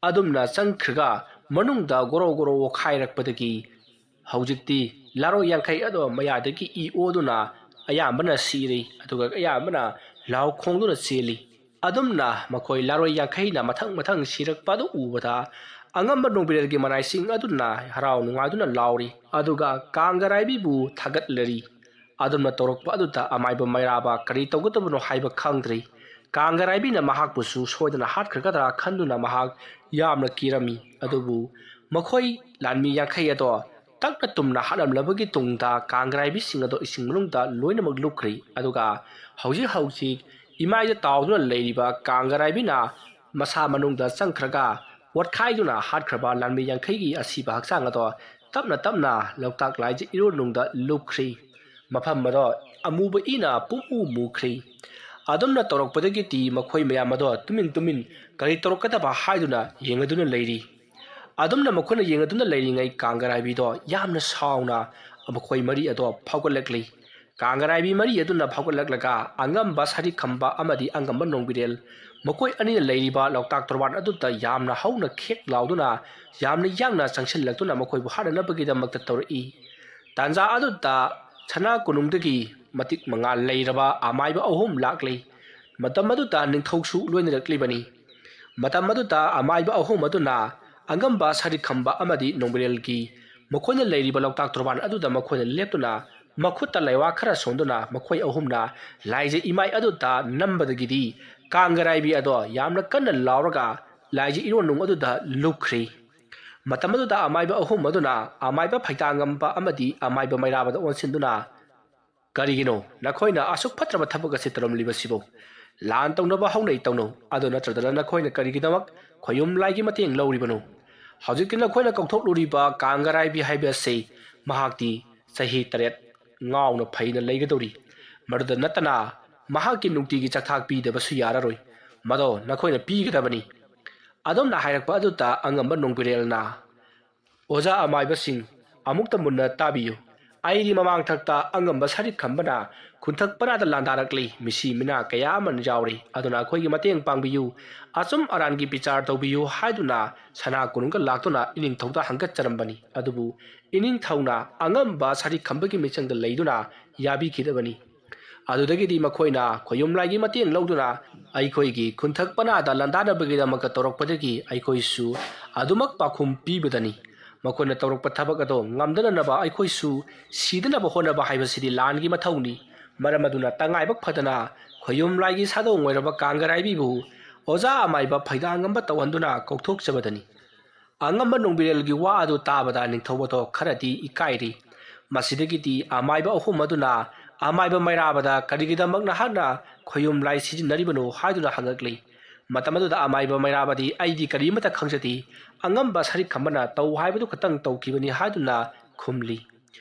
ꯑꯗꯨꯝꯅ ꯆꯪꯈ꯭ꯔꯒ ꯃꯅꯨꯡꯗ ꯒꯣꯔꯣ ꯒꯣꯔꯣ ꯑꯣꯈꯥꯏꯔꯛꯄꯗꯒꯤ ꯍꯧꯖꯤꯛꯇꯤ ꯂꯥꯔꯣꯏ ꯌꯥꯡꯈꯩ ꯑꯗꯣ ꯃꯌꯥꯗꯒꯤ ꯏ ꯑꯣꯗꯨꯅ ꯑꯌꯥꯝꯕꯅ ꯁꯤꯔꯤ, ꯑꯗꯨꯒ ꯑꯌꯥꯝꯕꯅ ꯂꯥꯎ ꯈꯣꯡꯗꯨꯅ ꯆꯦꯜꯂꯤ꯫ ꯑꯗꯨꯝꯅ ꯃꯈꯣꯏ ꯂꯥꯔꯣꯏ ꯌꯥꯡꯈꯩꯅ ꯃꯊꯪ ꯃꯊꯪ ꯁꯤꯔꯛꯄ ꯑꯗꯨ ꯎꯕꯗ ꯑꯉꯝꯕ ꯅꯣꯡꯕꯤꯔꯦꯜꯒꯤ ꯃꯅꯥꯏꯁꯤꯡ ꯑꯗꯨꯅ ꯍꯔꯥꯎ ꯅꯨꯡꯉꯥꯏꯗꯨꯅ ꯂꯥꯎꯔꯤ, ꯑꯗꯨꯒ ꯀꯥꯡꯒꯔꯥꯏꯕꯤꯕꯨ ꯊꯥꯒꯠꯂꯔꯤ꯫ ꯑꯗꯨꯝꯅ ꯇꯧꯔꯛꯄ ꯑꯗꯨꯗ ꯑꯃꯥꯏꯕ ꯃꯩꯔꯥꯕ ꯀꯔꯤ ꯇꯧꯒꯗꯕꯅꯣ ꯍꯥꯏꯕ ꯈꯪꯗ꯭ꯔꯤ꯫ ꯀꯥꯡꯒꯔꯥꯏꯕꯤꯅ ꯃꯍꯥꯛꯄꯨꯁꯨ ꯁꯣꯏꯗꯅ ꯍꯥꯠꯈ꯭ꯔꯒꯗ꯭ꯔꯥ ꯈꯟꯗꯨꯅ ꯃꯍꯥꯛ ꯌꯥꯝꯅ ꯀꯤꯔꯝꯃꯤ꯫ ꯑꯗꯨꯕꯨ ꯃꯈꯣꯏ ꯂꯥꯟꯃꯤ ꯌꯥꯡꯈꯩ ꯑꯗꯣ ꯇꯞꯅ ꯇꯨꯝꯅ ꯍꯥꯠꯂꯝꯂꯕꯒꯤ ꯇꯨꯡꯗ ꯀꯥꯡꯒꯔꯥꯏꯕꯤꯁꯤꯡ ꯑꯗꯣ ꯏꯁꯤꯡ ꯃꯅꯨꯡꯗ ꯂꯣꯏꯅꯃꯛ ꯂꯨꯞꯈ꯭ꯔꯤ꯫ ꯑꯗꯨꯒ ꯍꯧꯖꯤꯛ ꯍꯧꯖꯤꯛ ꯏꯃꯥꯏꯗ ꯇꯥꯎꯗꯨꯅ ꯂꯩꯔꯤꯕ ꯀꯥꯡꯒꯔꯥꯏꯕꯤꯅ ꯃꯁꯥ ꯃꯅꯨꯡꯗ ꯆꯪꯈ꯭ꯔꯒ ꯄꯣꯠꯈꯥꯏꯗꯨꯅ ꯍꯥꯠꯈ꯭ꯔꯕ ꯂꯥꯟꯃꯤ ꯌꯥꯡꯈꯩꯒꯤ ꯑꯁꯤꯕ ꯍꯛꯆꯥꯡ ꯑꯗꯣ ꯇꯞꯅ ꯇꯞꯅ ꯂꯣꯛꯇꯥꯛ ꯂꯥꯏꯖ ꯏꯔꯣꯟꯅꯨꯡꯗ ꯂꯨꯞꯈ꯭ꯔꯤ꯫ ꯃꯐꯝ ꯑꯗꯣ ꯑꯃꯨꯕ ꯏꯅ ꯄꯨꯝꯃꯨ ꯃꯨꯈ꯭ꯔꯤ꯫ ꯑꯗꯨꯝꯅ ꯇꯧꯔꯛꯄꯗꯒꯤꯗꯤ ꯃꯈꯣꯏ ꯃꯌꯥꯝ ꯑꯗꯣ ꯇꯨꯃꯤꯟ ꯇꯨꯃꯤꯟ ꯀꯔꯤ ꯇꯧꯔꯛꯀꯗꯕ ꯍꯥꯏꯗꯨꯅ ꯌꯦꯡꯉꯗꯨꯅ ꯂꯩꯔꯤ꯫ ꯑꯗꯨꯝꯅ ꯃꯈꯣꯏꯅ ꯌꯦꯡꯉꯗꯨꯅ ꯂꯩꯔꯤꯉꯩ ꯀꯥꯡꯒꯔꯥꯏꯕꯤꯗꯣ ꯌꯥꯝꯅ ꯁꯥꯎꯅ ꯃꯈꯣꯏ ꯃꯔꯤ ꯑꯗꯣ ꯐꯥꯎꯒꯠꯂꯛꯂꯤ꯫ ꯀꯥꯡꯒꯔꯥꯏꯕꯤ ꯃꯔꯤ ꯑꯗꯨꯅ ꯐꯥꯎꯒꯠꯂꯛꯂꯒ ꯑꯉꯝꯕ ꯁꯥꯔꯤꯈꯝꯕ ꯑꯃꯗꯤ ꯑꯉꯝꯕ ꯅꯣꯡꯕꯤꯔꯦꯜ ꯃꯈꯣꯏ ꯑꯅꯤꯅ ꯂꯩꯔꯤꯕ ꯂꯣꯛꯇꯥꯛ ꯇꯣꯔꯕꯥꯟ ꯑꯗꯨꯗ ꯌꯥꯝꯅ ꯍꯧꯅ ꯈꯦꯛ ꯂꯥꯎꯗꯨꯅ ꯌꯥꯝꯅ ꯌꯥꯡꯅ ꯆꯪꯁꯤꯜꯂꯛꯇꯨꯅ ꯃꯈꯣꯏꯕꯨ ꯍꯥꯠꯅꯅꯕꯒꯤꯗꯃꯛꯇ ꯇꯧꯔꯛꯏ꯫ ꯇꯥꯟꯖꯥ ꯑꯗꯨꯗ ꯁꯅꯥ ꯀꯣꯅꯨꯡꯗꯒꯤ ꯃꯇꯤꯛ ꯃꯉꯥꯜ ꯂꯩꯔꯕ ꯑꯃꯥꯏꯕ ꯑꯍꯨꯝ ꯂꯥꯛꯂꯤ꯫ ꯃꯇꯝ ꯑꯗꯨꯗ ꯅꯤꯡꯊꯧꯁꯨ ꯂꯣꯏꯅꯔꯛꯂꯤꯕꯅꯤ꯫ ꯃꯇꯝ ꯑꯗꯨꯗ ꯑꯃꯥꯏꯕ ꯑꯍꯨꯝ ꯑꯗꯨꯅ ꯑꯉꯝꯕ ꯁꯥꯔꯤꯈꯝꯕ ꯑꯃꯗꯤ ꯅꯣꯡꯕꯤꯔꯦꯜꯒꯤ ꯃꯈꯣꯏꯅ ꯂꯩꯔꯤꯕ ꯂꯣꯛꯇꯥꯛ ꯇꯣꯔꯕꯥꯟ ꯑꯗꯨꯗ ꯃꯈꯣꯏꯅ ꯂꯦꯞꯇꯨꯅ ꯃꯈꯨꯠꯇ ꯂꯩꯋꯥ ꯈꯔ ꯁꯣꯟꯗꯨꯅ ꯃꯈꯣꯏ ꯑꯍꯨꯝꯅ ꯂꯥꯏꯖ ꯏꯃꯥꯏ ꯑꯗꯨꯗ ꯅꯝꯕꯗꯒꯤꯗꯤ ꯀꯥꯡꯒꯔꯥꯏꯕꯤ ꯑꯗꯣ ꯌꯥꯝꯅ ꯀꯟꯅ ꯂꯥꯎꯔꯒ ꯂꯥꯏꯖ ꯏꯔꯣꯟꯅꯨꯡ ꯑꯗꯨꯗ ꯂꯨꯞꯈ꯭ꯔꯤ꯫ ꯃꯇꯝ ꯑꯗꯨꯗ ꯑꯃꯥꯏꯕ ꯑꯍꯨꯝ ꯑꯗꯨꯅ ꯑꯃꯥꯏꯕ ꯐꯩꯗꯥꯡꯉꯝꯕ ꯑꯃꯗꯤ ꯑꯃꯥꯏꯕ ꯃꯩꯔꯥꯕꯗ ꯑꯣꯟꯁꯤꯟꯗꯨꯅ, "ꯀꯔꯤꯒꯤꯅꯣ ꯅꯈꯣꯏꯅ ꯑꯁꯨꯛ ꯐꯠꯇ꯭ꯔꯕ ꯊꯕꯛ ꯑꯁꯤ ꯇꯧꯔꯝꯂꯤꯕꯁꯤꯕꯨ? ꯂꯥꯟ ꯇꯧꯅꯕ ꯍꯧꯅꯩ ꯇꯧꯅꯧ, ꯑꯗꯨ ꯅꯠꯇ꯭ꯔꯗꯅ ꯅꯈꯣꯏꯅ ꯀꯔꯤꯒꯤꯗꯃꯛ ꯈꯣꯌꯨꯝ ꯂꯥꯏꯒꯤ ꯃꯇꯦꯡ ꯂꯧꯔꯤꯕꯅꯣ? ꯍꯧꯖꯤꯛꯇꯤ ꯅꯈꯣꯏꯅ ꯀꯧꯊꯣꯛꯂꯨꯔꯤꯕ ꯀꯥꯡꯒꯔꯥꯏꯕꯤ ꯍꯥꯏꯕ ꯑꯁꯤ ꯃꯍꯥꯛꯇꯤ ꯆꯍꯤ ꯇꯔꯦꯠ ꯉꯥꯎꯅ ꯐꯩꯅ ꯂꯩꯒꯗꯧꯔꯤ꯫ ꯃꯗꯨꯗ ꯅꯠꯇꯅ ꯃꯍꯥꯛꯀꯤ ꯅꯨꯡꯇꯤꯒꯤ ꯆꯥꯛꯊꯥꯛ ꯄꯤꯗꯕꯁꯨ ꯌꯥꯔꯔꯣꯏ꯫ ꯃꯗꯣ ꯅꯈꯣꯏꯅ ꯄꯤꯒꯗꯕꯅꯤ꯫" ꯑꯗꯨꯝꯅ ꯍꯥꯏꯔꯛꯄ ꯑꯗꯨꯗ ꯑꯉꯝꯕ ꯅꯣꯡꯕꯤꯔꯦꯜꯅ, "ꯑꯣꯖꯥ ꯑꯃꯥꯏꯕꯁꯤꯡ, ꯑꯃꯨꯛꯇ ꯃꯨꯟꯅ ꯇꯥꯕꯤꯌꯨ꯫ ꯑꯩꯗꯤ ꯃꯃꯥꯡꯊꯛꯇ ꯑꯉꯝꯕ ꯁꯥꯔꯤꯛ ꯈꯝꯕꯅ ꯈꯨꯟꯊꯛ ꯄꯅꯥꯗ ꯂꯥꯟꯗꯥꯔꯛꯂꯤ꯫ ꯃꯤꯁꯤ ꯃꯤꯅꯥ ꯀꯌꯥ ꯑꯃ ꯌꯥꯎꯔꯤ꯫ ꯑꯗꯨꯅ ꯑꯩꯈꯣꯏꯒꯤ ꯃꯇꯦꯡ ꯄꯥꯡꯕꯤꯌꯨ, ꯑꯆꯨꯝ ꯑꯔꯥꯟꯒꯤ ꯕꯤꯆꯥꯔ ꯇꯧꯕꯤꯌꯨ" ꯍꯥꯏꯗꯨꯅ ꯁꯅꯥ ꯀꯣꯅꯨꯡꯗ ꯂꯥꯛꯇꯨꯅ ꯏꯅꯤꯡꯊꯧꯗ ꯍꯪꯒꯠꯆꯔꯝꯕꯅꯤ꯫ ꯑꯗꯨꯕꯨ ꯏꯅꯤꯡꯊꯧꯅ ꯑꯉꯝꯕ ꯁꯥꯔꯤꯛ ꯈꯝꯕꯒꯤ ꯃꯤꯆꯪꯗ ꯂꯩꯗꯨꯅ ꯌꯥꯕꯤꯈꯤꯗꯕꯅꯤ꯫ ꯑꯗꯨꯗꯒꯤꯗꯤ ꯃꯈꯣꯏꯅ ꯈꯣꯌꯨꯝ ꯂꯥꯏꯒꯤ ꯃꯇꯦꯡ ꯂꯧꯗꯨꯅ ꯑꯩꯈꯣꯏꯒꯤ ꯈꯨꯟꯊꯛ ꯄꯅꯥꯗ ꯂꯥꯟꯗꯥꯅꯕꯒꯤꯗꯃꯛꯇ ꯇꯧꯔꯛꯄꯗꯒꯤ ꯑꯩꯈꯣꯏꯁꯨ ꯑꯗꯨꯃꯛ ꯄꯥꯎꯈꯨꯝ ꯄꯤꯕꯗꯅꯤ꯫ ꯃꯈꯣꯏꯅ ꯇꯧꯔꯛꯄ ꯊꯕꯛ ꯑꯗꯣ ꯉꯝꯗꯅꯅꯕ ꯑꯩꯈꯣꯏꯁꯨ ꯁꯤꯗꯅꯕ ꯍꯣꯠꯅꯕ ꯍꯥꯏꯕꯁꯤꯗꯤ ꯂꯥꯟꯒꯤ ꯃꯊꯧꯅꯤ꯫ ꯃꯔꯝ ꯑꯗꯨꯅ ꯇꯉꯥꯏꯕꯛ ꯐꯗꯅ ꯈꯣꯌꯨꯝ ꯂꯥꯏꯒꯤ ꯁꯥꯗꯣꯡ ꯑꯣꯏꯔꯕ ꯀꯥꯡꯒꯔꯥꯏꯕꯤꯕꯨ ꯑꯣꯖꯥ ꯑꯃꯥꯏꯕ ꯐꯩꯗꯥꯡꯉꯝꯕ ꯇꯧꯍꯟꯗꯨꯅ ꯀꯧꯊꯣꯛꯆꯕꯗꯅꯤ꯫ ꯑꯉꯝꯕ ꯅꯣꯡꯕꯤꯔꯦꯜꯒꯤ ꯋꯥ ꯑꯗꯨ ꯇꯥꯕꯗ ꯅꯤꯡꯊꯧ ꯑꯗꯣ ꯈꯔꯗꯤ ꯏꯀꯥꯏꯔꯤ꯫ ꯃꯁꯤꯗꯒꯤꯗꯤ ꯑꯃꯥꯏꯕ ꯑꯍꯨꯝ ꯑꯗꯨꯅ ꯑꯃꯥꯏꯕ ꯃꯩꯔꯥꯕꯗ "ꯀꯔꯤꯒꯤꯗꯃꯛ ꯅꯍꯥꯛꯅ ꯈꯣꯌꯨꯝ ꯂꯥꯏ ꯁꯤꯖꯤꯟꯅꯔꯤꯕꯅꯣ?" ꯍꯥꯏꯗꯨꯅ ꯍꯪꯉꯛꯂꯤ꯫ ꯃꯇꯝ ꯑꯗꯨꯗ ꯑꯃꯥꯏꯕ ꯃꯩꯔꯥꯕꯗꯤ "ꯑꯩꯗꯤ ꯀꯔꯤꯃꯠꯇ ꯈꯪꯖꯗꯦ, ꯑꯉꯝꯕ ꯁꯔꯤꯛ ꯈꯝꯕꯅ ꯇꯧ ꯍꯥꯏꯕꯗꯨ ꯈꯛꯇꯪ ꯇꯧꯈꯤꯕꯅꯤ" ꯍꯥꯏꯗꯨꯅ ꯈꯨꯝꯂꯤ꯫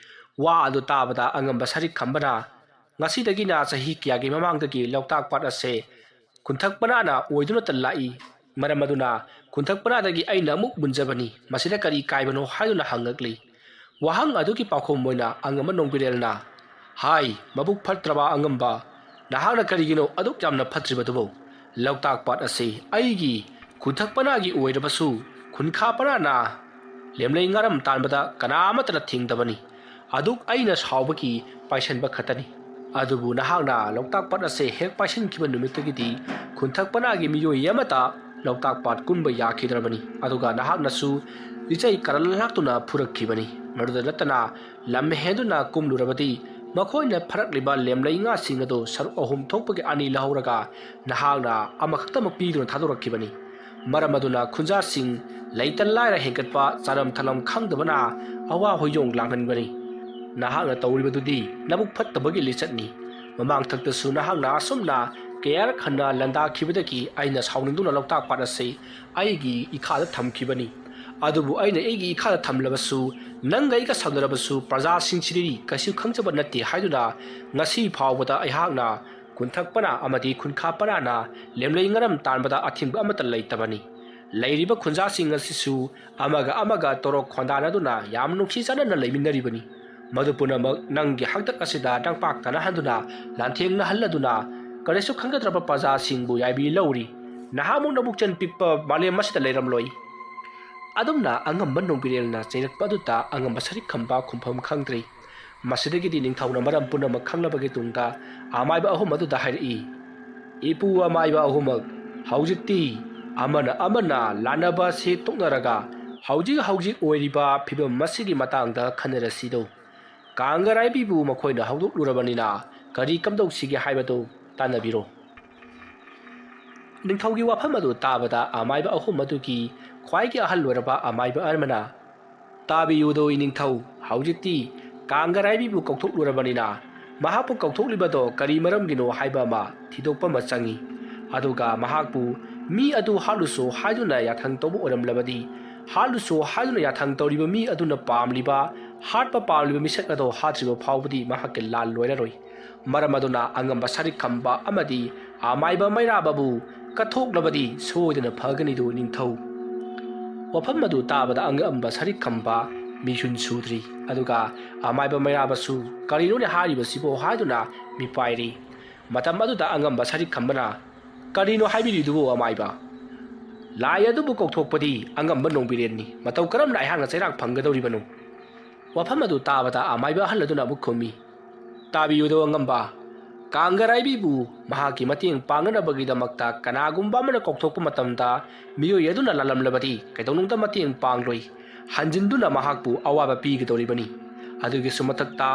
ꯋꯥ ꯑꯗꯨ ꯇꯥꯕꯗ ꯑꯉꯝꯕ ꯁꯔꯤꯛ ꯈꯝꯕꯅ "ꯉꯁꯤꯗꯒꯤꯅ ꯆꯍꯤ ꯀꯌꯥꯒꯤ ꯃꯃꯥꯡꯗꯒꯤ ꯂꯣꯛꯇꯥꯛ ꯄꯥꯠ ꯑꯁꯦ ꯈꯨꯟꯊꯛ ꯄꯅꯥꯅ ꯑꯣꯏꯗꯨꯅꯇ ꯂꯥꯛꯏ꯫ ꯃꯔꯝ ꯑꯗꯨꯅ ꯈꯨꯟꯊꯛ ꯄꯅꯥꯗꯒꯤ ꯑꯩꯅ ꯑꯃꯨꯛ ꯃꯨꯟꯖꯕꯅꯤ꯫ ꯃꯁꯤꯗ ꯀꯔꯤ ꯀꯥꯏꯕꯅꯣ?" ꯍꯥꯏꯗꯨꯅ ꯍꯪꯉꯛꯂꯤ꯫ ꯋꯥꯍꯪ ꯑꯗꯨꯒꯤ ꯄꯥꯎꯈꯨꯝ ꯑꯣꯏꯅ ꯑꯉꯝꯕ ꯅꯣꯡꯕꯤꯔꯦꯜꯅ, "ꯍꯥꯏ, ꯃꯕꯨꯛ ꯐꯠꯇ꯭ꯔꯕ ꯑꯉꯝꯕ, ꯅꯍꯥꯛꯅ ꯀꯔꯤꯒꯤꯅꯣ ꯑꯗꯨꯛ ꯌꯥꯝꯅ ꯐꯠꯇ꯭ꯔꯤꯕꯗꯨꯕꯨ? ꯂꯣꯛꯇꯥꯛ ꯄꯥꯠ ꯑꯁꯤ ꯑꯩꯒꯤ ꯈꯨꯟꯊꯛ ꯄꯅꯥꯒꯤ ꯑꯣꯏꯔꯕꯁꯨ ꯈꯨꯟꯈꯥ ꯄꯅꯥꯅ ꯂꯦꯝꯂꯩ ꯉꯥꯔꯝ ꯇꯥꯟꯕꯗ ꯀꯅꯥ ꯑꯃꯠꯇꯅ ꯊꯤꯡꯗꯕꯅꯤ꯫ ꯑꯗꯨꯛ ꯑꯩꯅ ꯁꯥꯎꯕꯒꯤ ꯄꯥꯏꯁꯟꯕ ꯈꯛꯇꯅꯤ꯫ ꯑꯗꯨꯕꯨ ꯅꯍꯥꯛꯅ ꯂꯣꯛꯇꯥꯛ ꯄꯥꯠ ꯑꯁꯦ ꯍꯦꯛ ꯄꯥꯏꯁꯤꯟꯈꯤꯕ ꯅꯨꯃꯤꯠꯇꯒꯤꯗꯤ ꯈꯨꯟꯊꯛ ꯄꯅꯥꯒꯤ ꯃꯤꯑꯣꯏ ꯑꯃꯠꯇ ꯂꯣꯛꯇꯥꯛ ꯄꯥꯠ ꯀꯨꯝꯕ ꯌꯥꯈꯤꯗ꯭ꯔꯕꯅꯤ꯫ ꯑꯗꯨꯒ ꯅꯍꯥꯛꯅꯁꯨ ꯂꯤꯆꯩ ꯀꯔꯟ ꯂꯥꯛꯇꯨꯅ ꯐꯨꯔꯛꯈꯤꯕꯅꯤ꯫ ꯃꯗꯨꯗ ꯅꯠꯇꯅ ꯂꯝ ꯍꯦꯟꯗꯨꯅ ꯀꯨꯝꯂꯨꯔꯕꯗꯤ ꯃꯈꯣꯏꯅ ꯐꯥꯔꯛꯂꯤꯕ ꯂꯦꯝꯂꯩ ꯉꯥꯁꯤꯡ ꯑꯗꯨ ꯁꯔꯨꯛ ꯑꯍꯨꯝ ꯊꯣꯛꯄꯒꯤ ꯑꯅꯤ ꯂꯧꯍꯧꯔꯒ ꯅꯍꯥꯛꯅ ꯑꯃꯈꯛꯇꯃꯛ ꯄꯤꯗꯨꯅ ꯊꯥꯗꯣꯔꯛꯈꯤꯕꯅꯤ꯫ ꯃꯔꯝ ꯑꯗꯨꯅ ꯈꯨꯟꯖꯥꯁꯤꯡ ꯂꯩꯇ ꯂꯥꯏꯔ ꯍꯦꯟꯒꯠꯄ, ꯆꯥꯔꯝ ꯊꯛꯂꯝ ꯈꯪꯗꯕꯅ ꯑꯋꯥ ꯍꯣꯏꯌꯣꯡ ꯂꯥꯡꯍꯟꯕꯅꯤ꯫ ꯅꯍꯥꯛꯅ ꯇꯧꯔꯤꯕꯗꯨꯗꯤ ꯅꯕꯨꯛ ꯐꯠꯇꯕꯒꯤ ꯂꯤꯆꯠꯅꯤ꯫ ꯃꯃꯥꯡꯊꯛꯇꯁꯨ ꯅꯍꯥꯛꯅ ꯑꯁꯨꯝꯅ ꯀꯌꯥꯔꯛ ꯍꯟꯅ ꯂꯥꯟꯗꯥꯈꯤꯕꯗꯒꯤ ꯑꯩꯅ ꯁꯥꯎꯅꯤꯡꯗꯨꯅ ꯂꯣꯛꯇꯥꯛ ꯄꯥꯠ ꯑꯁꯤ ꯑꯩꯒꯤ ꯏꯈꯥꯗ ꯊꯝꯈꯤꯕꯅꯤ꯫ ꯑꯗꯨꯕꯨ ꯑꯩꯅ ꯑꯩꯒꯤ ꯏꯈꯥꯗ ꯊꯝꯂꯕꯁꯨ, ꯅꯪꯒ ꯑꯩꯒ ꯁꯥꯎꯅꯔꯕꯁꯨ ꯄ꯭ꯔꯖꯥꯁꯤꯡꯁꯤꯗꯤ ꯀꯩꯁꯨ ꯈꯪꯖꯕ ꯅꯠꯇꯦ ꯍꯥꯏꯗꯨꯅ ꯉꯁꯤ ꯐꯥꯎꯕꯗ ꯑꯩꯍꯥꯛꯅ ꯈꯨꯟꯊꯛ ꯄꯅꯥ ꯑꯃꯗꯤ ꯈꯨꯟꯈꯥ ꯄꯅꯥꯅ ꯂꯦꯝꯂꯩ ꯉꯔꯝ ꯇꯥꯟꯕꯗ ꯑꯊꯤꯡꯕ ꯑꯃꯠꯇ ꯂꯩꯇꯕꯅꯤ꯫ ꯂꯩꯔꯤꯕ ꯈꯨꯟꯖꯥꯁꯤꯡ ꯑꯁꯤꯁꯨ ꯑꯃꯒ ꯑꯃꯒ ꯇꯣꯔꯣꯛ ꯈꯣꯟꯗꯥꯅꯗꯨꯅ ꯌꯥꯝ ꯅꯨꯡꯁꯤ ꯆꯥꯟꯅꯅ ꯂꯩꯃꯤꯟꯅꯔꯤꯕꯅꯤ꯫ ꯃꯗꯨ ꯄꯨꯝꯅꯃꯛ ꯅꯪꯒꯤ ꯍꯥꯛꯇꯛ ꯑꯁꯤꯗ ꯅꯪꯄꯥꯛ ꯇꯥꯅꯍꯟꯗꯨꯅ, ꯂꯥꯟꯊꯦꯡꯅꯍꯜꯂꯗꯨꯅ, ꯀꯔꯤꯁꯨ ꯈꯪꯖꯗ꯭ꯔꯕ ꯄ꯭ꯔꯖꯥꯁꯤꯡꯕꯨ ꯌꯥꯏꯕꯤ ꯂꯧꯔꯤ꯫ ꯅꯍꯥꯛꯃꯨꯛ ꯅꯕꯨꯛꯆꯦꯜ ꯄꯤꯛꯄ ꯃꯥꯂꯦꯝ ꯑꯁꯤꯗ ꯂꯩꯔꯝꯂꯣꯏ꯫ ꯑꯗꯨꯝꯅ ꯑꯉꯝꯕ ꯅꯣꯡꯕꯤꯔꯦꯜꯅ ꯆꯩꯔꯛꯄ ꯑꯗꯨꯗ ꯑꯉꯝꯕ ꯁꯔꯤꯛ ꯈꯝꯕ ꯈꯨꯝꯐꯝ ꯈꯪꯗ꯭ꯔꯤ꯫ ꯃꯁꯤꯗꯒꯤꯗꯤ ꯅꯤꯡꯊꯧꯅ ꯃꯔꯝ ꯄꯨꯝꯅꯃꯛ ꯈꯪꯂꯕꯒꯤ ꯇꯨꯡꯗ ꯑꯃꯥꯏꯕ ꯑꯍꯨꯝ ꯑꯗꯨꯗ ꯍꯥꯏꯔꯛꯏ, "ꯏꯄꯨ ꯑꯃꯥꯏꯕ ꯑꯍꯨꯝꯃꯛ, ꯍꯧꯖꯤꯛꯇꯤ ꯑꯃꯅ ꯑꯃꯅ ꯂꯥꯟꯅꯕ ꯑꯁꯤ ꯇꯣꯛꯅꯔꯒ ꯍꯧꯖꯤꯛ ꯍꯧꯖꯤꯛ ꯑꯣꯏꯔꯤꯕ ꯐꯤꯕꯝ ꯑꯁꯤꯒꯤ ꯃꯇꯥꯡꯗ ꯈꯟꯅꯔꯁꯤꯗꯣ꯫ ꯀꯥꯡꯒꯔꯥꯏꯕꯤꯕꯨ ꯃꯈꯣꯏꯅ ꯍꯧꯗꯣꯛꯂꯨꯔꯕꯅꯤꯅ ꯀꯔꯤ ꯀꯝꯗꯧꯁꯤꯒꯦ ꯍꯥꯏꯕꯗꯨ ꯇꯥꯟꯅꯕꯤꯔꯣ꯫" ꯅꯤꯡꯊꯧꯒꯤ ꯋꯥꯐꯝ ꯑꯗꯨ ꯇꯥꯕꯗ ꯑꯃꯥꯏꯕ ꯑꯍꯨꯝ ꯑꯗꯨꯒꯤ ꯈ꯭ꯋꯥꯏꯒꯤ ꯑꯍꯜ ꯑꯣꯏꯔꯕ ꯑꯃꯥꯏꯕ ꯑꯃꯅ, "ꯇꯥꯕꯤꯌꯨꯗꯣ ꯏꯅꯤꯡꯊꯧ, ꯍꯧꯖꯤꯛꯇꯤ ꯀꯥꯡꯒꯔꯥꯏꯕꯤꯕꯨ ꯀꯧꯊꯣꯛꯂꯨꯔꯕꯅꯤꯅ ꯃꯍꯥꯛꯄꯨ ꯀꯧꯊꯣꯛꯂꯤꯕꯗꯣ ꯀꯔꯤ ꯃꯔꯝꯒꯤꯅꯣ ꯍꯥꯏꯕ ꯑꯃ ꯊꯤꯗꯣꯛꯄ ꯑꯃ ꯆꯪꯏ꯫ ꯑꯗꯨꯒ ꯃꯍꯥꯛꯄꯨ ꯃꯤ ꯑꯗꯨ ꯍꯥꯠꯂꯨꯁꯣ ꯍꯥꯏꯗꯨꯅ ꯌꯥꯊꯪ ꯇꯧꯕ ꯑꯣꯏꯔꯝꯂꯕꯗꯤ, ꯍꯥꯠꯂꯨꯁꯣ ꯍꯥꯏꯗꯨꯅ ꯌꯥꯊꯪ ꯇꯧꯔꯤꯕ ꯃꯤ ꯑꯗꯨꯅ ꯄꯥꯝꯂꯤꯕ ꯍꯥꯠꯄ ꯄꯥꯝꯂꯤꯕ ꯃꯤꯁꯛ ꯑꯗꯣ ꯍꯥꯠꯇ꯭ꯔꯤꯕ ꯐꯥꯎꯕꯗꯤ ꯃꯍꯥꯛꯀꯤ ꯂꯥꯟ ꯂꯣꯏꯔꯔꯣꯏ꯫ ꯃꯔꯝ ꯑꯗꯨꯅ ꯑꯉꯝꯕ ꯁꯔꯤꯛ ꯈꯝꯕ ꯑꯃꯗꯤ ꯑꯃꯥꯏꯕ ꯃꯩꯔꯥꯕꯕꯨ ꯀꯠꯊꯣꯛꯂꯕꯗꯤ ꯁꯣꯏꯗꯅ ꯐꯒꯅꯤꯗꯨ ꯅꯤꯡꯊꯧ꯫ ꯋꯥꯐꯝ ꯑꯗꯨ ꯇꯥꯕꯗ ꯑꯉꯝꯕ ꯁꯔꯤꯛ ꯈꯝꯕ ꯃꯤꯁꯨꯟ ꯁꯨꯗ꯭ꯔꯤ, ꯑꯗꯨꯒ ꯑꯃꯥꯏꯕ ꯃꯩꯔꯥꯕꯁꯨ "ꯀꯔꯤꯅꯣꯅꯦ ꯍꯥꯏꯔꯤꯕꯁꯤꯕꯣ?" ꯍꯥꯏꯗꯨꯅ ꯃꯤꯄꯥꯏꯔꯤ꯫ ꯃꯇꯝ ꯑꯗꯨꯗ ꯑꯉꯝꯕ ꯁꯔꯤꯛ ꯈꯝꯕꯅ, "ꯀꯔꯤꯅꯣ ꯍꯥꯏꯕꯤꯔꯤꯗꯨꯕꯨ ꯑꯃꯥꯏꯕ? ꯂꯥꯏ ꯑꯗꯨꯕꯨ ꯀꯧꯊꯣꯛꯄꯗꯤ ꯑꯉꯝꯕ ꯅꯣꯡꯕꯤꯔꯦꯟꯅꯤ꯫ ꯃꯇꯧ ꯀꯔꯝꯅ ꯑꯩꯍꯥꯛꯅ ꯆꯩꯔꯥꯛ ꯐꯪꯒꯗꯧꯔꯤꯕꯅꯣ?" ꯋꯥꯐꯝ ꯑꯗꯨ ꯇꯥꯕꯗ ꯑꯃꯥꯏꯕ ꯑꯍꯜ ꯑꯗꯨꯅ ꯑꯃꯨꯛ ꯈꯨꯝꯃꯤ, "ꯇꯥꯕꯤꯌꯨꯗꯣ ꯑꯉꯝꯕ, ꯀꯥꯡꯒꯔꯥꯏꯕꯤꯕꯨ ꯃꯍꯥꯛꯀꯤ ꯃꯇꯦꯡ ꯄꯥꯡꯅꯅꯕꯒꯤꯗꯃꯛꯇ ꯀꯅꯥꯒꯨꯝꯕ ꯑꯃꯅ ꯀꯧꯊꯣꯛꯄ ꯃꯇꯝꯗ ꯃꯤꯑꯣꯏ ꯑꯗꯨꯅ ꯂꯥꯜꯂꯝꯂꯕꯗꯤ ꯀꯩꯗꯧꯅꯨꯡꯗ ꯃꯇꯦꯡ ꯄꯥꯡꯂꯣꯏ꯫ ꯍꯟꯖꯤꯟꯗꯨꯅ ꯃꯍꯥꯛꯄꯨ ꯑꯋꯥꯕ ꯄꯤꯒꯗꯧꯔꯤꯕꯅꯤ꯫ ꯑꯗꯨꯒꯤꯁꯨ ꯃꯊꯛꯇ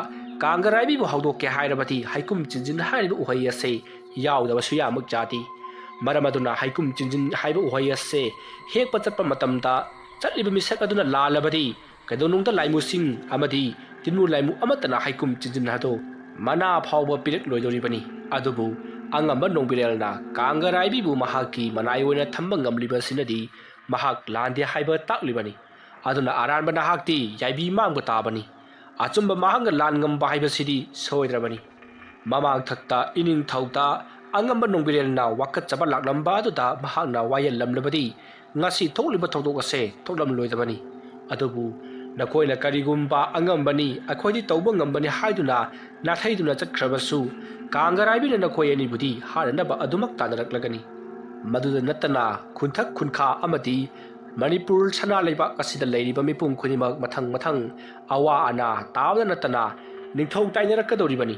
ꯀꯥꯡꯒꯔꯥꯏꯕꯤꯕꯨ ꯍꯧꯗꯣꯛꯀꯦ ꯍꯥꯏꯔꯕꯗꯤ ꯍꯩꯀꯨꯝ ꯆꯤꯟꯖꯤꯟ ꯍꯥꯏꯔꯤꯕ ꯎꯍꯩ ꯑꯁꯦ ꯌꯥꯎꯗꯕ ꯁꯨꯌꯥꯃꯛ ꯌꯥꯗꯦ꯫ ꯃꯔꯝ ꯑꯗꯨꯅ ꯍꯩꯀꯨꯝ ꯆꯤꯟꯖꯤꯟ ꯍꯥꯏꯕ ꯎꯍꯩ ꯑꯁꯦ ꯍꯦꯛꯄ ꯆꯠꯄ ꯃꯇꯝꯗ ꯆꯠꯂꯤꯕ ꯃꯤꯁꯛ ꯑꯗꯨꯅ ꯂꯥꯜꯂꯕꯗꯤ ꯀꯩꯗꯧꯅꯨꯡꯗ ꯂꯥꯏꯃꯨꯁꯤꯡ ꯑꯃꯗꯤ ꯇꯤꯟꯃꯨ ꯂꯥꯏꯃꯨ ꯑꯃꯠꯇꯅ ꯍꯩꯀꯨꯝ ꯆꯤꯟꯖꯤꯟ ꯑꯗꯨ ꯃꯅꯥ ꯐꯥꯎꯕ ꯄꯤꯔꯛꯂꯣꯏꯗꯧꯔꯤꯕꯅꯤ꯫ ꯑꯗꯨꯕꯨ ꯑꯉꯝꯕ ꯅꯣꯡꯕꯤꯔꯦꯜꯅ ꯀꯥꯡꯒꯔꯥꯏꯕꯤꯕꯨ ꯃꯍꯥꯛꯀꯤ ꯃꯅꯥꯏ ꯑꯣꯏꯅ ꯊꯝꯕ ꯉꯝꯂꯤꯕ ꯑꯁꯤꯅꯗꯤ ꯃꯍꯥꯛ ꯂꯥꯟꯗꯦ ꯍꯥꯏꯕ ꯇꯥꯛꯂꯤꯕꯅꯤ꯫ ꯑꯗꯨꯅ ꯑꯔꯥꯟꯕ ꯅꯍꯥꯛꯇꯤ ꯌꯥꯏꯕꯤ ꯃꯥꯡꯕ ꯇꯥꯕꯅꯤ꯫ ꯑꯆꯨꯝꯕ ꯃꯍꯥꯛꯅ ꯂꯥꯟ ꯉꯝꯕ ꯍꯥꯏꯕꯁꯤꯗꯤ ꯁꯣꯏꯗ꯭ꯔꯕꯅꯤ꯫ ꯃꯃꯥꯡꯊꯛꯇ ꯏꯅꯤꯡꯊꯧꯗ ꯑꯉꯝꯕ ꯅꯣꯡꯕꯤꯔꯦꯜꯅ ꯋꯥꯀꯠꯆꯕ ꯂꯥꯛꯂꯝꯕ ꯑꯗꯨꯗ ꯃꯍꯥꯛꯅ ꯋꯥꯌꯦꯜꯂꯝꯂꯕꯗꯤ ꯉꯁꯤ ꯊꯣꯛꯂꯤꯕ ꯊꯧꯗꯣꯛ ꯑꯁꯦ ꯊꯣꯛꯂꯝꯂꯣꯏꯗꯕꯅꯤ꯫ ꯑꯗꯨꯕꯨ ꯅꯈꯣꯏꯅ ꯀꯔꯤꯒꯨꯝꯕ ꯑꯉꯝꯕꯅꯤ, ꯑꯩꯈꯣꯏꯗꯤ ꯇꯧꯕ ꯉꯝꯕꯅꯤ ꯍꯥꯏꯗꯨꯅ ꯅꯥꯊꯩꯗꯨꯅ ꯆꯠꯈ꯭ꯔꯕꯁꯨ ꯀꯥꯡꯒꯔꯥꯏꯕꯤꯅ ꯅꯈꯣꯏ ꯑꯅꯤꯕꯨꯗꯤ ꯍꯥꯠꯅꯅꯕ ꯑꯗꯨꯃꯛ ꯇꯥꯟꯅꯔꯛꯂꯒꯅꯤ꯫ ꯃꯗꯨꯗ ꯅꯠꯇꯅ ꯈꯨꯟꯊꯛ ꯈꯨꯟꯈꯥ ꯑꯃꯗꯤ ꯃꯅꯤꯄꯨꯔ ꯁꯅꯥ ꯂꯩꯕꯥꯛ ꯑꯁꯤꯗ ꯂꯩꯔꯤꯕ ꯃꯤꯄꯨꯝ ꯈꯨꯗꯤꯡꯃꯛ ꯃꯊꯪ ꯃꯊꯪ ꯑꯋꯥ ꯑꯅꯥ ꯇꯥꯕꯗ ꯅꯠꯇꯅ ꯅꯤꯡꯊꯧ ꯇꯥꯏꯅꯔꯛꯀꯗꯧꯔꯤꯕꯅꯤ꯫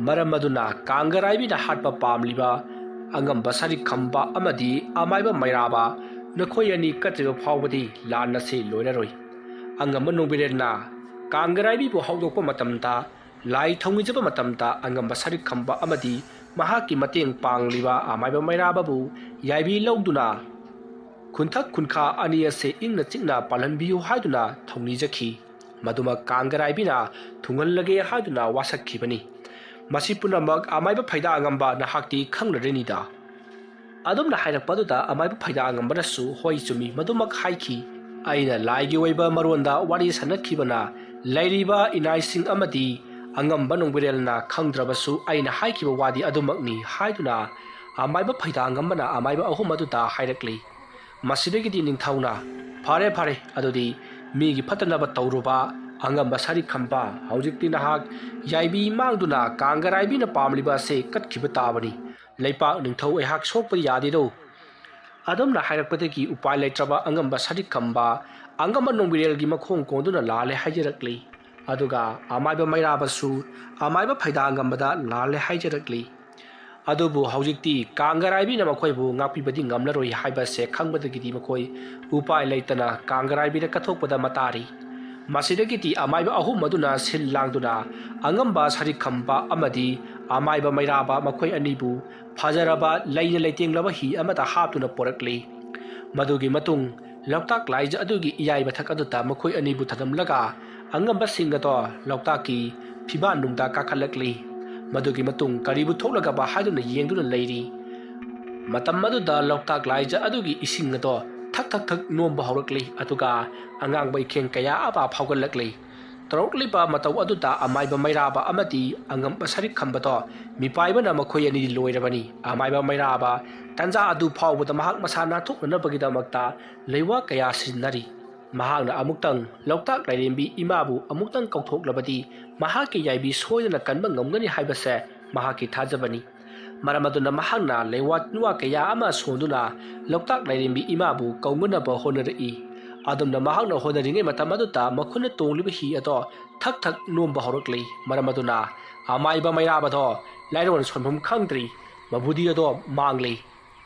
ꯃꯔꯝ ꯑꯗꯨꯅ ꯀꯥꯡꯒꯔꯥꯏꯕꯤꯅ ꯍꯥꯠꯄ ꯄꯥꯝꯂꯤꯕ ꯑꯉꯝꯕ ꯁꯔꯤꯛ ꯈꯝꯕ ꯑꯃꯗꯤ ꯑꯃꯥꯏꯕ ꯃꯩꯔꯥꯕ, ꯅꯈꯣꯏ ꯑꯅꯤ ꯀꯠꯇ꯭ꯔꯤꯕ ꯐꯥꯎꯕꯗꯤ ꯂꯥꯟ ꯑꯁꯤ ꯂꯣꯏꯔꯔꯣꯏ꯫ ꯑꯉꯝꯕ ꯅꯣꯡꯕꯤꯔꯦꯟꯅ ꯀꯥꯡꯒꯔꯥꯏꯕꯤꯕꯨ ꯍꯧꯗꯣꯛꯄ ꯃꯇꯝꯗ, ꯂꯥꯏ ꯊꯧꯅꯤꯖꯕ ꯃꯇꯝꯗ ꯑꯉꯝꯕ ꯁꯔꯤꯛ ꯈꯝꯕ ꯑꯃꯗꯤ ꯃꯍꯥꯛꯀꯤ ꯃꯇꯦꯡ ꯄꯥꯡꯂꯤꯕ ꯑꯃꯥꯏꯕ ꯃꯩꯔꯥꯕꯕꯨ ꯌꯥꯏꯕꯤ ꯂꯧꯗꯨꯅ ꯈꯨꯟꯊꯛ ꯈꯨꯟꯈꯥ ꯑꯅꯤ ꯑꯁꯦ ꯏꯪꯅ ꯆꯤꯛꯅ ꯄꯥꯜꯍꯟꯕꯤꯌꯨ ꯍꯥꯏꯗꯨꯅ ꯊꯧꯅꯤꯖꯈꯤ꯫ ꯃꯗꯨꯃꯛ ꯀꯥꯡꯒꯔꯥꯏꯕꯤꯅ ꯊꯨꯡꯍꯜꯂꯒꯦ ꯍꯥꯏꯗꯨꯅ ꯋꯥꯁꯛꯈꯤꯕꯅꯤ꯫ ꯃꯁꯤ ꯄꯨꯝꯅꯃꯛ ꯑꯃꯥꯏꯕ ꯐꯩꯗꯥ ꯑꯉꯝꯕ ꯅꯍꯥꯛꯇꯤ ꯈꯪꯂꯔꯅꯤꯗ꯫ ꯑꯗꯨꯝꯅ ꯍꯥꯏꯔꯛꯄ ꯑꯗꯨꯗ ꯑꯃꯥꯏꯕ ꯐꯩꯗꯥ ꯑꯉꯝꯕꯅꯁꯨ, "ꯍꯣꯏ, ꯆꯨꯝꯃꯤ, ꯃꯗꯨꯃꯛ ꯍꯥꯏꯈꯤ꯫ ꯑꯩꯅ ꯂꯥꯏꯒꯤ ꯑꯣꯏꯕ ꯃꯔꯣꯟꯗ ꯋꯥꯔꯤ ꯁꯥꯟꯅꯈꯤꯕꯅ ꯂꯩꯔꯤꯕ ꯏꯅꯥꯏꯁꯤꯡ ꯑꯃꯗꯤ ꯑꯉꯝꯕ ꯅꯣꯡꯕꯤꯔꯦꯜꯅ ꯈꯪꯗ꯭ꯔꯕꯁꯨ ꯑꯩꯅ ꯍꯥꯏꯈꯤꯕ ꯋꯥꯗꯤ ꯑꯗꯨꯃꯛꯅꯤ" ꯍꯥꯏꯗꯨꯅ ꯑꯃꯥꯏꯕ ꯐꯩꯗꯥ ꯑꯉꯝꯕꯅ ꯑꯃꯥꯏꯕ ꯑꯍꯨꯝ ꯑꯗꯨꯗ ꯍꯥꯏꯔꯛꯂꯤ꯫ ꯃꯁꯤꯗꯒꯤꯗꯤ ꯅꯤꯡꯊꯧꯅ, "ꯐꯔꯦ, ꯐꯔꯦ, ꯑꯗꯨꯗꯤ ꯃꯤꯒꯤ ꯐꯠꯇꯅꯕ ꯇꯧꯔꯨꯕ ꯑꯉꯝꯕ ꯁꯥꯔꯤꯛ ꯈꯝꯕ, ꯍꯧꯖꯤꯛꯇꯤ ꯅꯍꯥꯛ ꯌꯥꯏꯕꯤ ꯃꯥꯡꯗꯨꯅ ꯀꯥꯡꯒꯔꯥꯏꯕꯤꯅ ꯄꯥꯝꯂꯤꯕ ꯑꯁꯦ ꯀꯠꯈꯤꯕ ꯇꯥꯕꯅꯤ꯫ ꯂꯩꯄꯥꯛ ꯅꯤꯡꯊꯧ ꯑꯩꯍꯥꯛ ꯁꯣꯛꯄ ꯌꯥꯗꯦꯗꯣ"꯫ ꯑꯗꯨꯝꯅ ꯍꯥꯏꯔꯛꯄꯗꯒꯤ ꯎꯄꯥꯏ ꯂꯩꯇ꯭ꯔꯕ ꯑꯉꯝꯕ ꯁꯥꯔꯤꯛ ꯈꯝꯕ ꯑꯉꯝꯕ ꯅꯣꯡꯕꯤꯔꯦꯜꯒꯤ ꯃꯈꯣꯡ ꯀꯣꯟꯗꯨꯅ ꯂꯥꯜꯂꯦ ꯍꯥꯏꯖꯔꯛꯂꯤ꯫ ꯑꯗꯨꯒ ꯑꯃꯥꯏꯕ ꯃꯩꯔꯥꯕꯁꯨ ꯑꯃꯥꯏꯕ ꯐꯩꯗꯥ ꯑꯉꯝꯕꯗ ꯂꯥꯜꯂꯦ ꯍꯥꯏꯖꯔꯛꯂꯤ꯫ ꯑꯗꯨꯕꯨ ꯍꯧꯖꯤꯛꯇꯤ ꯀꯥꯡꯒꯔꯥꯏꯕꯤꯅ ꯃꯈꯣꯏꯕꯨ ꯉꯥꯛꯄꯤꯕꯗꯤ ꯉꯝꯂꯔꯣꯏ ꯍꯥꯏꯕꯁꯦ ꯈꯪꯕꯗꯒꯤꯗꯤ ꯃꯈꯣꯏ ꯎꯄꯥꯏ ꯂꯩꯇꯅ ꯀꯥꯡꯒꯔꯥꯏꯕꯤꯗ ꯀꯠꯊꯣꯛꯄꯗ ꯃꯇꯥꯔꯤ꯫ ꯃꯁꯤꯗꯒꯤꯗꯤ ꯑꯃꯥꯏꯕ ꯑꯍꯨꯝ ꯑꯗꯨꯅ ꯁꯤꯜ ꯂꯥꯡꯗꯨꯅ ꯑꯉꯝꯕ ꯁꯥꯔꯤꯛ ꯈꯝꯕ ꯑꯃꯗꯤ ꯑꯃꯥꯏꯕ ꯃꯩꯔꯥꯕ ꯃꯈꯣꯏ ꯑꯅꯤꯕꯨ ꯐꯖꯔꯕ ꯂꯩꯅ ꯂꯩꯇꯦꯡꯂꯕ ꯍꯤ ꯑꯃꯗ ꯍꯥꯞꯇꯨꯅ ꯄꯣꯔꯛꯂꯤ꯫ ꯃꯗꯨꯒꯤ ꯃꯇꯨꯡ ꯂꯣꯛꯇꯥꯛ ꯂꯥꯏꯖ ꯑꯗꯨꯒꯤ ꯏꯌꯥꯏ ꯃꯊꯛ ꯑꯗꯨꯗ ꯃꯈꯣꯏ ꯑꯅꯤꯕꯨ ꯊꯝꯂꯝꯂꯒ ꯑꯉꯝꯕꯁꯤꯡ ꯑꯗꯣ ꯂꯣꯛꯇꯥꯛꯀꯤ ꯐꯤꯕꯥꯟꯅꯨꯡꯗ ꯀꯥꯈꯠꯂꯛꯂꯤ꯫ ꯃꯗꯨꯒꯤ ꯃꯇꯨꯡ ꯀꯔꯤꯕꯨ ꯊꯣꯛꯂꯒꯕ ꯍꯥꯏꯗꯨꯅ ꯌꯦꯡꯗꯨꯅ ꯂꯩꯔꯤ꯫ ꯃꯇꯝ ꯑꯗꯨꯗ ꯂꯣꯛꯇꯥꯛ ꯂꯥꯏꯖ ꯑꯗꯨꯒꯤ ꯏꯁꯤꯡ ꯑꯗꯣ ꯊꯛ ꯊꯛ ꯊꯛ ꯅꯣꯝꯕ ꯍꯧꯔꯛꯂꯤ, ꯑꯗꯨꯒ ꯑꯉꯥꯡꯕ ꯏꯈꯦꯡ ꯀꯌꯥ ꯑꯃ ꯐꯥꯎꯒꯠꯂꯛꯂꯤ꯫ ꯇꯧꯔꯛꯂꯤꯕ ꯃꯇꯧ ꯑꯗꯨꯗ ꯑꯃꯥꯏꯕ ꯃꯩꯔꯥꯕ ꯑꯃꯗꯤ ꯑꯉꯝꯕ ꯁꯔꯤꯛ ꯈꯝꯕꯗꯣ ꯃꯤꯄꯥꯏꯕꯅ ꯃꯈꯣꯏ ꯑꯅꯤꯗꯤ ꯂꯣꯏꯔꯕꯅꯤ꯫ ꯑꯃꯥꯏꯕ ꯃꯩꯔꯥꯕ ꯇꯟꯖꯥ ꯑꯗꯨ ꯐꯥꯎꯕꯗ ꯃꯍꯥꯛ ꯃꯁꯥ ꯅꯥꯟꯊꯣꯛꯅꯅꯕꯒꯤꯗꯃꯛꯇ ꯂꯩꯋꯥ ꯀꯌꯥ ꯁꯤꯖꯤꯟꯅꯔꯤ꯫ ꯃꯍꯥꯛꯅ ꯑꯃꯨꯛꯇꯪ ꯂꯣꯛꯇꯥꯛ ꯂꯥꯏꯔꯦꯝꯕꯤ ꯏꯃꯥꯕꯨ ꯑꯃꯨꯛꯇꯪ ꯀꯧꯊꯣꯛꯂꯕꯗꯤ ꯃꯍꯥꯛꯀꯤ ꯌꯥꯏꯕꯤ ꯁꯣꯏꯗꯅ ꯀꯟꯕ ꯉꯝꯒꯅꯤ ꯍꯥꯏꯕꯁꯦ ꯃꯍꯥꯛꯀꯤ ꯊꯥꯖꯕꯅꯤ꯫ ꯃꯔꯝ ꯑꯗꯨꯅ ꯃꯍꯥꯛꯅ ꯂꯩꯋꯥ ꯇꯤꯟꯋꯥ ꯀꯌꯥ ꯑꯃ ꯁꯣꯟꯗꯨꯅ ꯂꯣꯛꯇꯥꯛ ꯂꯥꯏꯔꯦꯝꯕꯤ ꯏꯃꯥꯕꯨ ꯀꯧꯅꯅꯕ ꯍꯣꯠꯅꯔꯛꯏ꯫ ꯑꯗꯨꯝꯅ ꯃꯍꯥꯛꯅ ꯍꯣꯠꯅꯔꯤꯉꯩ ꯃꯇꯝ ꯑꯗꯨꯗ ꯃꯈꯨꯠꯅ ꯇꯣꯡꯂꯤꯕ ꯍꯤ ꯑꯗꯣ ꯊꯛ ꯊꯛ ꯅꯣꯝꯕ ꯍꯧꯔꯛꯂꯤ꯫ ꯃꯔꯝ ꯑꯗꯨꯅ ꯑꯃꯥꯏꯕ ꯃꯩꯔꯥꯕꯗꯣ ꯂꯥꯏꯔꯣꯟ ꯁꯣꯟꯐꯝ ꯈꯪꯗ꯭ꯔꯤ, ꯃꯕꯨꯗꯤ ꯑꯗꯣ ꯃꯥꯡꯂꯤ꯫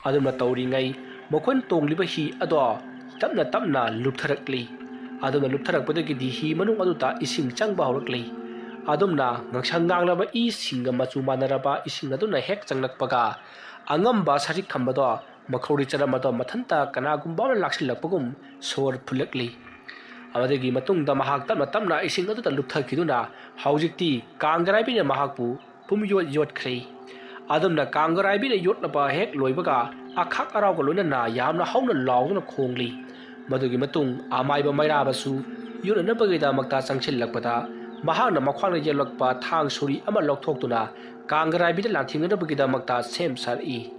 ꯑꯗꯨꯝꯅ ꯇꯧꯔꯤꯉꯩ ꯃꯈꯨꯟ ꯇꯣꯡꯂꯤꯕ ꯍꯤ ꯑꯗꯣ ꯇꯞꯅ ꯇꯞꯅ ꯂꯨꯞꯊꯔꯛꯂꯤ꯫ ꯑꯗꯨꯝꯅ ꯂꯨꯞꯊꯔꯛꯄꯗꯒꯤꯗꯤ ꯍꯤ ꯃꯅꯨꯡ ꯑꯗꯨꯗ ꯏꯁꯤꯡ ꯆꯪꯕ ꯍꯧꯔꯛꯂꯤ꯫ ꯑꯗꯨꯝꯅ ꯉꯥꯡꯁꯪ ꯉꯥꯡꯂꯕ ꯏꯁꯤꯡꯒ ꯃꯆꯨ ꯃꯥꯟꯅꯔꯕ ꯏꯁꯤꯡ ꯑꯗꯨꯅ ꯍꯦꯛ ꯆꯪꯂꯛꯄꯒ ꯑꯉꯝꯕ ꯁꯔꯤꯛ ꯈꯝꯕꯗꯣ ꯃꯈꯧꯔꯤ ꯆꯔꯝ ꯑꯗꯣ ꯃꯊꯟꯇ ꯀꯅꯥꯒꯨꯝꯕ ꯑꯃꯅ ꯂꯥꯛꯁꯤꯜꯂꯛꯄꯒꯨꯝ ꯁꯣꯔ ꯐꯨꯜꯂꯛꯂꯤ꯫ ꯑꯗꯨꯗꯒꯤ ꯃꯇꯨꯡꯗ ꯃꯍꯥꯛ ꯇꯞꯅ ꯇꯞꯅ ꯏꯁꯤꯡ ꯑꯗꯨꯗ ꯂꯨꯞꯊꯈꯤꯗꯨꯅ ꯍꯧꯖꯤꯛꯇꯤ ꯀꯥꯡꯒꯔꯥꯏꯕꯤꯅ ꯃꯍꯥꯛꯄꯨ ꯄꯨꯝꯌꯣꯠ ꯌꯣꯠꯈ꯭ꯔꯦ꯫ ꯑꯗꯨꯝꯅ ꯀꯥꯡꯒꯔꯥꯏꯕꯤꯅ ꯌꯣꯠꯅꯕ ꯍꯦꯛ ꯂꯣꯏꯕꯒ ꯑꯈꯥꯛ ꯑꯔꯥꯎꯒ ꯂꯣꯏꯅꯅ ꯌꯥꯝꯅ ꯍꯧꯅ ꯂꯥꯎꯗꯨꯅ ꯈꯣꯡꯂꯤ꯫ ꯃꯗꯨꯒꯤ ꯃꯇꯨꯡ ꯑꯃꯥꯏꯕ ꯃꯩꯔꯥꯕꯁꯨ ꯌꯣꯠꯅꯅꯕꯒꯤꯗꯃꯛꯇ ꯆꯪꯁꯤꯜꯂꯛꯄꯗ ꯃꯍꯥꯛꯅ ꯃꯈ꯭ꯋꯥꯡꯗ ꯌꯦꯛꯂꯛꯄ ꯊꯥꯡ ꯁꯣꯔꯤ ꯑꯃ ꯂꯧꯊꯣꯛꯇꯨꯅ ꯀꯥꯡꯒꯔꯥꯏꯕꯤꯗ ꯂꯥꯟꯊꯦꯡꯅꯅꯕꯒꯤꯗꯃꯛꯇ ꯁꯦꯝ ꯁꯥꯔꯛꯏ꯫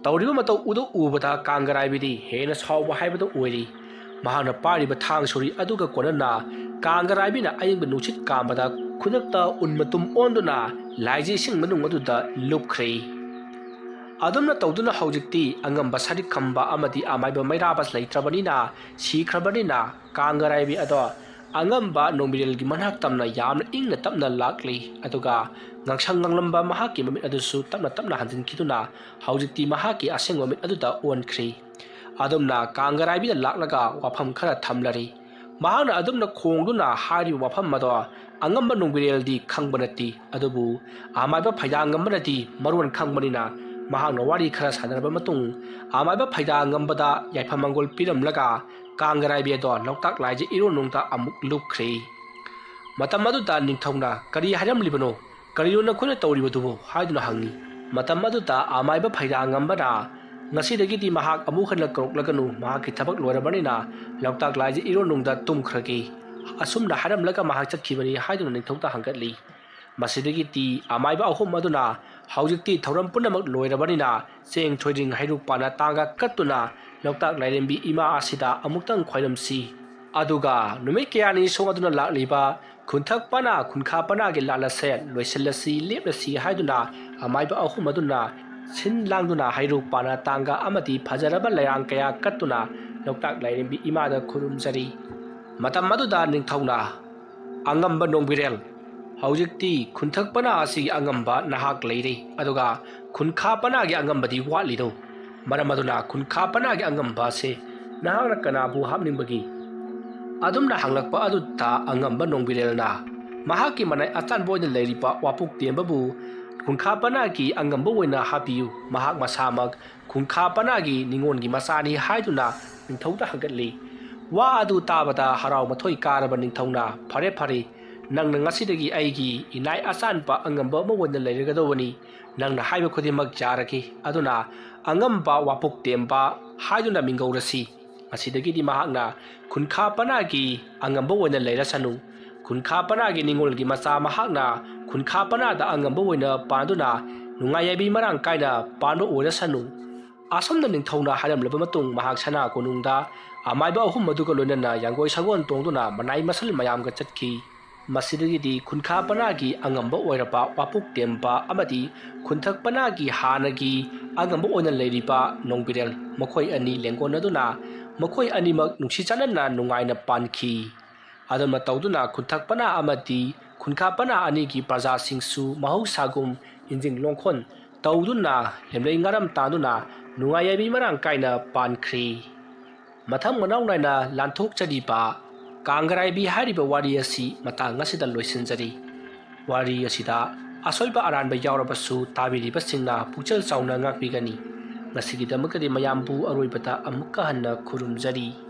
ꯇꯧꯔꯤꯕ ꯃꯇꯧ ꯑꯗꯨ ꯎꯕꯗ ꯀꯥꯡꯒꯔꯥꯏꯕꯤꯗꯤ ꯍꯦꯟꯅ ꯁꯥꯎꯕ ꯍꯥꯏꯕꯗꯨ ꯑꯣꯏꯔꯤ꯫ ꯃꯍꯥꯛꯅ ꯄꯥꯏꯔꯤꯕ ꯊꯥꯡ ꯁꯣꯔꯤ ꯑꯗꯨꯒ ꯀꯣꯟꯅꯅ ꯀꯥꯡꯒꯔꯥꯏꯕꯤꯅ ꯑꯌꯤꯡꯕ ꯅꯨꯡꯁꯤꯠ ꯀꯥꯝꯕꯗ ꯈꯨꯗꯛꯇ ꯎꯟ ꯃꯇꯨꯝ ꯑꯣꯟꯗꯨꯅ ꯂꯥꯏꯖ ꯏꯁꯤꯡ ꯃꯅꯨꯡ ꯑꯗꯨꯗ ꯂꯨꯞꯈ꯭ꯔꯦ꯫ ꯑꯗꯨꯝꯅ ꯇꯧꯗꯨꯅ ꯍꯧꯖꯤꯛꯇꯤ ꯑꯉꯝꯕ ꯁꯔꯤꯛ ꯈꯝꯕ ꯑꯃꯗꯤ ꯑꯃꯥꯏꯕ ꯃꯩꯔꯥꯕ ꯂꯩꯇ꯭ꯔꯕꯅꯤꯅ, ꯁꯤꯈ꯭ꯔꯕꯅꯤꯅ, ꯀꯥꯡꯒꯔꯥꯏꯕꯤ ꯑꯗꯣ ꯑꯉꯝꯕ ꯅꯣꯡꯃꯤꯔꯦꯜꯒꯤ ꯃꯅꯥꯛ ꯇꯝꯅ ꯌꯥꯝꯅ ꯏꯪꯅ ꯇꯞꯅ ꯂꯥꯛꯂꯤ꯫ ꯑꯗꯨꯒ ꯉꯥꯡꯁꯪ ꯉꯥꯡꯂꯝꯕ ꯃꯍꯥꯛꯀꯤ ꯃꯃꯤꯠ ꯑꯗꯨꯁꯨ ꯇꯞꯅ ꯇꯞꯅ ꯍꯟꯖꯤꯟꯈꯤꯗꯨꯅ ꯍꯧꯖꯤꯛꯇꯤ ꯃꯍꯥꯛꯀꯤ ꯑꯁꯦꯡꯕ ꯃꯃꯤꯠ ꯑꯗꯨꯗ ꯑꯣꯟꯈ꯭ꯔꯦ꯫ ꯑꯗꯨꯝꯅ ꯀꯥꯡꯒꯔꯥꯏꯕꯤꯗ ꯂꯥꯛꯂꯒ ꯋꯥꯐꯝ ꯈꯔ ꯊꯝꯂꯔꯤ꯫ ꯃꯍꯥꯛꯅ ꯑꯗꯨꯝꯅ ꯈꯣꯡꯗꯨꯅ ꯍꯥꯏꯔꯤꯕ ꯋꯥꯐꯝ ꯑꯗꯣ ꯑꯉꯝꯕ ꯅꯣꯡꯕꯤꯔꯦꯜꯗꯤ ꯈꯪꯕ ꯅꯠꯇꯦ, ꯑꯗꯨꯕꯨ ꯑꯃꯥꯏꯕ ꯐꯩꯗꯥꯡꯒꯝꯕꯅꯗꯤ ꯃꯔꯣꯟ ꯈꯪꯕꯅꯤꯅ ꯃꯍꯥꯛꯅ ꯋꯥꯔꯤ ꯈꯔ ꯁꯥꯟꯅꯔꯕ ꯃꯇꯨꯡ ꯑꯃꯥꯏꯕ ꯐꯩꯗꯥꯡꯒꯝꯕꯗ ꯌꯥꯏꯐ ꯃꯪꯒꯣꯜ ꯄꯤꯔꯝꯂꯒ ꯀꯥꯡꯒꯔꯥꯏꯕꯤ ꯑꯗꯣ ꯂꯣꯛꯇꯥꯛ ꯂꯥꯏꯖ ꯏꯔꯣꯟꯅꯨꯡꯗ ꯑꯃꯨꯛ ꯂꯨꯞꯈ꯭ꯔꯦ꯫ ꯃꯇꯝ ꯑꯗꯨꯗ ꯅꯤꯡꯊꯧꯅ "ꯀꯔꯤ ꯍꯥꯏꯔꯝꯂꯤꯕꯅꯣ? ꯀꯔꯤꯅꯣ ꯅꯈꯣꯏꯅ ꯇꯧꯔꯤꯕꯗꯨꯕꯨ?" ꯍꯥꯏꯗꯨꯅ ꯍꯪꯉꯤ꯫ ꯃꯇꯝ ꯑꯗꯨꯗ ꯑꯃꯥꯏꯕ ꯐꯩꯗꯥꯡꯒꯝꯕꯅ, "ꯉꯁꯤꯗꯒꯤꯗꯤ ꯃꯍꯥꯛ ꯑꯃꯨꯛ ꯍꯟꯅ ꯀꯧꯔꯛꯂꯒꯅꯨ, ꯃꯍꯥꯛꯀꯤ ꯊꯕꯛ ꯂꯣꯏꯔꯕꯅꯤꯅ ꯂꯣꯛꯇꯥꯛ ꯂꯥꯏꯖ ꯏꯔꯣꯟꯅꯨꯡꯗ ꯇꯨꯝꯈ꯭ꯔꯒꯦ꯫ ꯑꯁꯨꯝꯅ ꯍꯥꯏꯔꯝꯂꯒ ꯃꯍꯥꯛ ꯆꯠꯈꯤꯕꯅꯤ" ꯍꯥꯏꯗꯨꯅ ꯅꯤꯡꯊꯧꯗ ꯍꯪꯒꯠꯂꯤ꯫ ꯃꯁꯤꯗꯒꯤꯗꯤ ꯑꯃꯥꯏꯕ ꯑꯍꯨꯝ ꯑꯗꯨꯅ ꯍꯧꯖꯤꯛꯇꯤ ꯊꯧꯔꯝ ꯄꯨꯝꯅꯃꯛ ꯂꯣꯏꯔꯕꯅꯤꯅ ꯆꯦꯡ ꯊꯣꯏꯗꯤꯡ ꯍꯩꯔꯨꯛ ꯄꯥꯅ ꯇꯥꯡꯒ ꯀꯠꯇꯨꯅ ꯂꯣꯛꯇꯥꯛ ꯂꯥꯏꯔꯦꯝꯕꯤ ꯏꯃꯥ ꯑꯁꯤꯗ ꯑꯃꯨꯛꯇꯪ ꯈ꯭ꯋꯥꯏꯔꯝꯁꯤ꯫ ꯑꯗꯨꯒ ꯅꯨꯃꯤꯠ ꯀꯌꯥꯅꯤ ꯁꯣꯛꯗꯨꯅ ꯂꯥꯛꯂꯤꯕ ꯈꯨꯟꯊꯛ ꯄꯅꯥ, ꯈꯨꯟꯈꯥ ꯄꯅꯥꯒꯤ ꯂꯥꯜ ꯑꯁꯦ ꯂꯣꯏꯁꯤꯜꯂꯁꯤ, ꯂꯦꯞꯂꯁꯤ ꯍꯥꯏꯗꯨꯅ ꯑꯃꯥꯏꯕ ꯑꯍꯨꯝ ꯑꯗꯨꯅ ꯁꯤꯟ ꯂꯥꯡꯗꯨꯅ ꯍꯩꯔꯨꯛ ꯄꯥꯅ ꯇꯥꯡꯒ ꯑꯃꯗꯤ ꯐꯖꯔꯕ ꯂꯩꯔꯥꯡ ꯀꯌꯥ ꯀꯠꯇꯨꯅ ꯂꯣꯛꯇꯥꯛ ꯂꯥꯏꯔꯦꯝꯕꯤ ꯏꯃꯥꯗ ꯈꯨꯔꯨꯝꯖꯔꯤ꯫ ꯃꯇꯝ ꯑꯗꯨꯗ ꯅꯤꯡꯊꯧꯅ, "ꯑꯉꯝꯕ ꯅꯣꯡꯕꯤꯔꯦꯜ, ꯍꯧꯖꯤꯛꯇꯤ ꯈꯨꯟꯊꯛ ꯄꯅꯥ ꯑꯁꯤꯒꯤ ꯑꯉꯝꯕ ꯅꯍꯥꯛ ꯂꯩꯔꯦ, ꯑꯗꯨꯒ ꯈꯨꯟꯈꯥ ꯄꯅꯥꯒꯤ ꯑꯉꯝꯕꯗꯤ ꯋꯥꯠꯂꯤꯗꯣ? ꯃꯔꯝ ꯑꯗꯨꯅ ꯈꯨꯟꯈꯥ ꯄꯅꯥꯒꯤ ꯑꯉꯝꯕ ꯑꯁꯦ ꯅꯍꯥꯛꯅ ꯀꯅꯥꯕꯨ ꯍꯥꯞꯅꯤꯡꯕꯒꯦ?" ꯑꯗꯨꯝꯅ ꯍꯪꯂꯛꯄ ꯑꯗꯨꯗ ꯑꯉꯝꯕ ꯅꯣꯡꯕꯤꯔꯦꯜꯅ ꯃꯍꯥꯛꯀꯤ ꯃꯅꯥꯏ ꯑꯇꯥꯟꯕ ꯑꯣꯏꯅ ꯂꯩꯔꯤꯕ ꯋꯥꯄꯣꯛ ꯇꯦꯝꯕꯕꯨ ꯈꯨꯟꯈꯥ ꯄꯅꯥꯒꯤ ꯑꯉꯝꯕ ꯑꯣꯏꯅ ꯍꯥꯞꯄꯤꯌꯨ, ꯃꯍꯥꯛ ꯃꯁꯥꯃꯛ ꯈꯨꯟꯈꯥ ꯄꯅꯥꯒꯤ ꯅꯤꯉꯣꯜꯒꯤ ꯃꯆꯥꯅꯤ ꯍꯥꯏꯗꯨꯅ ꯅꯤꯡꯊꯧꯗ ꯍꯪꯒꯠꯂꯤ꯫ ꯋꯥ ꯑꯗꯨ ꯇꯥꯕꯗ ꯍꯔꯥꯎ ꯃꯊꯣꯏ ꯀꯥꯔꯕ ꯅꯤꯡꯊꯧꯅ, "ꯐꯔꯦ, ꯐꯔꯦ, ꯅꯪꯅ ꯉꯁꯤꯗꯒꯤ ꯑꯩꯒꯤ ꯏꯅꯥꯏ ꯑꯆꯥꯟꯕ ꯑꯉꯝꯕ ꯑꯃ ꯑꯣꯏꯅ ꯂꯩꯔꯒꯗꯧꯕꯅꯤ꯫ ꯅꯪꯅ ꯍꯥꯏꯕ ꯈꯨꯗꯤꯡꯃꯛ ꯌꯥꯔꯒꯦ꯫ ꯑꯗꯨꯅ ꯑꯉꯝꯕ ꯋꯥꯄꯣꯛꯇꯦꯝꯕ ꯍꯥꯏꯗꯨꯅ ꯃꯤꯡꯒꯧꯔꯁꯤ꯫ ꯉꯁꯤꯗꯒꯤꯗꯤ ꯃꯍꯥꯛꯅ ꯈꯨꯟꯈꯥ ꯄꯅꯥꯒꯤ ꯑꯉꯝꯕ ꯑꯣꯏꯅ ꯂꯩꯔꯁꯅꯨ꯫ ꯈꯨꯟꯈꯥ ꯄꯅꯥꯒꯤ ꯅꯤꯡꯉꯣꯜꯒꯤ ꯃꯆꯥ ꯃꯍꯥꯛꯅ ꯈꯨꯟꯈꯥ ꯄꯅꯥꯗ ꯑꯉꯝꯕ ꯑꯣꯏꯅ ꯄꯥꯟꯗꯨꯅ ꯅꯨꯡꯉꯥꯏ ꯌꯥꯏꯕꯤ ꯃꯔꯥꯡ ꯀꯥꯏꯅ ꯄꯥꯟꯕ ꯑꯣꯏꯔꯁꯅꯨ꯫ ꯑꯁꯨꯝꯅ ꯅꯤꯡꯊꯧꯅ ꯍꯥꯏꯔꯝꯂꯕ ꯃꯇꯨꯡ, ꯃꯍꯥꯛ ꯁꯅꯥ ꯀꯣꯅꯨꯡꯗ ꯑꯃꯥꯏꯕ ꯑꯍꯨꯝ ꯑꯗꯨꯒ ꯂꯣꯏꯅꯅ ꯌꯥꯡꯒꯣꯏ ꯁꯒꯣꯜ ꯇꯣꯡꯗꯨꯅ ꯃꯅꯥꯏ ꯃꯁꯜ ꯃꯌꯥꯝꯒ ꯆꯠꯈꯤ꯫ ꯃꯁꯤꯗꯒꯤꯗꯤ ꯈꯨꯟꯈꯥ ꯄꯅꯥꯒꯤ ꯑꯉꯝꯕ ꯑꯣꯏꯔꯕ ꯋꯥꯄꯣꯛꯇꯦꯝꯕ ꯑꯃꯗꯤ ꯈꯨꯟꯊꯛ ꯄꯅꯥꯒꯤ ꯍꯥꯟꯅꯒꯤ ꯑꯉꯝꯕ ꯑꯣꯏꯅ ꯂꯩꯔꯤꯕ ꯅꯣꯡꯕꯤꯔꯦꯜ, ꯃꯈꯣꯏ ꯑꯅꯤ ꯂꯦꯡꯒꯣꯟꯅꯗꯨꯅ ꯃꯈꯣꯏ ꯑꯅꯤꯃꯛ ꯅꯨꯡꯁꯤ ꯆꯥꯟꯅꯅ ꯅꯨꯡꯉꯥꯏꯅ ꯄꯥꯟꯈꯤ꯫ ꯑꯗꯨꯝꯅ ꯇꯧꯗꯨꯅ ꯈꯨꯟꯊꯛ ꯄꯅꯥ ꯑꯃꯗꯤ ꯈꯨꯟꯈꯥ ꯄꯅꯥ ꯑꯅꯤꯒꯤ ꯄ꯭ꯔꯖꯥꯁꯤꯡꯁꯨ ꯃꯍꯧꯁꯥꯒꯨꯝ ꯏꯟꯖꯤꯡ ꯂꯣꯡꯈꯣꯟ ꯇꯧꯗꯨꯅ ꯂꯦꯝꯂꯩ ꯉꯥꯔꯝ ꯇꯥꯟꯗꯨꯅ ꯅꯨꯡꯉꯥꯏ ꯌꯥꯏꯕꯤ ꯃꯔꯥꯡ ꯀꯥꯏꯅ ꯄꯥꯟꯈ꯭ꯔꯤ꯫ ꯃꯊꯪ ꯃꯅꯥꯎ ꯅꯥꯏꯅ ꯂꯥꯟꯊꯣꯛꯆꯔꯤꯕ ꯀꯥꯡꯒꯔꯥꯏꯕꯤ ꯍꯥꯏꯔꯤꯕ ꯋꯥꯔꯤ ꯑꯁꯤ ꯃꯇꯥꯡ ꯑꯁꯤꯗ ꯂꯣꯏꯁꯤꯟꯖꯔꯤ꯫ ꯋꯥꯔꯤ ꯑꯁꯤꯗ ꯑꯁꯣꯏꯕ ꯑꯔꯥꯟꯕ ꯌꯥꯎꯔꯕꯁꯨ ꯇꯥꯕꯤꯔꯤꯕꯁꯤꯡꯅ ꯄꯨꯛꯆꯦꯜ ꯆꯥꯎꯅ ꯉꯥꯛꯄꯤꯒꯅꯤ꯫ ꯉꯁꯤꯒꯤꯗꯃꯛꯇꯗꯤ ꯃꯌꯥꯝꯕꯨ ꯑꯔꯣꯏꯕꯗ ꯑꯃꯨꯛꯀ ꯍꯟꯅ ꯈꯨꯔꯨꯝꯖꯔꯤ꯫